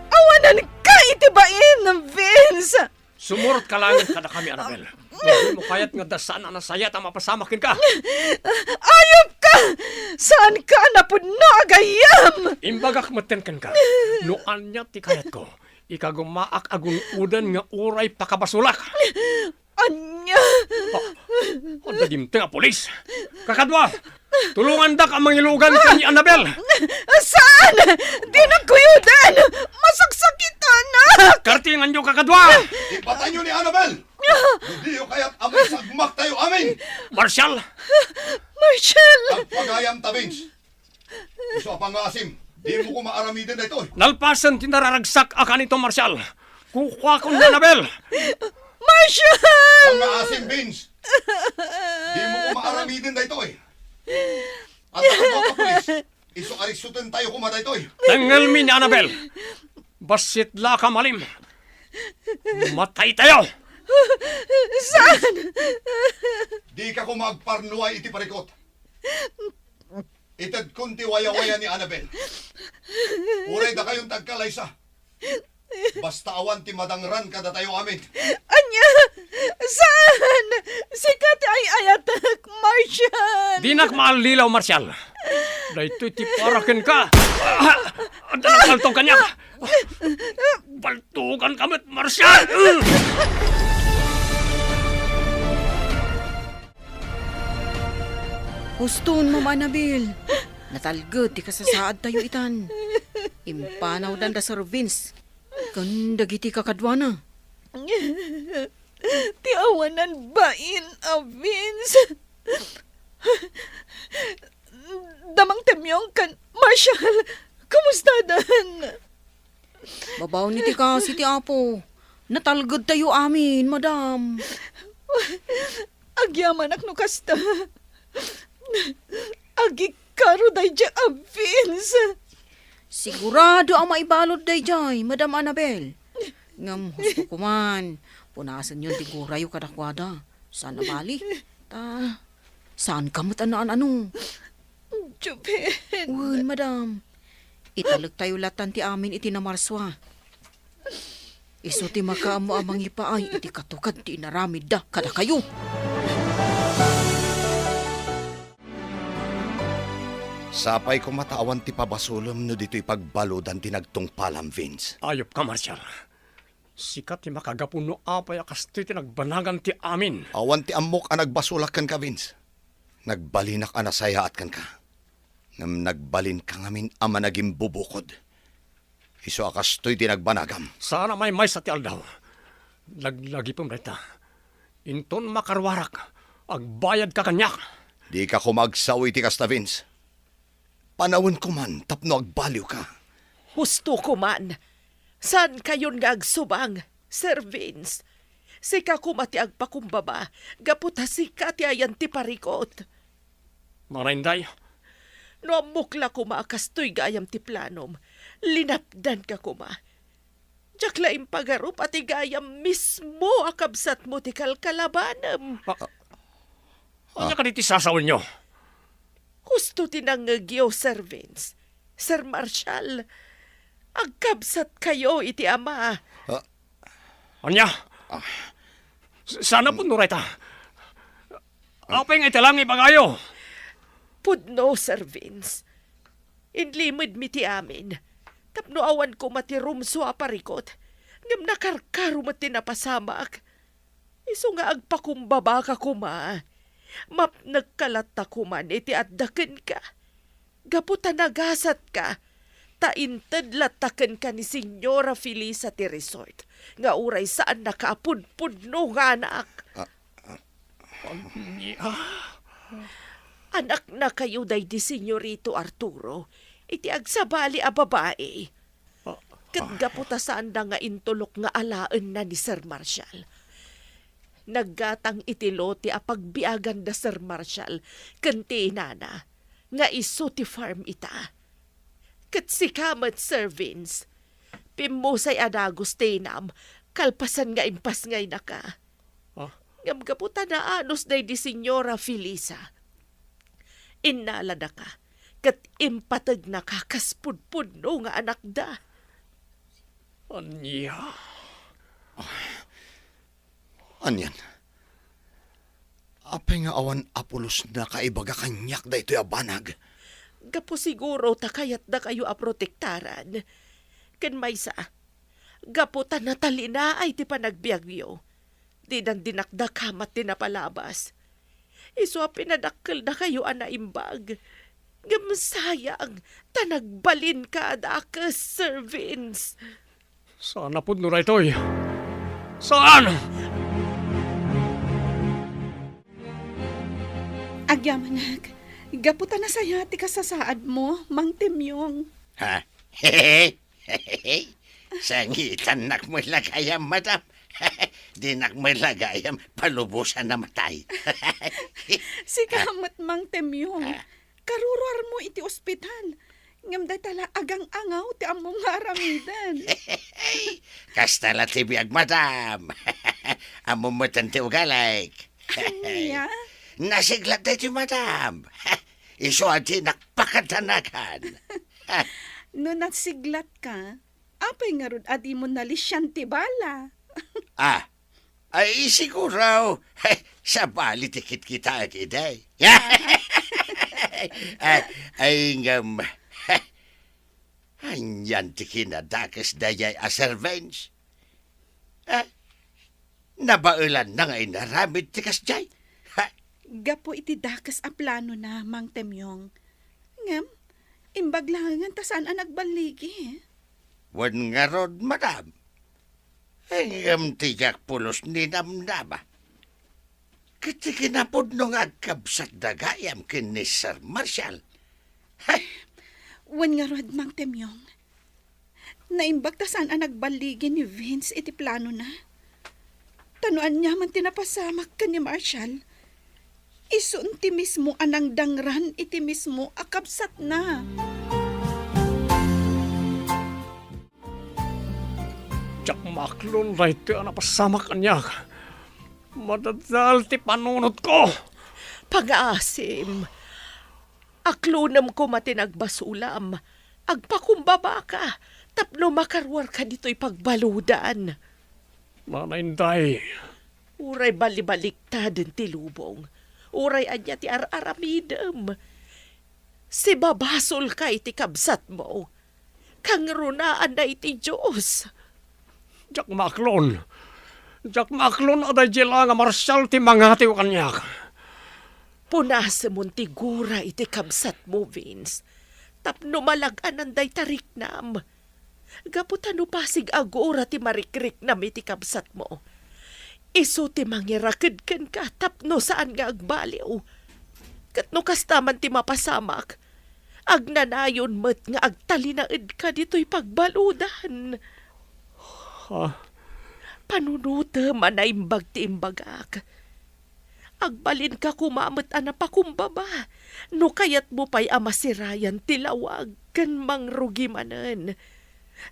Awananka iti bain, Vince! Sumurotka laeng kadakami, Annabel. No dimo kayat nga adda saan a nasayaat a mapasamak kenka. Ayupka! Saanka a napudno a gayyem! Imbagak metten kenka, no ania ti kayatko, ikagumaak a gun-oden nga uray pakabasolak. Ania? Ha? Adda dimteng a pulis. Kakadua, tulongandak a mangilugan ken ni Annabel. Saan? Dinak kuyoden! Masaksakitanak! Kartinganyo, kakadua! Ipatayyo ni Annabel! No diyo kayat a maisagmaktayo amin! Marshall! Marshall! Agpagayamta, Vince. Isu a pangngaasim, dimo koma aramiden daytoy. Nalpasen ti nararagsak a kanito, Marshall. Kukuakon ni Annabel. Marshall! Pangngaasim, Vince. Dimo koma aramiden daytoy. Adda kano a pulis. Isu a riksutentayo koma daytoy. Tengelmi ni Annabel. Bassit la ka malim. Mataytayo. Saan? Dika koma agparnuay iti parikut. Itedkon ti wayawaya ni Annabel. Uray dakayon ti agkalaysa. Basta awan ti madangran kadatayo amin. Ania? Saan? Sika ti ay-ayatek, Marshall! Dinak maallilaw, Marshall. Daytoy ti para kenka. Ah, adda nagpaltog kaniak. Paltoganka met, Marshall! Huston, Ma'am Annabel. Natalged ti kasasaadtayo itan. Impanawdan da Sir Vince ken dagiti kakaduana. Ti awanan bain a Vince. Damang Temyong ken Marshall, kumustadan? Babaen iti kaasi ti Apo, natalgedtayo amin, madam. Agyamanak no kasta. Agikaro daydiay a Vince. Sigurado a maibalud daydiay, Madam Annabel. Ngem husto koman, punasenyon ti gurayo kadakuada. Saan a bali, ta Saanka met a naan-ano. Jubin. Wen, madam. Italektayo latan ti amin iti namarsua. Isu ti makaammo a mangipaay iti katukad ti inaramidda kadakayo. Sapay koma ta awan ti pabasolem no ditoy pagbaludan ti nagtungpalam, Vince. Ayupka, Marshal. Sika ti makagapu no apay a kastoy ti nagbanagan ti amin. Awan ti ammok a nagbasolak kenka, Vince. Nagbalinak a nasayaat kenka. Ngem nagbalinka ngamin a managimbubukod. Isu a kastoy ti nagbanagam. Saan a maymaysa ti aldaw. Laglagipem dayta. Inton makaruarak, agbayadka kaniak. Dika koma agsao iti kasta, Vince. Panawenko man tapno agbaliwka. Husto koman. Saankayon nga agsubang, Sir Vince. Sika koma ti agpakumbaba, gapu ta sika ti ayan ti parikot. Mara, Inday. No ammok la koma a kastoy gayam ti planom, linapdanka koma. Diak la impagarup a ti gayam mismo a kabsatmo ti kalkalabanem. Ah, ania kadi ti sasawenyo? Husto ti nangngegyo, Sir Vince. Sir Marshall, agkabsatkayo iti ama. Ah. Ania? Ah. S-, saan a pudno dayta? Apay nga ita la nga ibagayo? Pudno, Sir Vince. Inlimedmi ti amin. Tapno awan koma ti rumsua a parikot, ngem nakarkaro met ti napasamak. Isu nga agpakumbabaka koma. Mapnekka latta koman iti adda kenka. Gapu ta nagasatka, ta inted latta kenka ni Señora Felisa ti resort, nga uray saannaka a pudpudno nga anak. Ah, ah. Ania? Anaknakayo daydi Señorito Arturo, iti agsabali a babai. Ah, ket ah. Gapu ta saanda nga intulok nga alaenna ni Sir Marshall. Naggatang iti lote a pagbiagan da Sir Marshall ken ti inana, nga isu ti farm ita. Ket sika met, Sir Vince, pimmusay a dagus ti inam kalpasan nga impasngaynaka. Ah? Ngem gapu ta naanus daydi Señora Felisa, innaladaka ket impategnaka kas pudpudno nga anakda. Ania? Anian? Apay nga awan a pulosna kaibaga kaniak daytoy a banag? Gapu siguro ta kayatdakayo a protektaran. Ken maysa, gapu ta natalinaay ti panagbiagyo, dinan dinakdakamat ti napalabas. Isu a pinadakkeldakayo a naimbag. Ngem sayang, ta nagbalinka a dakes, Sir Vince. Saan a pudno daytoy. Saan! Agyamanak, gapu ta nasayaat ti kasasaadmo, Mang Temyong. Ha? Sangitannak met la gayam, madam. Dinak met la gayam palubosan a matay. Sika met, Mang Temyong. Ah. Karuruarmo iti ospital. Ngem dayta la agang-angaw ti ammom nga aramiden. Kasta la ti biag, madam. Ammom met ti ugalik. Ania? Nasiglat daytoy, madam. Isu a dinak pakadanagan. No nasiglatka, apay ngarud a dimo nalisian ti bala? Ah, ay, siguro, sabali ti kitkitaek idi. Ay, ay, ngem, anian ti kinadakes daydiay a servants? Ah, nabaelanna nga inaramid ti kasdiay. Ha? Gapu iti dakes a planona, Mang Temyong. Ngem, imbag laengen ta saan a nagballigi. Wen ngarud, madam. Ngem ti diak pulos ni namnama. Ket ti kinapudno nga agkabsatda gayam ken ni Sir Marshall. Hay! Wen ngarud, Mang Temyong. Naimbag ta saan a nagballigi ni Vince iti planona. Ta no aniaman ti napasamak ken ni Marshall, isun ti mismo a nangdangran iti mismo a kabsatna. Diak maaklon daytoy a napasamak kaniak. Madadal ti panunotko. Pangaasim, aklonem koma ti nagbasulam. Agpakumbabaka tapno makaruarka ditoy pagbaludan. Mana, Inday. Uray balibaliktad ti lubong, uray ania ti ar-aramidem, sibabasolka iti kabsatmo. Kangrunaanna iti Dios. Diak maaklon. Diak maaklon a daydiay la nga Marshall ti mangatiw kaniak. Punasemon ti gura iti kabsatmo, Vince, tapno malag-anan dayta riknam. Gapu ta no pasig a gura ti marikriknam iti kabsatmo, isu ti mangiraked kenka tapno saan nga agbaliw. Ket no kasta man ti mapasamak, agnanayon met nga agtalinaedka ditoy pagbaludan. Ha? Panunotem a naimbag ti imbagak. Agbalinka koma met a napakumbaba no kayatmo pay a masirayan ti lawag ken mangrugi manen,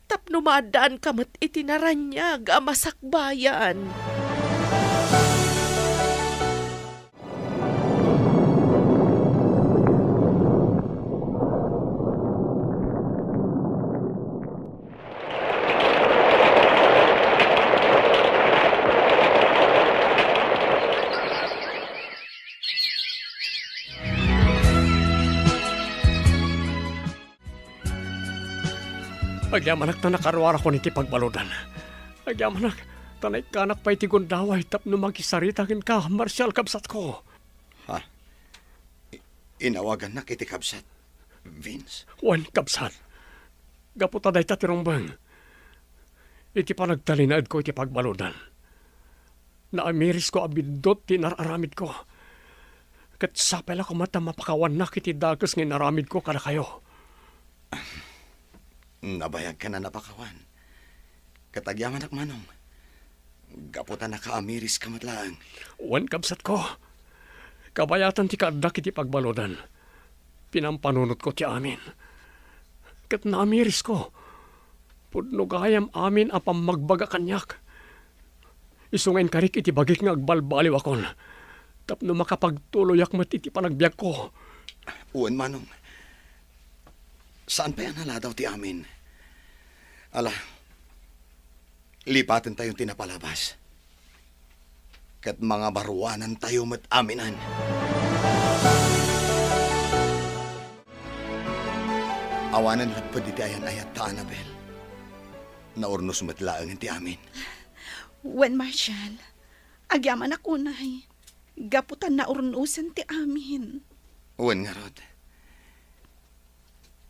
tapno maaddaanka met iti naraniag a masakbayan. Agyamanak ta nakaruarakon iti pagbaludan. Agyamanak ta naikkanak pay ti gundaway tapno makisarita kenka, Marshall, kabsatko. Ha? I-, inawagannak iti kabsat, Vince? Wen, kabsat. Gapu ta dayta ti rumbeng iti panagtalinaedko iti pagbaludan. Naamirisko a biddut ti inar-aramidko. Ket sapay la koma ta mapakawannak iti dakes nga inaramidko kadakayo. Nabayagkan a napakawan. Ket agyamanak, Manong, gapu ta nakaamiriska met laeng. Wen, kabsatko, kabayatan ti kaaddak iti pagbaludan, pinampanunotko ti amin. Ket naamirisko. Pudno gayam amin a pammagbaga kaniak. Isu nga inkarik iti bagik nga agbalbaliwakon tapno makapagtuloyak met iti panagbiagko. Wen, Manong. Saan pay a naladaw ti amin. Ala, lipatentayon ti napalabas. Ket mangabaruanantayo met aminen. Awanen lapped iti ayan-ayatta, Annabel. Naurnos met laengen ti amin. Wen, Marshall, agyamanak unay, gapu ta naurnosen ti amin. Wen ngarud,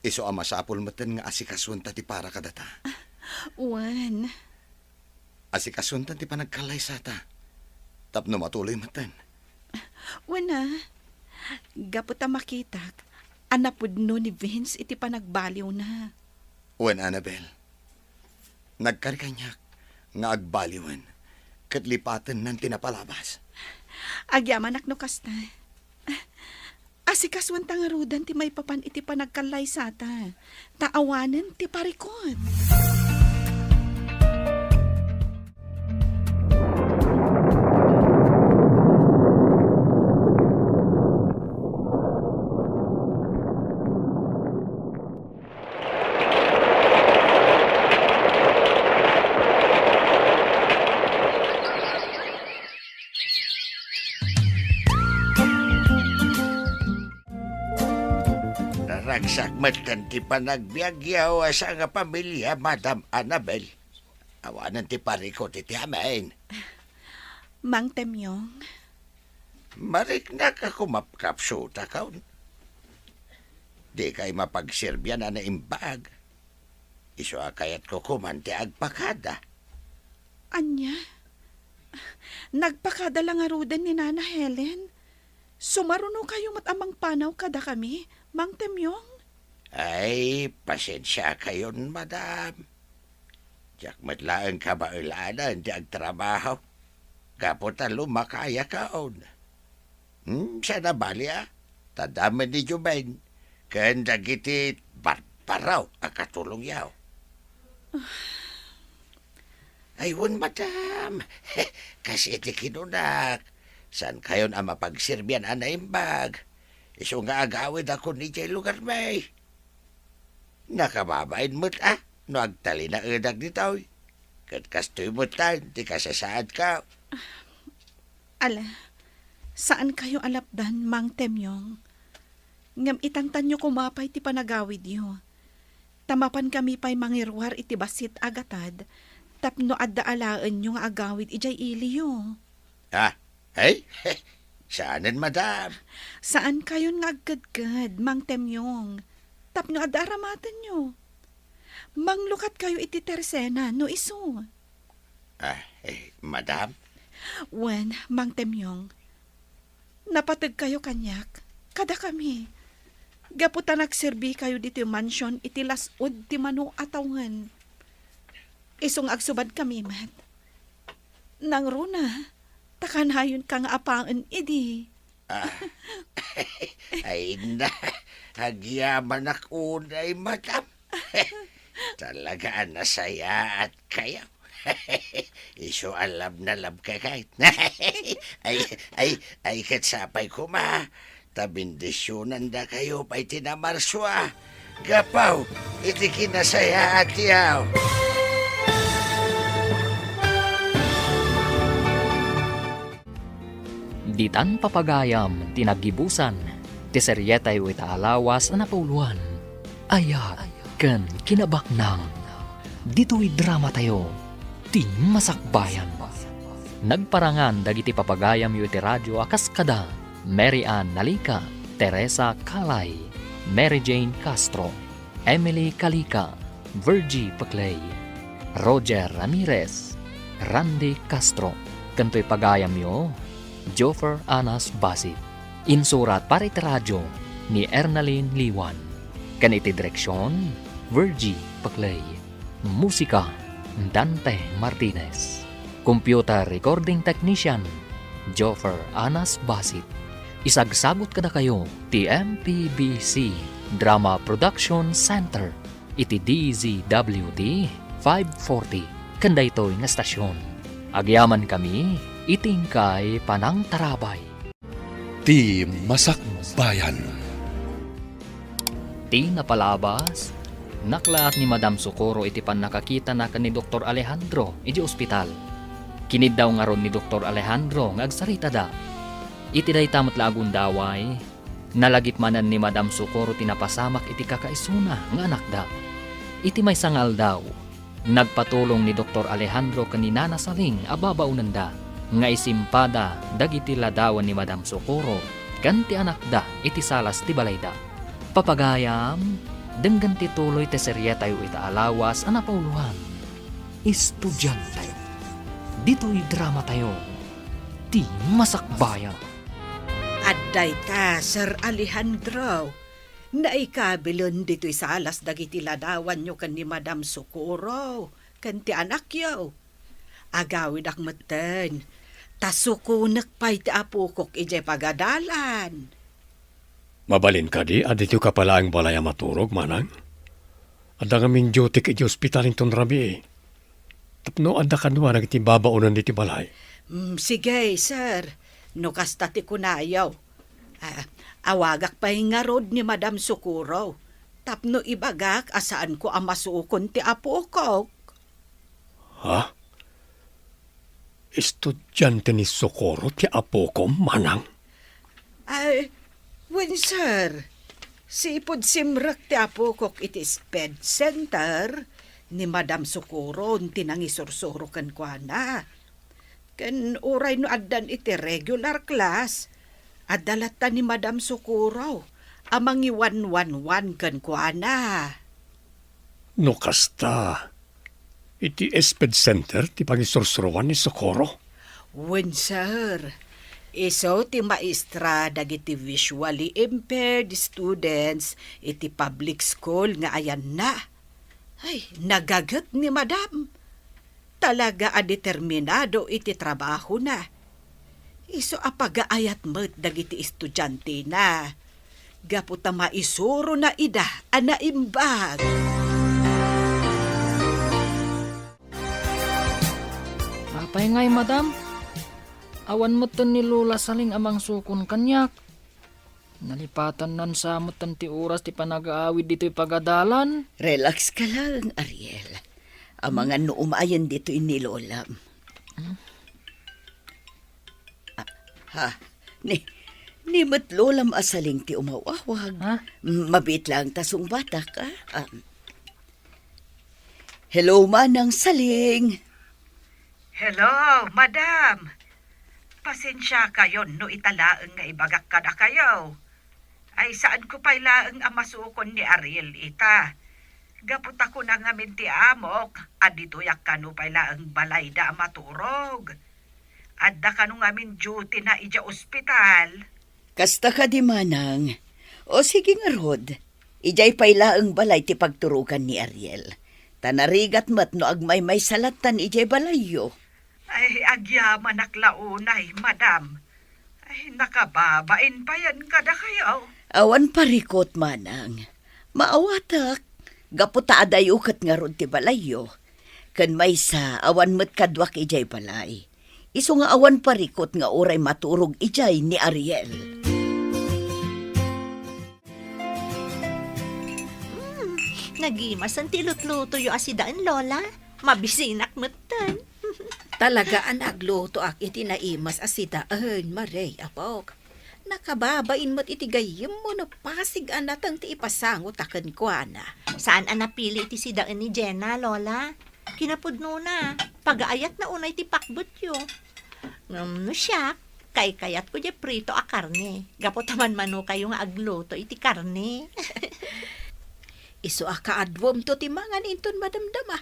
isu a masapul metten nga asikasuenta ti para kadata. Wen. Asikasuenta ti panagkallaysata tapno matuloy metten. Wen a, gapu ta makitak a napudno ni Vince iti panagbaliwna. Wen, Annabel, nagkari kaniak nga agbaliwen ket lipatennan ti napalabas. Agyamanak no kasta. Asikasuenta ngaruden ti maipapan iti panagkallaysata, ta awanen ti parikut. Naragsak metten ti panagbiagyo a sangapamilia, Madam Annabel. Awanen ti parikut iti amin. Mang Temyong. Mariknak a kumapkapsutakon. Dikay mapagserbian a naimbag. Isu a kayatko koman ti agpakada. Ania? Nagpakada la ngaruden ni Nana Helen? Sumarunokayo met a mangpanaw kadakami, Mang Temyong? Ay, pasensiakayon, madam. Diak met laeng kabaelanen ti agtrabaho, gapu ta lumakayakon. Hmm, saan a bali a, ta daamen ni Joven ken dagiti barbaraw a katulongyo. Ay, wen, madam. Kas iti kinunak, Saankayon a mapagserbian a naimbag. Isu nga agawidakon idiay lugarmi. Nakababain met a no agtalinaedak ditoy. Ket kastoy metten ti kasasaadko. Ala, saankayo a lapdan, Mang Temyong. Ngem itantanyo koma pay ti panagawidyo. Ta mapankami pay mangiruar iti bassit a gatad tapno adda alaenyo nga agawid idiay iliyo. Ah, ay? Saanen, madam. Saankayon nga agkedked, Mang Temyong, tapno adda aramatenyo. Manglukatkayo iti tersena no isu. Ah, eh, madam? Wen, Mang Temyong, napategkayo kaniak, kadakami. Gapu ta nagserbikayo ditoy mansion iti las-ud ti mano a tawen. Isu nga agsubadkami met. Nangruna, ta kanayonka nga apaen idi. Ah, ay na, agyamanak unay, madam. Talaga a nasayaatkayo. Isu a love na love ka kay. Ay, ay, ay, ket sapay koma. Ta bendisionandakayo pay ti namarsua. Gapu iti kinasayaatyo. Ditan papagayam ti naggibusan ti serietayo ita a lawas a napauluan, Ayat ken Kinabaknang. Ditoy dramatayo, ti masakbayan. Nagparangan dagiti papagayamyo iti radio a kas kada Mary Ann Nalica, Teresa Calay, Mary Jane Castro, Emily Calica, Virgie Peclay, Roger Ramirez, Randy Castro, ken toy pagayamyo, Joffer Anas Basit. Insurat para iti radio ni Ernalyn Liwan. Ken iti direksion, Virgie Peclay. Musika, Dante Martinez. Computer recording technician, Joffer Anas Basit. Isagsagut kadakayo ti M P B C Drama Production Center iti D Z W T five forty ken daytoy nga estasion. Agyamankami iti inkay panangtarabay. Ti masakbayan. Ti napalabas, naklaat ni Madam Socorro iti pannakakitana ken ni Doktor Alejandro idiay ospital. Kiniddaw ngarud ni Doktor Alejandro nga agsaritada. Iti dayta met la a gundaway, nalagip manen ni Madam Socorro ti napasamak iti kakaisuna nga anakda. Iti maysa nga aldaw, nagpatulong ni Doktor Alejandro ken ni Nana Saling a babaonenda nga isimpada dagiti ladawan ni Madam Socorro ken ti anakda iti salas ti balayda. Papagayam, denggen ti tuloy ti serietayo ita a lawas a napauluan. Estudiante. Ditoy dramatayo, ti masakbayan. Adda ita, Sir Alejandro. Naikabilen ditoy salas dagiti ladawanyo ken ni Madam Socorro ken ti anakyo. Agawidak metten, ta sukonek pay ti apokok idiay pagadalan. Mabalin kadi a ditoyka pay laeng balay a maturog, manang? Adda ngamin dutyk idiay ospital inton rabii. Tapno adda kadua dagiti babaonen ditoy balay. Mm, sige, sir. No kasta ti kunayo. Ah, awagak pay ngarud ni Madam Socorro tapno ibagak a saanko a masukon ti apokok. Ha? Estudiante ni Socorro ti apokom, manang? Ay, wen, sir. Sipud simrek ti apokok iti SPED Center, ni Madam Socorro ti nangisursuro kenkuana. Ken uray no addan iti regular class, adda latta ni Madam Socorro a mangiwanwanwan kenkuana. No kasta, iti SPED Center ti pangisursuroan ni Socorro? Wen, sir. Isu ti maestra dagiti visually impaired students iti public school nga ayanna. Ay, nagaget ni Madam. Talaga a determinado iti trabahona. Isu a pagaayat met dagiti estudiantena gapu ta maisurona ida a naimbag. Apay ngay, madam? Awan metten ni Lola Saling a mangsukon kaniak. Nalipatannan sa metten ti oras ti panagaawid ditoy pagadalan. Relax ka lang, Ariel. Amangan no umayen ditoy ni Lolam. Hmm? Ah, ha? Ni, ni met Lolam a Saling ti umaw-awag. Ha? M-, mabiit lang ta sungbatak, ah. Ah. Hello, Manang Saling. Hello, madam. Pasensiakayon no ita laeng nga ibagak kadakayo. Ay, saanko pay laeng a masukon ni Ariel ita. Gapu ta kuna ngamin ti amok, a ditoyak kano pay laeng balayda a maturog. Adda kano ngamin duty na idiay ospital. Kasta kadi, manang. O sige ngarud, idiay pay laeng balay ti pagturogan ni Ariel. Ta narigat met no agmaymaysa lattan idiay balayyo. Ay, agyamanak la unay, madam. Ay, nakababain payen kadakayo. Awan parikut, manang. Maawatak, gapu ta adayo ket ngarud ti balayyo. Ken maysa, awan met kaduak idiay balay. Isu nga awan parikut nga uray maturog idiay ni Ariel. Hmm, nagimasen ti lutlutoyo a sidaen, Lola. Mabisinak metten. Talaga a naglutoak iti naimas a sidaen, Marie, apok. Nakababain met iti gayyemmo no pasig a nateng ti ipasangotak kenkuana. Saan a napili iti sidaen ni Jenna, Lola. Kinapudnona, pagaayatna unay ti pakbetyo. Ngem no siak, kaykayatko diay prito a karne. Gapu ta manmanokayo nga agluto iti karne. Isu a kaaduamto ti mangan inton madamdama.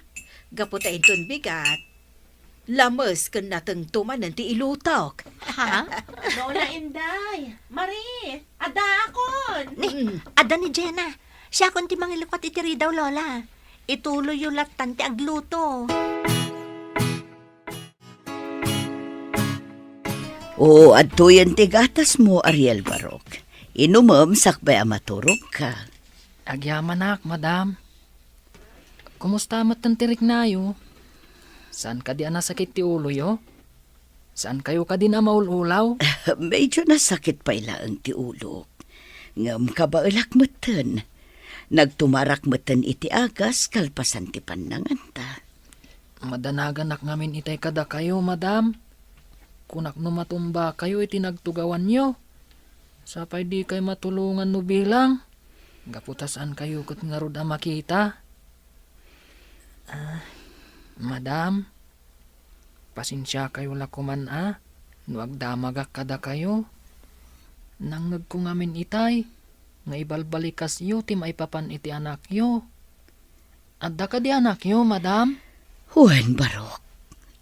Gapu ta inton bigat, lames ken natengto manen ti ilutok. Ha? Lola Inday, Marie, addaakon. Ni, mm, adda ni Jenna. Siakon ti mangilukot iti ridaw, Lola. Ituloyyo lattan ti agluto. Oo, adtoyen ti gatasmo, Ariel Barok. Inumem sakbay a maturogka. Agyamanak, madam. Kumusta metten ti riknayo? Saan kadi a nasakit ti uloyo? Saan kayo kadin a maul-ulaw? Medyo nasakit pay laeng ti ulok. Ngem kabaelak metten. Nagtumarak metten iti agas kalpasan ti pannanganta. Madanaganak ngamin itay kadakayo, madam. Kunak no matumbakayo iti nagtugawanyo. Sapay dikay matulongan no bilang. Gapu ta saankayo ket ngarud a makita. Ah, madam, pasensiakayo la koman a no agdamagak kadakayo. Nangngegko ngamin itay nga ibalbalikasyo ti maipapan iti anakyo. Adda kadi anakyo, madam? Wen, Barok,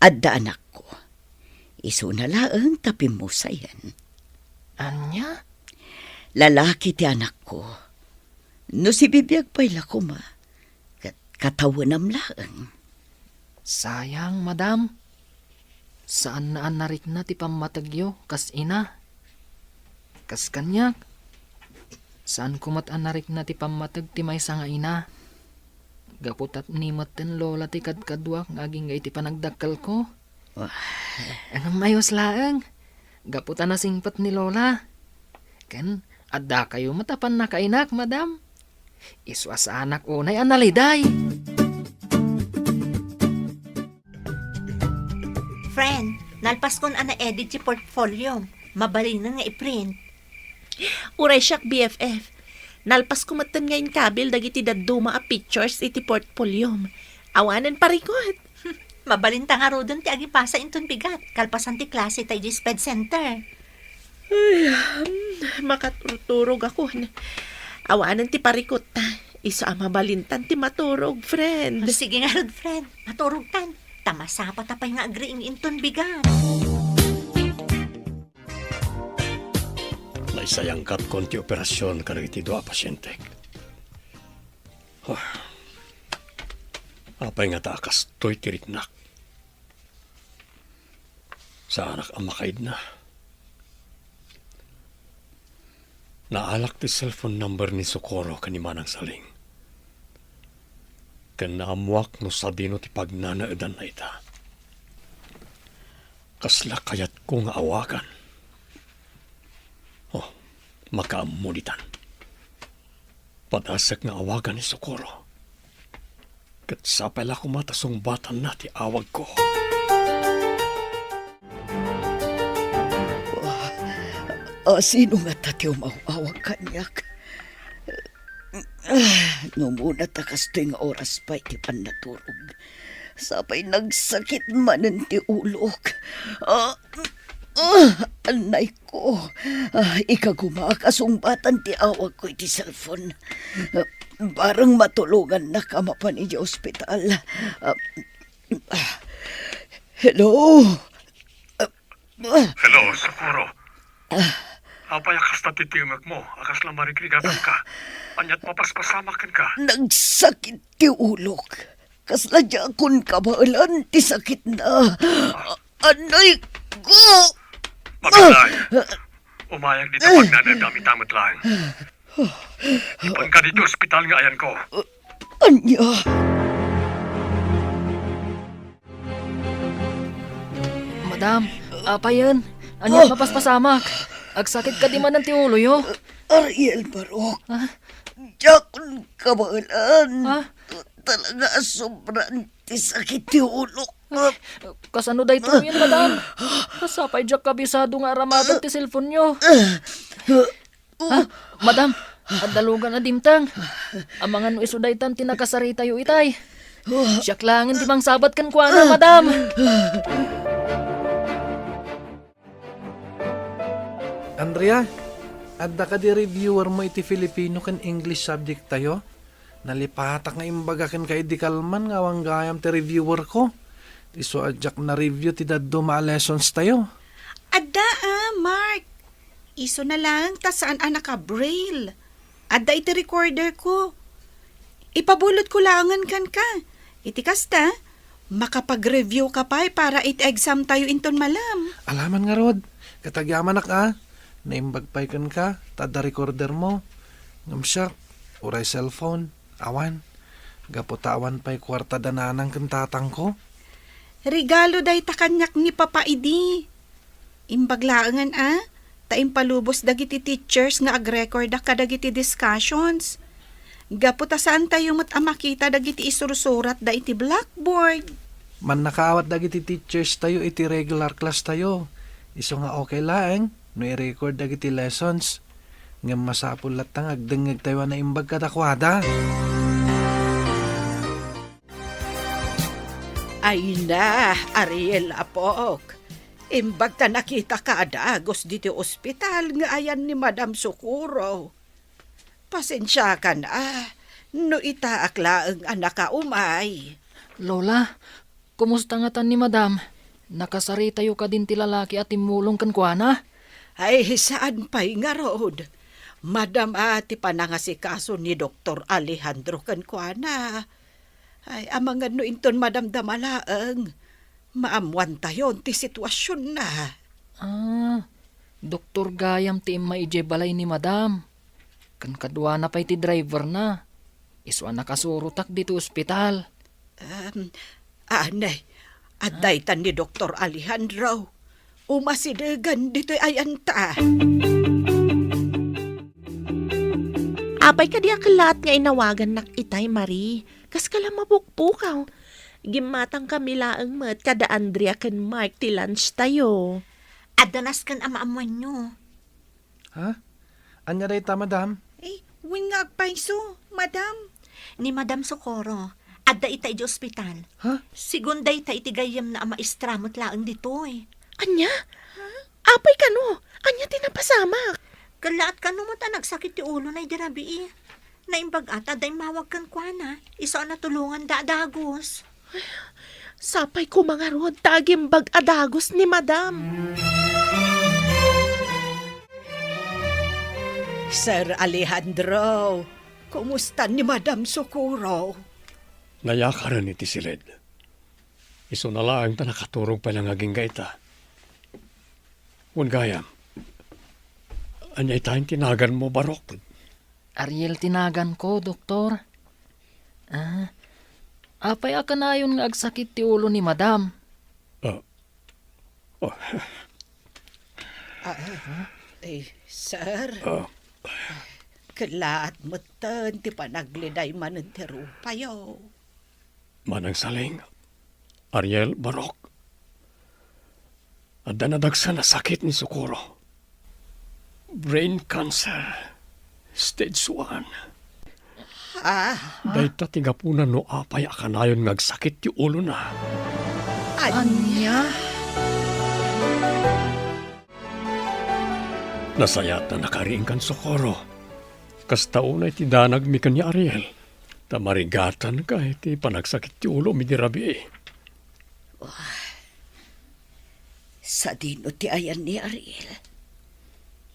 adda anakko. Isuna laeng ta pimmusayen. Ania? Lalaki ti anakko. No sibibiag pay la koma, ket katawenam laeng. Sayang, madam. Saanna a narikna ti pammategyo kas ina. Kas kaniak, saanko met a narikna ti pammateg ti maysa nga ina. Gapu ta ni metten Lola ti kadkaduak nga agingga iti panagdakkelko. Wah. Ngem ayos laeng. Gapu ta nasingpet ni Lola. Ken addakayo met a pannakainak, madam. Isu a saanak unay a naliday. Friend, nalpaskon a na-edit ti portfoliom. Mabalinen nga i-print. Uray siak, B F F. Nalpasko metten nga inkabil dagiti dadduma a pictures iti portfoliom. Awanen parikut. Mabalinta ngaruden ti agipasa inton bigat, kalpasan ti klase ta idiay sped center. Ay, hmm, makaturturogakon. Awanen ti parikutta. Isu a mabalintan ti maturog, friend. Sige ngarud, friend. Maturogkan. Ta masapata pay nga agriing inton bigat. Naisayangkatkon ti operasion kadagiti dua a pasientek. Huh. Apay ngata a kastoy ti riknak? Saanak a makaidna. Naalak ti cellphone number ni Socorro ken ni Manang Saling. Ken naammoak no sadino ti pagnanaedanna ita. Kasla kayatko nga awagan. Oh, makaammo ditan. Padasek nga awagan ni Socorro. Ket sapay la koma ta sungbatanna ti awagko. Ah, sino ngata ti umaw-awag kaniak? Ah, no muna ta kastoy nga oras pay ti pannaturog. Sapay nagsakit manen ti ulok. Ah, ah, anay ko. Ah, ikagumaak a sungbatan ti awagko iti cellphone. Ah, bareng matulongannaka mapan idiay ospital. Ah, ah, hello? Ah, Hello, Socorro. Apay a kasta ti timekmo? A kasla marigrigatanka? Ania't mapaspasamak kenka? Nagsakit ti ulok. Kasla diakon kabaelan ti sakitna. Anay ko! Mabiglay. Umayag dita pagnanadam ita met laeng. Ipanka ditoy ospital nga ayanko. Ania? Madam, apayen, ania mapaspasamak? Agsakit kadi manen ti uloyo? Ariel Barok. Ah? Diakon kabaelan. Ah? Talaga a sobran ti sakit ti ulok. Kasano daytoyen, madam? Sapay diak kabisado nga aramaten ti cellphone-yo. Ah, madam, adda lugan a dimteng. Amangan no isu daytan ti nakasaritayo itay. Siak laengen ti mangsabat kenkuana, madam. Andrea, adda kadi reviewer mo iti Filipino ken English subject tayo? Nalipatak nga imbaga kenka idi kalman nga awan gayam ti reviewer ko. Isu a diak na-review ti dadduma a lessons tayo. Adda, ah, Mark. Isuna laeng ta saan a naka-braille. Adda iti recorder ko. Ipabulot ko laengen kenka. Iti kasta, makapag-review ka pay para iti exam tayo inton malam. Alaman ngarud, ket agyamanak a, naimbag pay kenka, ta adda recorder mo. Ngem siak, uray cellphone, awan. Gapu ta awan pay kuarta da nanang ken tatangko. Regalo dayta kaniak ni Papa idi. Imbag laengen a, ta impalubos dagiti teachers nga agrekordak kadagiti discussions. Gapu ta saan tayo met a makita dagiti isursuratda iti blackboard. Mannakaawat dagiti teachers tayo iti regular class tayo. Isu nga okay laeng no i-record dagiti lessons. Ngem masapul latta nga agdengngeg tayo a naimbag kadakuada. Ay na, Ariel, apok. Imbag ta nakitaka a dagus ditoy ospital nga ayan ni Madam Socorro. Pasensiakan a, no itaak laeng a nakaumay. Lola, kumusta ngatan ni Madam? Nakasaritayo kadin ti lalaki a timmulong kenkuana? Ay, saan pay ngarud. Madam a ti panangasikaso ni Doktor Alejandro kenkuana. Ay, amangan no inton madamdama laeng, maammuantayon ti situasionna. Ah, doktor gayam ti immay idiay balay ni Madam. Ken kaduana pay ti driverna. Isu a nakasurotak ditoy ospital. Em, anay, adda itan ni Doktor Alejandro. Umasidegen ditoy ayanta. Apay kadi a kellaat nga inawagannak itay, Marie? Kaskala mapukpukaw. Gimmatangkami laeng met kada Andrea ken Mark ti lunch tayo. Adda nasken a maammuanyo. Ha? Ania dayta, madam? Eh, wen nga agpayso, madam. Ni Madam Socorro, adda ita idiay ospital. Ha? Sigun dayta iti gayyemna a maestra met laeng ditoy. Ania? Apay kano? Ania ti napasamak? Kellaat kano met a nagsakit ti ulona idi rabii. Naimbag a ta adda immawag kenkuana, isu a natulonganda a dagus. Sapay koma ngarud ta agimbag a dagus ni Madam. Sir Alejandro, kumusta ni Madam Socorro? Nayakaren iti siled. Isuna laeng ta nakaturog pay la nga agingga ita. Wen gayam, ania ita ti naganmo, Barok? Ariel ti naganko, Doktor. Ah, apay a kanayon nga agsakit ti ulo ni Madam? Ah, Oh. Ah, eh, sir. Ah. Kellaat metten ti panagledaymanen ti rupayo. Manang Saling, Ariel, Barok, adda nadagsen a sakit ni Socorro. Brain cancer, stage one. Ah? Dayta ti gapuna no apay a kanayon nga agsakit ti ulona. Ania? Nasayaat a nakariing kan Socorro. Kasta unay ti danagmi ken ni Ariel, ta marigatanka iti panagsakit ti ulomi idi rabii. Wah, sadino ti ayan ni Ariel?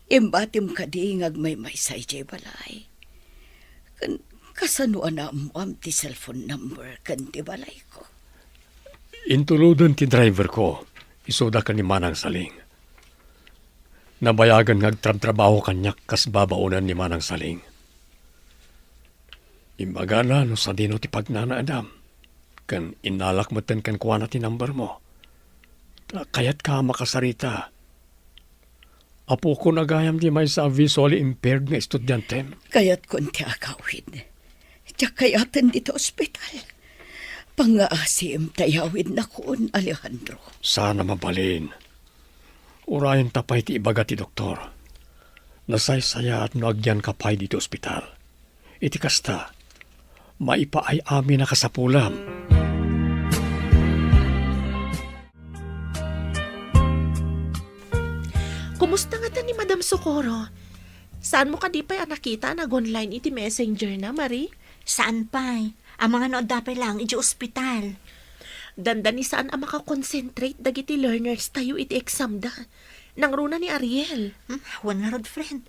Imbatim kadi nga agmaymaysa idiay balay? Ken kasano a naammoam ti cellphone number ken ti balayko? Intuloden ti driverko, isuda ken ni Manang Saling. Nabayagen nga agtrabtrabaho kaniak kas babaonen ni Manang Saling. Imbagana no sadino ti pagnanaedam, ken innalak metten kenkuana ti numbermo. Ta kayatka a makasarita. Apokon a gayam ti maysa a visually impaired nga estudiantem. Kayatkon ti agawid. Diak kayaten dita ospital. Pangngaasim ta iyawidnakon, Alejandro. Saan a mabalin. Urayenta pay ti ibaga ti doktor. Nasaysayaat no agyanka pay ditoy ospital. Iti kasta, maipaay amin a kasapulam. Kumusta ngata ni Madam Socorro? Saanmo kadi pay a nakita a nag-online iti messenger na, Marie? Saan pay. Amangan no adda pay laeng idiay ospital. Dandani saan a makakonsentrate dagiti learners tayo iti exam da. Nangruna ni Ariel. Hmm, wen ngarud, friend.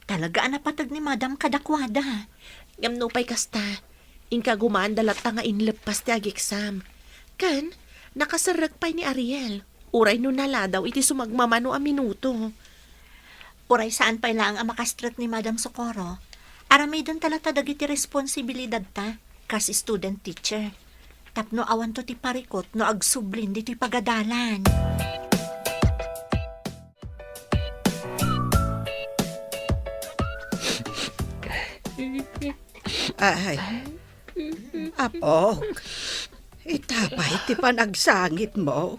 Talaga a napateg ni Madam kadakuada. Ngem nupay kasta, inkagumaanda latta nga inleppas ti ageksam. Ken, nakaserrek pay ni Ariel, uray no naladaw iti sumagmamano a minuto. Uray saan pay laeng a makastrek ni Madam Socorro, aramidenta latta dagiti responsibilidadta kas student teacher. Tapno awanto ti parikut no agsublin ditoy pagadalan. Ay, apok, ita pay ti panagsangitmo?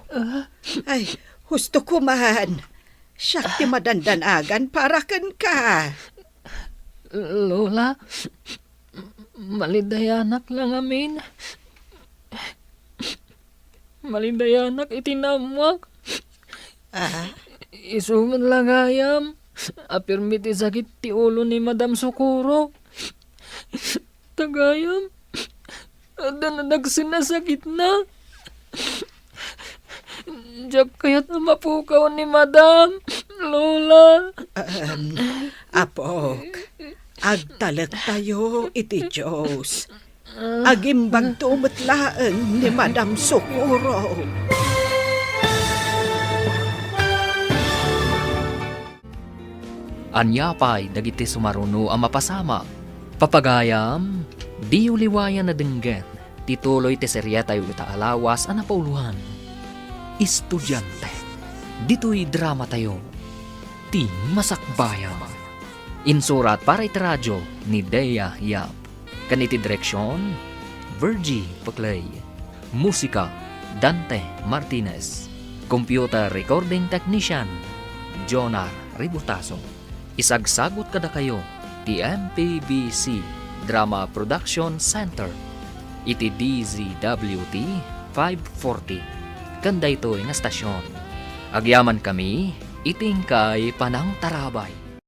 Ay, husto ko man. Siak ti madandanagan para kenka. Lola, malidayanak la ngamin. Malidayanak iti naammuak. Ah? Isu met la gayam a pirmi ti sakit ti ulo ni Madam Socorro. Ta gayam, adda nadagsen a sakitna. Diak kayat a mapukaw ni Madam, Lola. Ahem, apok, agtalektayo iti Dios. Agimbagto met laeng ni Madam Socorro. Ania pay dagiti sumaruno a mapasamak? Papagayam, diyo liwayan a denggen ti tuloy ti serietayo ita a lawas a napauloan, Estudiante. Ditoy dramatayo, Ti Masakbayan. Insurat para iti radio ni Dea Yap. Ken iti direksion, Virgie Peclay. Musika, Dante Martinez. Computer recording technician, Jonar Ributaso. Isagsagut kadakayo ti M P B C Drama Production Center iti D Z W T five forty ken daytoy nga stasyon. Agyamankami iti inkay panangtarabay.